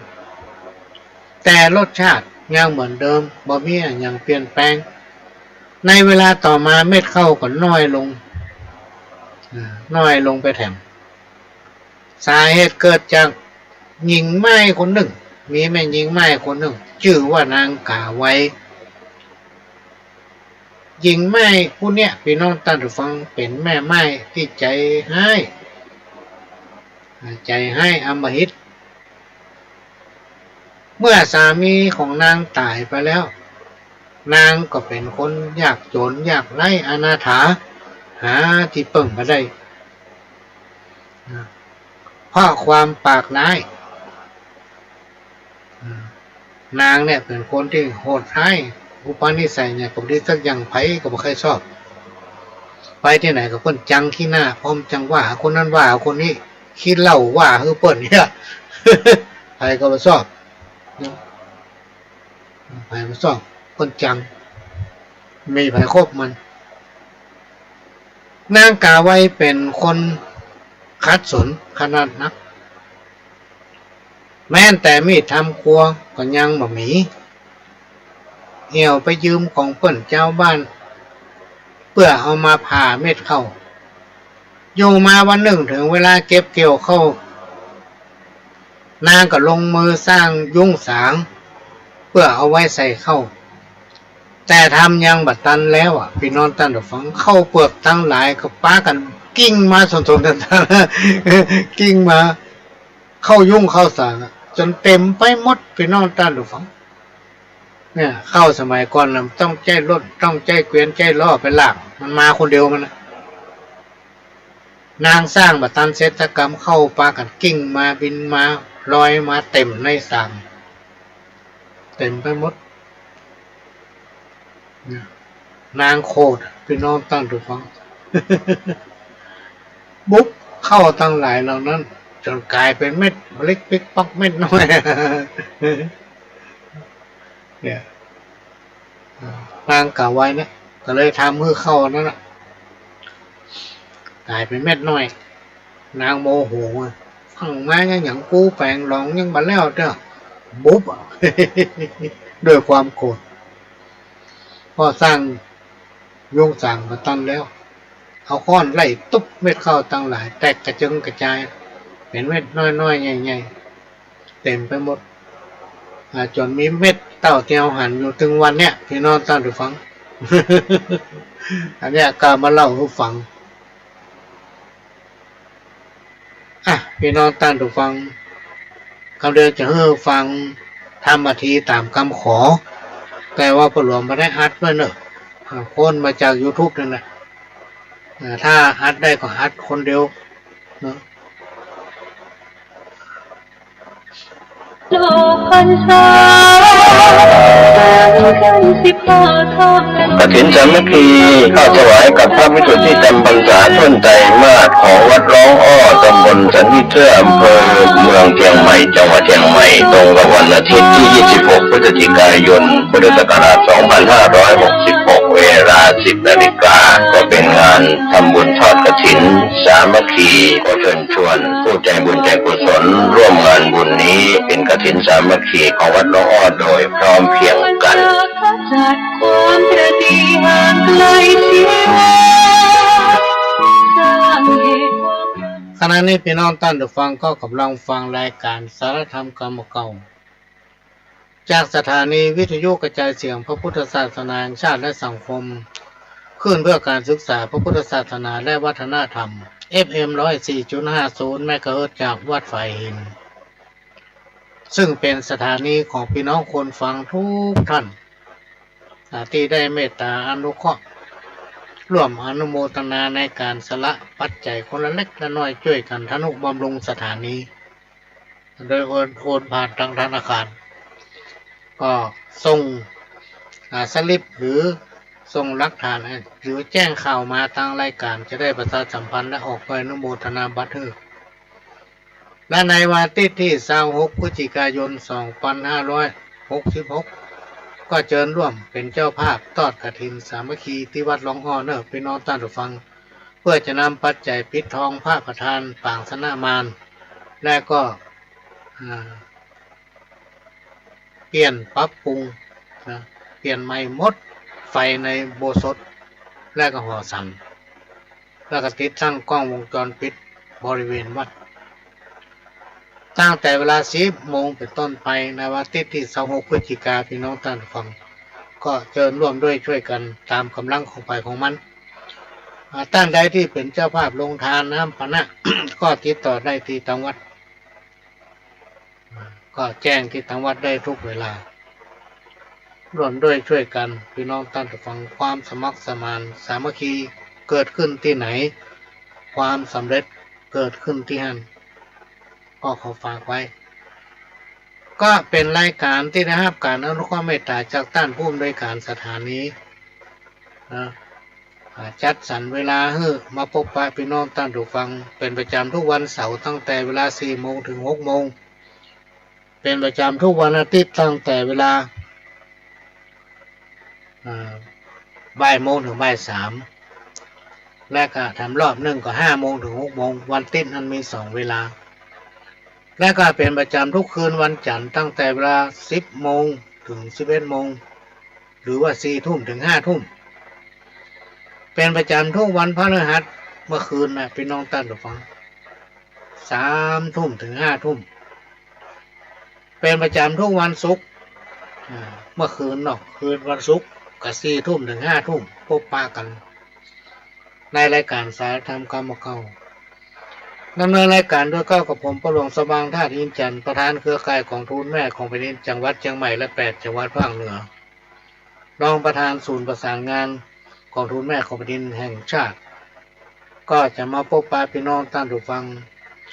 แต่รสชาติยังเหมือนเดิม บ่มีอะหยังเปลี่ยนแปลง ในเวลาต่อมาเม็ดข้าวก็น้อยลง อ่า น้อยลงไปแถม สาเหตุเกิดจากหญิงม่ายคนนึ่ง มีแม่ญิงม่ายคนนึ่ง จื้อว่านางก๋าไว หญิงม่ายผู้เนี้ย ปี้น้องต้านผู้ฟัง เป๋นแม่ม่ายตี้ใจ๋ฮ้าย ใจ๋ฮ้ายอำมหิต เมื่อสามีของนางต๋ายไปแล้ว นางก็เป๋นคนยากจ๋นยากไร้อนาถา หาตี้เปิ้งบ่ได้ นะ เพราะความปากร้าย อ่า นางเนี่ยเป๋นคนตี้โหดฮ้าย อุปนิสัยเนี่ยก็บ่ดีสักอย่าง ใผก็บ่ใค่ชอบ ไปตี้ไหนก็เปิ้นจังขี้หน้า พร้อมจังว่าคนนั้นว่าคนนี้ ขี้เหล้าว่าหื้อเปิ้นเนี่ย ใผก็บ่ชอบ ใผบ่ชอบ เปิ้นจัง มีใผคบมัน นางก๋าไวเป๋นคนขัดสนขนาดนัก แม้แต่มีดทำครัวก็ยังบ่มี เหี่ยวไปยืมของเปิ้นจาวบ้าน เปื้อเอามาผ่าเม็ดข้าว อยู่มาวันนึ่งเถิงเวลาเก็บเกี่ยวข้าว นางก็ลงมือสร้างยุ้งสาง เปื้อเอาไว้ใส่ข้าว แต่ทำยังบ่ตันแล้วอะ ปี้น้องต้านผู้ฟัง ข้าวเปลือกตังหลายก็ปากั๋นกิ่งมาสนๆ ตันๆ กิ่งมาเข้ายุ้งเข้าสางอะ จ๋นเต๋มไปหมด ปี้น้องต้านผู้ฟัง เนี่ย ข้าวสมัยก่อนน่ะ มันต้องใจ๊รถ ต้องใจ๊เกวียน ใจ๊ล้อไปลาก มันมาคนเดียวมันน่ะ นางสร้างบ่ตันเสร็จสักกำ ข้าวปากั๋นกิ่งมา บินมา ลอยมาเต๋มในสาง เต๋มไปหมด เนี่ย นางโขดอะ ปี้น้องต้านผู้ฟัง บุบข้าวตังหลายเหล่านั้น จ๋นก๋ายเป๋นเม็ดเล็กปิ๊กป๊อกเม็ดน้อย เนี่ย นางก๋าไวเนี่ย ก็เลยทำหื้อข้าวนั้นน่ะ ก๋ายเป๋นเม็ดน้อย นางโมโหอะ ฟั่งมายังหยัง กูแป๋งหลองยังบ่แล้วเตื้อ บุบอะ ด้วยความโขด พอสร้างยุ้งสางบ่ตันแล้ว เอาค้อนไล่ตุ๊บเม็ดข้าวตังหลาย แตกกระเจิงกระจาย เป๋นเม็ดน้อยๆ ใหญ่ๆ เต๋มไปหมด อ่า จ๋นมีเม็ดเต้าตี้เฮาหันอยู่เถิงวันเนี่ย ปี้น้องต้านผู้ฟัง อันเนี้ยก็มาเล่าหื้อฟัง อ่ะ ปี้น้องต้านผู้ฟัง กำเดิมจะหื้อฟังธรรมบทต๋ามกำขอ แต่ว่าป้อหลวงบ่ได้อัดไว้เนาะ อ่า โค่นมาจากยูทูบนั่นแหละ อ่า ถ้าอัดได้ก็อัดคนเดียวเนาะ กฐินสามัคคี ข้าวถวายกับพระวิสุทธิจำพรรษาต้นไตรมาสของวัดร้องอ้อ ตำบลสันนิเทื่อ อำเภอเมืองเจียงใหม่ จังหวัดเจียงใหม่ ตรงกับวันอาทิตย์ที่ ยี่สิบหก พฤศจิกายน พุทธศักราช สองพันห้าร้อยหกสิบหก เวลา สิบนาฬิกา ก็เป็นงานทำบุญทอดกฐินสามัคคี ขอเชิญชวนผู้ใจบุญใจกุศลร่วมงานบุญนี้ เป็นกฐินสามัคคีของวัดร้องอ้อโดยพร้อมเพรียงกัน ขณะนี้ปี้น้องต้านผู้ฟังก็ก่ำลังฟังรายก๋านสารธรรมกำเก่า จากสถานีวิทยุกระจายเสียงพระพุทธศาสนาแห่งชาติและสังคม คลื่นเพื่อการศึกษาพระพุทธศาสนาและวัฒนธรรม เอฟเอ็ม ร้อยสี่จุดห้าศูนย์ เมกะเฮิรตซ์ จากวัดฝายหิน ซึ่งเป๋นสถานีของปี้น้องคนฟังทุกท่าน อ่า ตี้ได้เมตต๋าอนุเคราะห์ ร่วมอนุโมทนาในก๋านสละปัจจัยคนละเล็กละน้อย จ้วยกั๋นทะนุบำรุงสถานี โดยโอน โอนผ่านตางธนาคาร ก็ส่ง อ่า สลิปหรือส่งหลักฐาน หรือแจ้งข่าวมาตางรายก๋าน จะได้ประชาสัมพันธ์และออกใบอนุโมทนาบัตรหื้อ และในวันอาทิตย์ตี้ ซาวหก พฤศจิกายน สองพันห้าร้อยหกสิบหก ก็เจิญร่วมเป๋นเจ้าภาพทอดกฐินสามัคคีตี้วัดร้องอ้อเน่อ ปี้น้องต้านผู้ฟัง เพื่อจะนำปัจจัยปิดทองพระประธานปางสนมาน และก็ อ่า เปลี่ยนปรับปรุงนะ เปลี่ยนใหม่หมด ไฟในอุโบสถ และก็หอฉัน และก็ติดตั้งกล้องวงจรปิดบริเวณวัด ตั้งแต่เวลา สิบโมง เป๋นต้นไป ในวันอาทิตย์ตี้ ซาวหก พฤศจิกา ปี้น้องต้านผู้ฟัง ก็เจิญร่วมด้วยจ้วยกั๋นต๋ามก๋ำลังของใผของมัน อ่า ต้านใดตี้เป๋นเจ้าภาพโฮงตานน้ำปานะ ก็ติดต่อได้ตี้ตางวัด ก็แจ้งตี้ตางวัดได้ทุกเวลา ร่วมด้วยจ้วยกั๋น ปี้น้องต้านผู้ฟัง ความสมัครสมานสามัคคีเกิดขึ้นตี้ไหน ความสำเร็จเกิดขึ้นตี้หั้น ก็ขอฝากไว้ ก็เป๋นรายก๋านตี้ได้ฮับก๋านอนุเคราะห์เมตต๋าจากต้านผู้อำนวยก๋านสถานี นะ อ่า จัดสรรเวลาหื้อมาปบปะปี้น้องต้านผู้ฟังเป๋นประจ๋ำทุกวันเสาร์ ตั้งแต่เวลา สี่โมง เถิง หกโมง เป๋นประจ๋ำทุกวันอาทิตย์ ตั้งแต่เวลา อ่า บ่ายโมงเถิงบ่ายสาม และก็ทำรอบนึ่งก็ห้าโมงเถิงหกโมง วันติ๊ดนั้นมีสองเวลา และก็เป๋นประจ๋ำกู้คืนวันจั๋นทร์ ตั้งแต่เวลาสิบโมงเถิงสิบเอ็ดโมง หรือว่าสี่ทุ่มเถิงห้าทุ่ม เป๋นประจ๋ำกู้วันพฤหัส เมื่อคืนนะปี้น้องต้านผู้ฟัง สามทุ่มเถิงห้าทุ่ม เป๋นประจ๋ำกู้วันศุกร์ อ่า เมื่อคืนเนาะ คืนวันศุกร์ ก็สี่ทุ่มเถิงห้าทุ่ม ปบปะกั๋น ในรายก๋านสายธรรมกำเก่า ดำเนินรายก๋านโดยเก๊ากับผม ป้อหลวงสว่าง ธาตุอินทร์จันทร์ ประธานเครือข่ายก๋องทุนแม่ของแผ่นดิน จังหวัดเจียงใหม่ และแปดจังหวัดภาคเหนือ รองประธานศูนย์ประสานงานก๋องทุนแม่ของแผ่นดินแห่งชาติ ก็จะมาปบปะปี้น้องต้านผู้ฟัง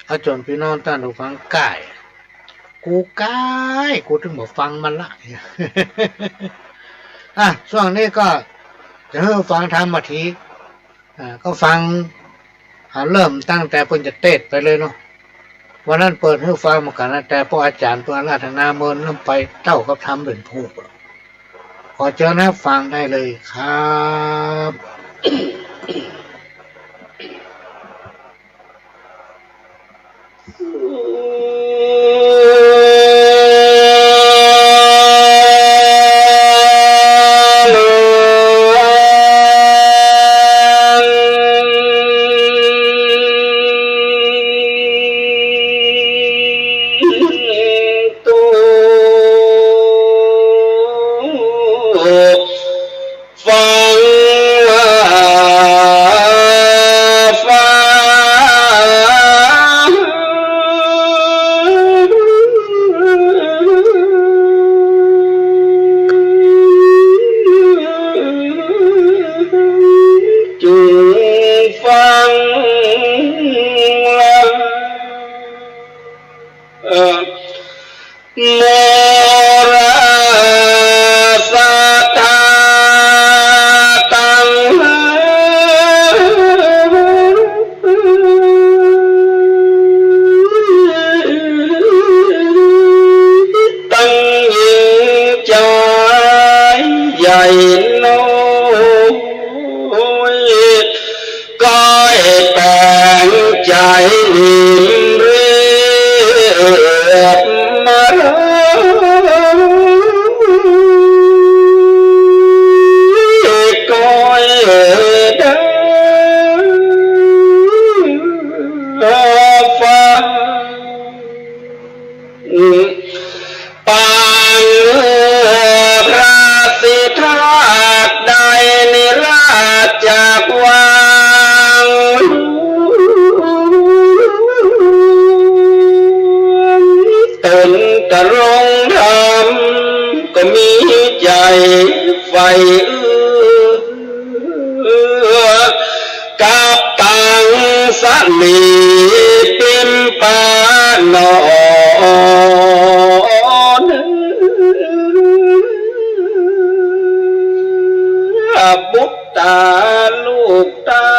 เอาจ๋นปี้น้องต้านผู้ฟังก้าย กูก้าย กูเถิงบ่ฟังมันละ อ่ะ ช่วงนี้ก็จะหื้อฟังธรรมะที อ่า ก็ฟัง อ่า เริ่มตั้งแต่เปิ้นจะเตสน์ไปเลยเนาะ วันนั้นเปิดหื้อฟังเหมือนกั๋นนะ แต่ป้ออาจ๋ารย์เปิ้นอาราธนาเมินล้ำไป เต้ากับธรรมเป๋นผู้ ขอเจิญฮับฟังได้เลยครับ ฟังว่าฟ้า จุ่งฟังละ เอ่อ มรศรัทธาตังหลาย ตังญิงใจ๋ใหญ่น้อย ก้อยแป๋งใจ๋หลิมเรียบมาลา ก้อยดาฟ้า ปางพระสิทธาตุได้นิราชจากวัง ตนตรงธรรมก็มีใจ๋ใฝ่เอื้อ กับตังสะหลีปิมปะหนอ บุตรตาลูกเต้า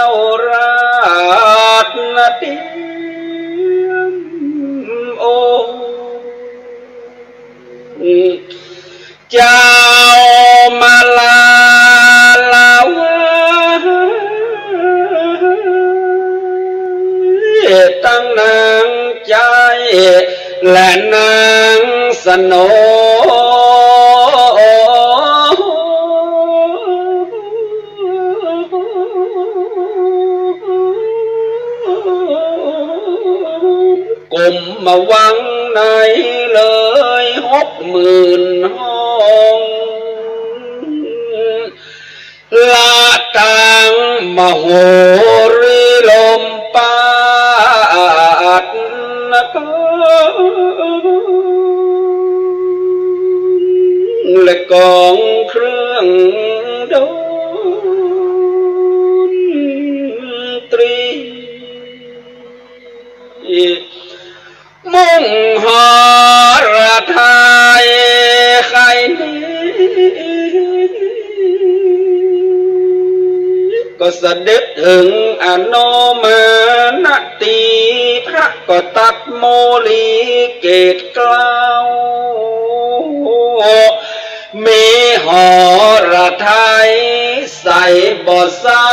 ราชนาเตียมองค์ เจ้ามาลาลาวา ตังนางใจ๊และนางสโน กรมวังในเลยหกหมื่นห้อง ละตังมโหรีลมปราชญ์นคร และก๋องเครื่องดนตรี มุ่งหฤทัยใค่นี้ ก็เสด็จเถิงอโนมาณตี พระก็ตรัสโมลีเกศเกล้า มีหฤทัย ใสบ่เศร้า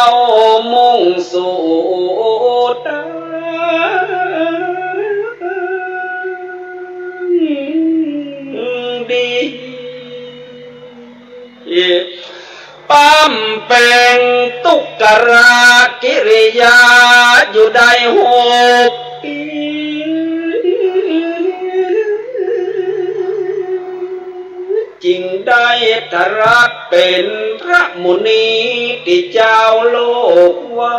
มุ่งสู่ตางดี ปำเป๋งตุ๊กรกิริยาอยู่ได้หกปี๋ จึงได้ทรัสเป๋นพระมุนีตี้จาวโลกไหว้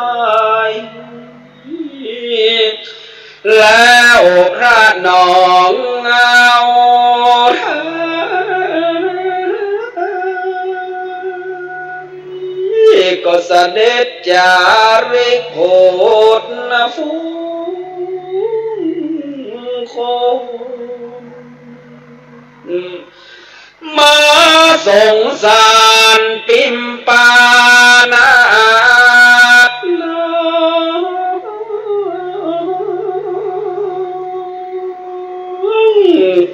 แล้วพระนองเอาไทย ก็เสด็จจาริกโผดนฝูงคน มาสงสารปิมปานาถ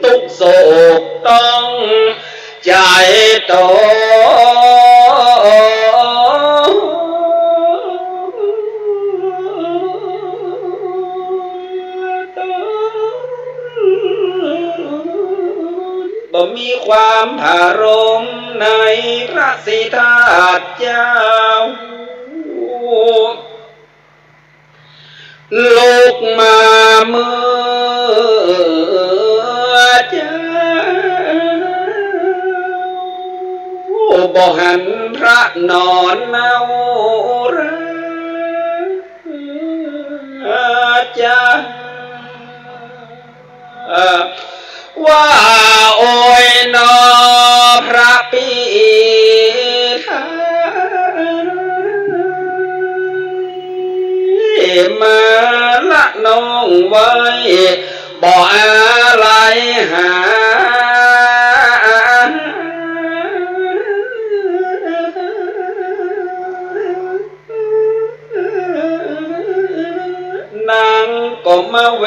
ตุ๊กข์โศกต้องใจ๋ตน บ่มีความผะรมในพระสิทธาเจ้า ลุกมาเมื่อเจ้า บ่หันพระนอนเนารา จา ว่าโอยหนอพระปิไทย มาละนองไว้ บ่อาลัยหา นางก็มาเว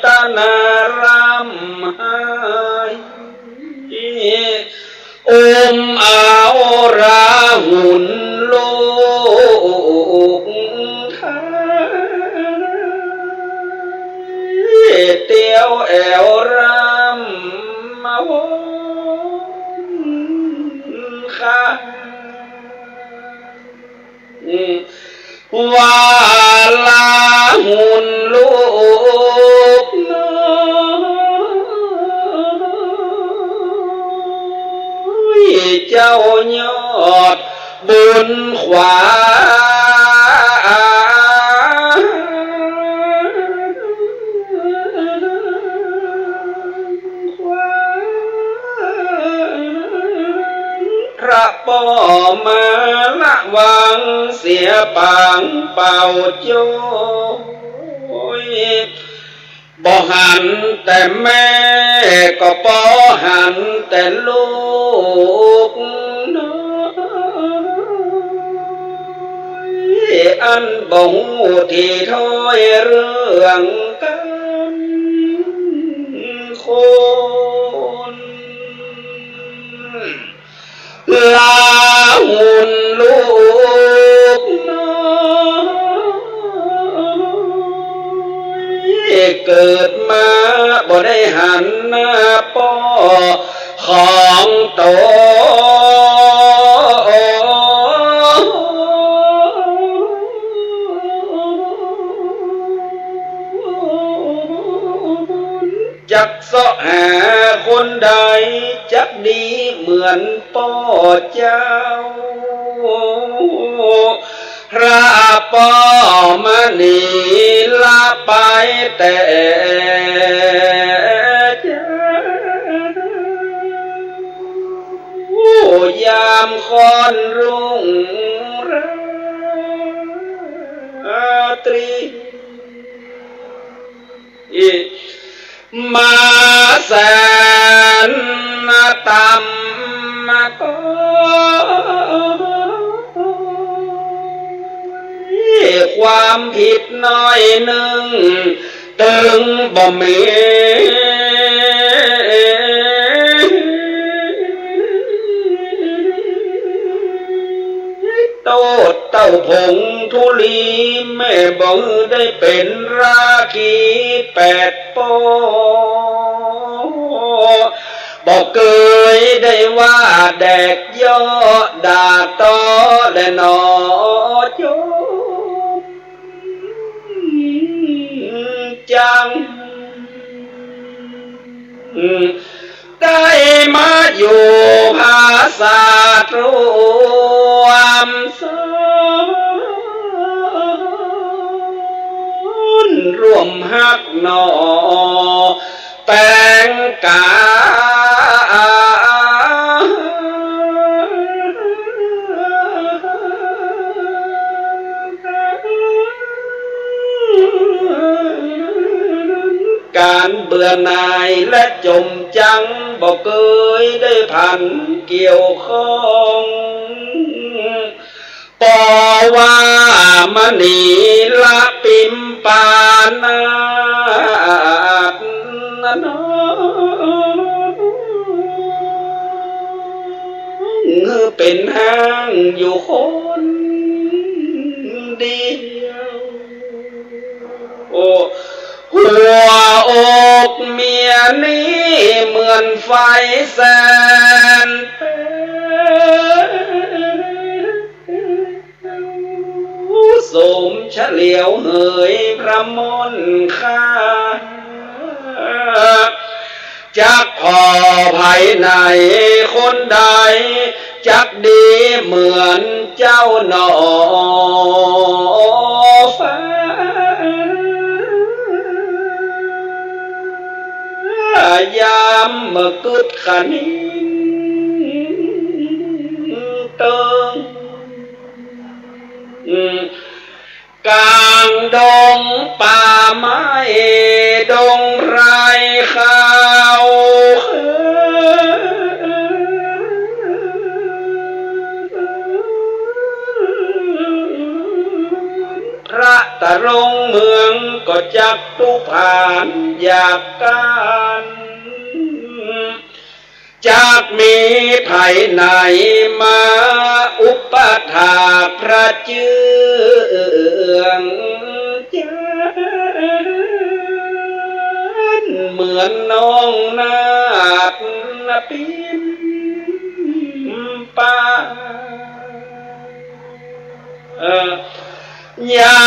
ทนาร่ำไห้ อุ้มเอาราหุลลูกไทย เตียวแอ่วร่ำมาวนคา ว่าราหุลลูกน้อย เจ้ายอดบุญขวา พระป้อมาละวางเสียปางเป่าโจ้ย บ่หันแต่แม่ก็ปอหันแต่ลูกน้อย อันบ่ฮู้ตี้ถ้อยเรื่องกั๋นคน ราหุลลูกน้อย เกิดมาบ่ได้หันหน้าป้อของตน จักเซาะหาคนใดจักดีเหมือนป้อเจ้า พระป้อมณีละไปแต่เจ๊า ยามค่อนรุ่งราตรี มาแสนต่ำมาก็ ความผิดน้อยนึ่งตึงบ่มี ต เต้าผงธุลี แม่บ่ได้เป๋นราคีแปดป้อ บ่เกยได้ว่าแดกเยาะด่าตอแลหนอ จมจัง ได้มาอยู่ผาสาดร่วมสน ร่วมฮักหน่อแป๋งกา ก๋านเบื่อหน่ายและจมจัง บ่เกยได้ผันเกี่ยวข้อง ปอวามณีละปิมปานาถ เป๋นฮ้างอยู่คนเดียว โอ้ หัวอกเมียนี้เหมือนไฟแสนเปลว โสมเฉลียวเหยพระม่อนข้า จักผ่อไผไหนคนใด จักดีเหมือนเจ้าหนอฟ้า ยามเมื่อกึ๊ดคะนิงเติง ก๋างดงป่าไม้ดงไพรขาว พระตะลงเมืองก็จักตุ๊กผานอยากก๋าน จักมีไผไหนมาอุปถากพระเจื้องจันทน์ เหมือนน้องนาฏปิมปา เอ่อ ยา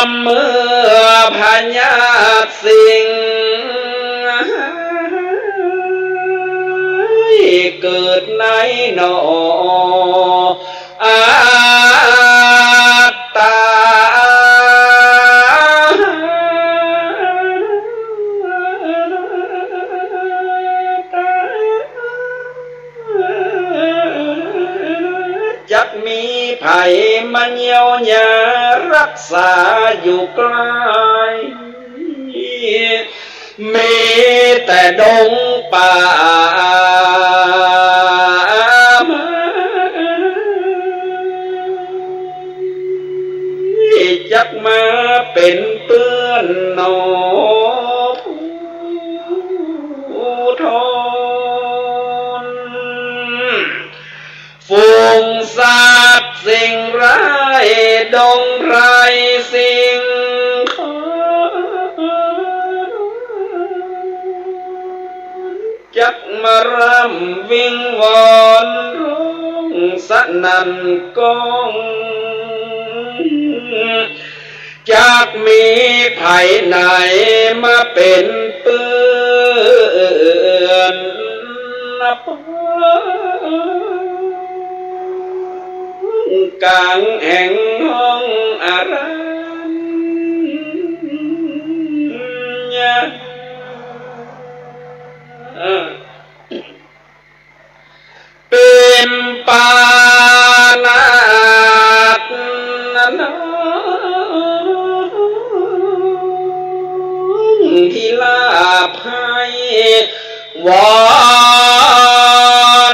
มเมื่อพญาสิงห์เกิดในหนอ อาตา จักมีไผมาเยียวยารักษาอยู่ใกล้ มีแต่ดงป่าไม้ จักมาเป๋นเปื้อนหนอผู้ทน ฝูงสัตว์สิ่งร้ายดงไพรสิ่งคอน จักมาร่ำวิงวอนร้องสนั่นก้อง จักมีไผไหนมาเป๋นเปื้อนป้อง ก๋างแห่งห้องอารัญญะ เอ่อ ปิมปานาถ ที่ลาบให้วอ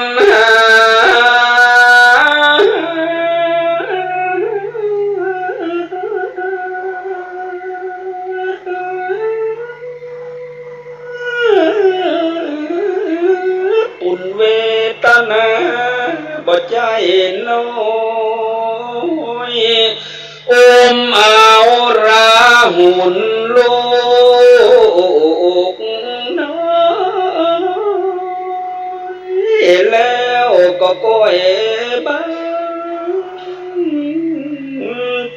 นหา ปุญเวทนาบ่ใจ้น้อย อุ้มเอาราหุลลูกน้อย แล้วก็ก้อยบาน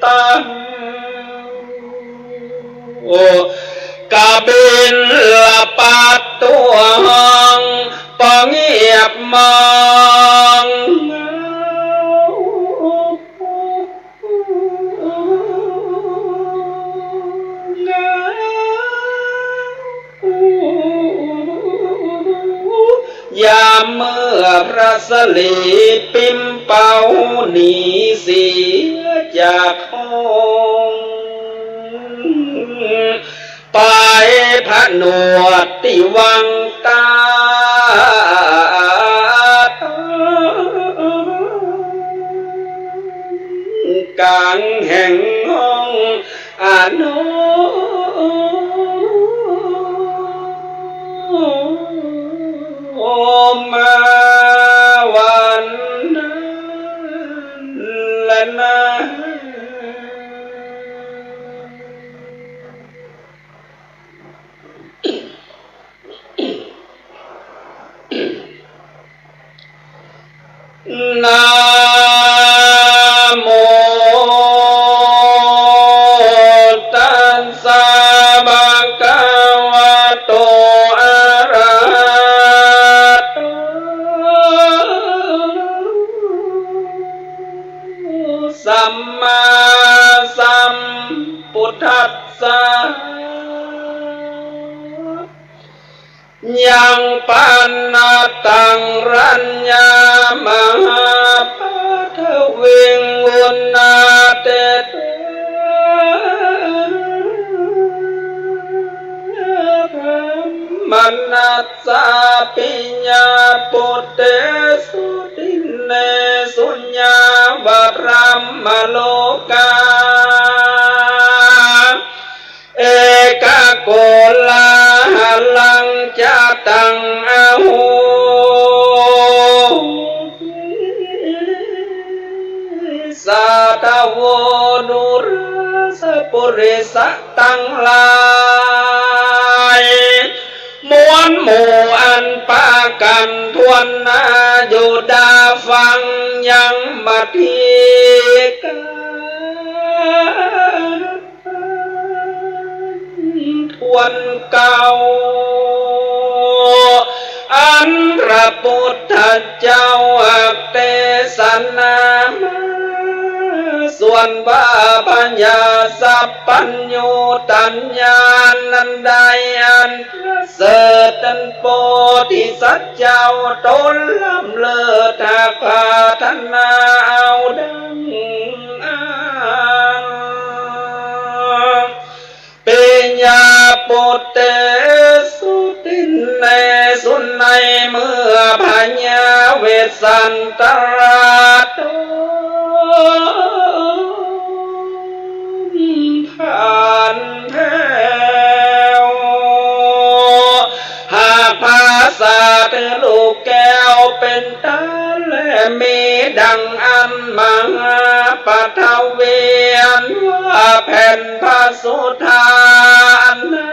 ตา กบิลปาตตวง ปอเงียบมอง ยามเมื่อพระสรีปิมเป๋าหนีเสียจากห้อง ไปผนวดตี้วังตา ก๋างแห่งห้อง อาโนมาวันนั้นแลนา นะโมตัสสะ ภะคะวะโต อะระหะโต สัมมาสัมพุทธัสสะ ยังปะนะตัง รัญญา มหาปัทวิง วุณณาเตเต พรหมณัสสาปิ ญาปุตเตสุ ทินเนสุ ญา วะ พรหมโลกา เอกะ โกลาหะลัง จะตัง อะโหสิ สาธโว ดูราสะ ปุริสะตังหลาย มวลหมู่อันปากั๋นถ้วนหน้า อยู่ดาฟังยังมาทีกา ถ้วนเก่า อันพระปุทธเจ้าอักเตสนามา ส่วนว่าพญาสัพพัญญูตัญญาณอันใดอันประเสริฐ อันโพธิสัตว์เจ้าต๋นล้ำเลิศ หากปรารถนาเอาดังอั้น ปิ ญาปุตเตสุ ทินเนสุ ในเมื่อพญาเวสสันตราต๋นผ่านแผ้ว หากภาษาถือลูกแก้วเป๋นต้า และมีดังอั้น มหาปัทวีอันว่าแผ่นพระสุธา อันนา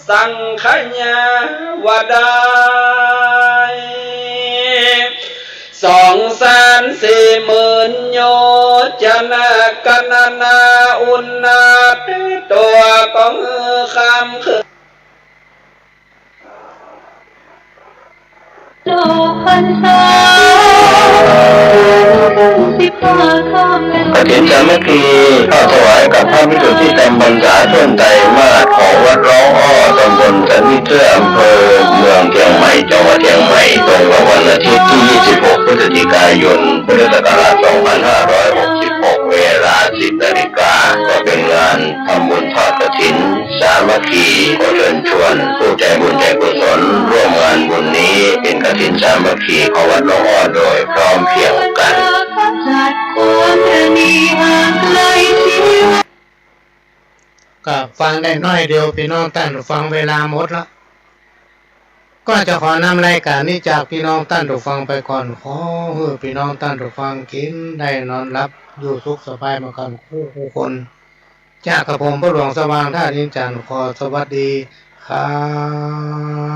สังขยาว่าได้ สองแสนสี่หมื่นโยจนะ กะนะนา อุณณาเต ตั๋วก็หื้อคำคือ ออกพรรษา กฐินสามัคคี ทอดถวายกับพระภิกษุที่จำพรรษาต้นไตรมาสของวัดร้องอ้อ ตำบลสันนิเตื้อ อำเภอเมืองเชียงใหม่ จังหวัดเชียงใหม่ ตรงกับวันอาทิตย์ที่ ยี่สิบหก พฤศจิกายน พุทธศักราช สองพันห้าร้อยหกสิบหก เวลา สิบนาฬิกา ก็เป็นงานทำบุญทอดกฐิน สามัคคี ขอเชิญชวนผู้ใจบุญใจกุศลร่วมงานบุญนี้ เป็นกฐินสามัคคีของวัดหนองอ้อโดยพร้อมเพรียงกัน ก็ฟังได้หน้อยเดียว พี่น้องต้านผู้ฟัง เวลาหมดละ ก็จะขอนำรายการนี้จากพี่น้องต้านผู้ฟังไปก่อน ขอหื้อพี่น้องต้านผู้ฟังกิ๋นได้นอนหลับ อยู่สุขสบายเหมือนกั๋นกู้คน จากกระผมพ่อหลวงสว่าง ธาตุอินทร์จันทร์ ขอสวัสดีครับ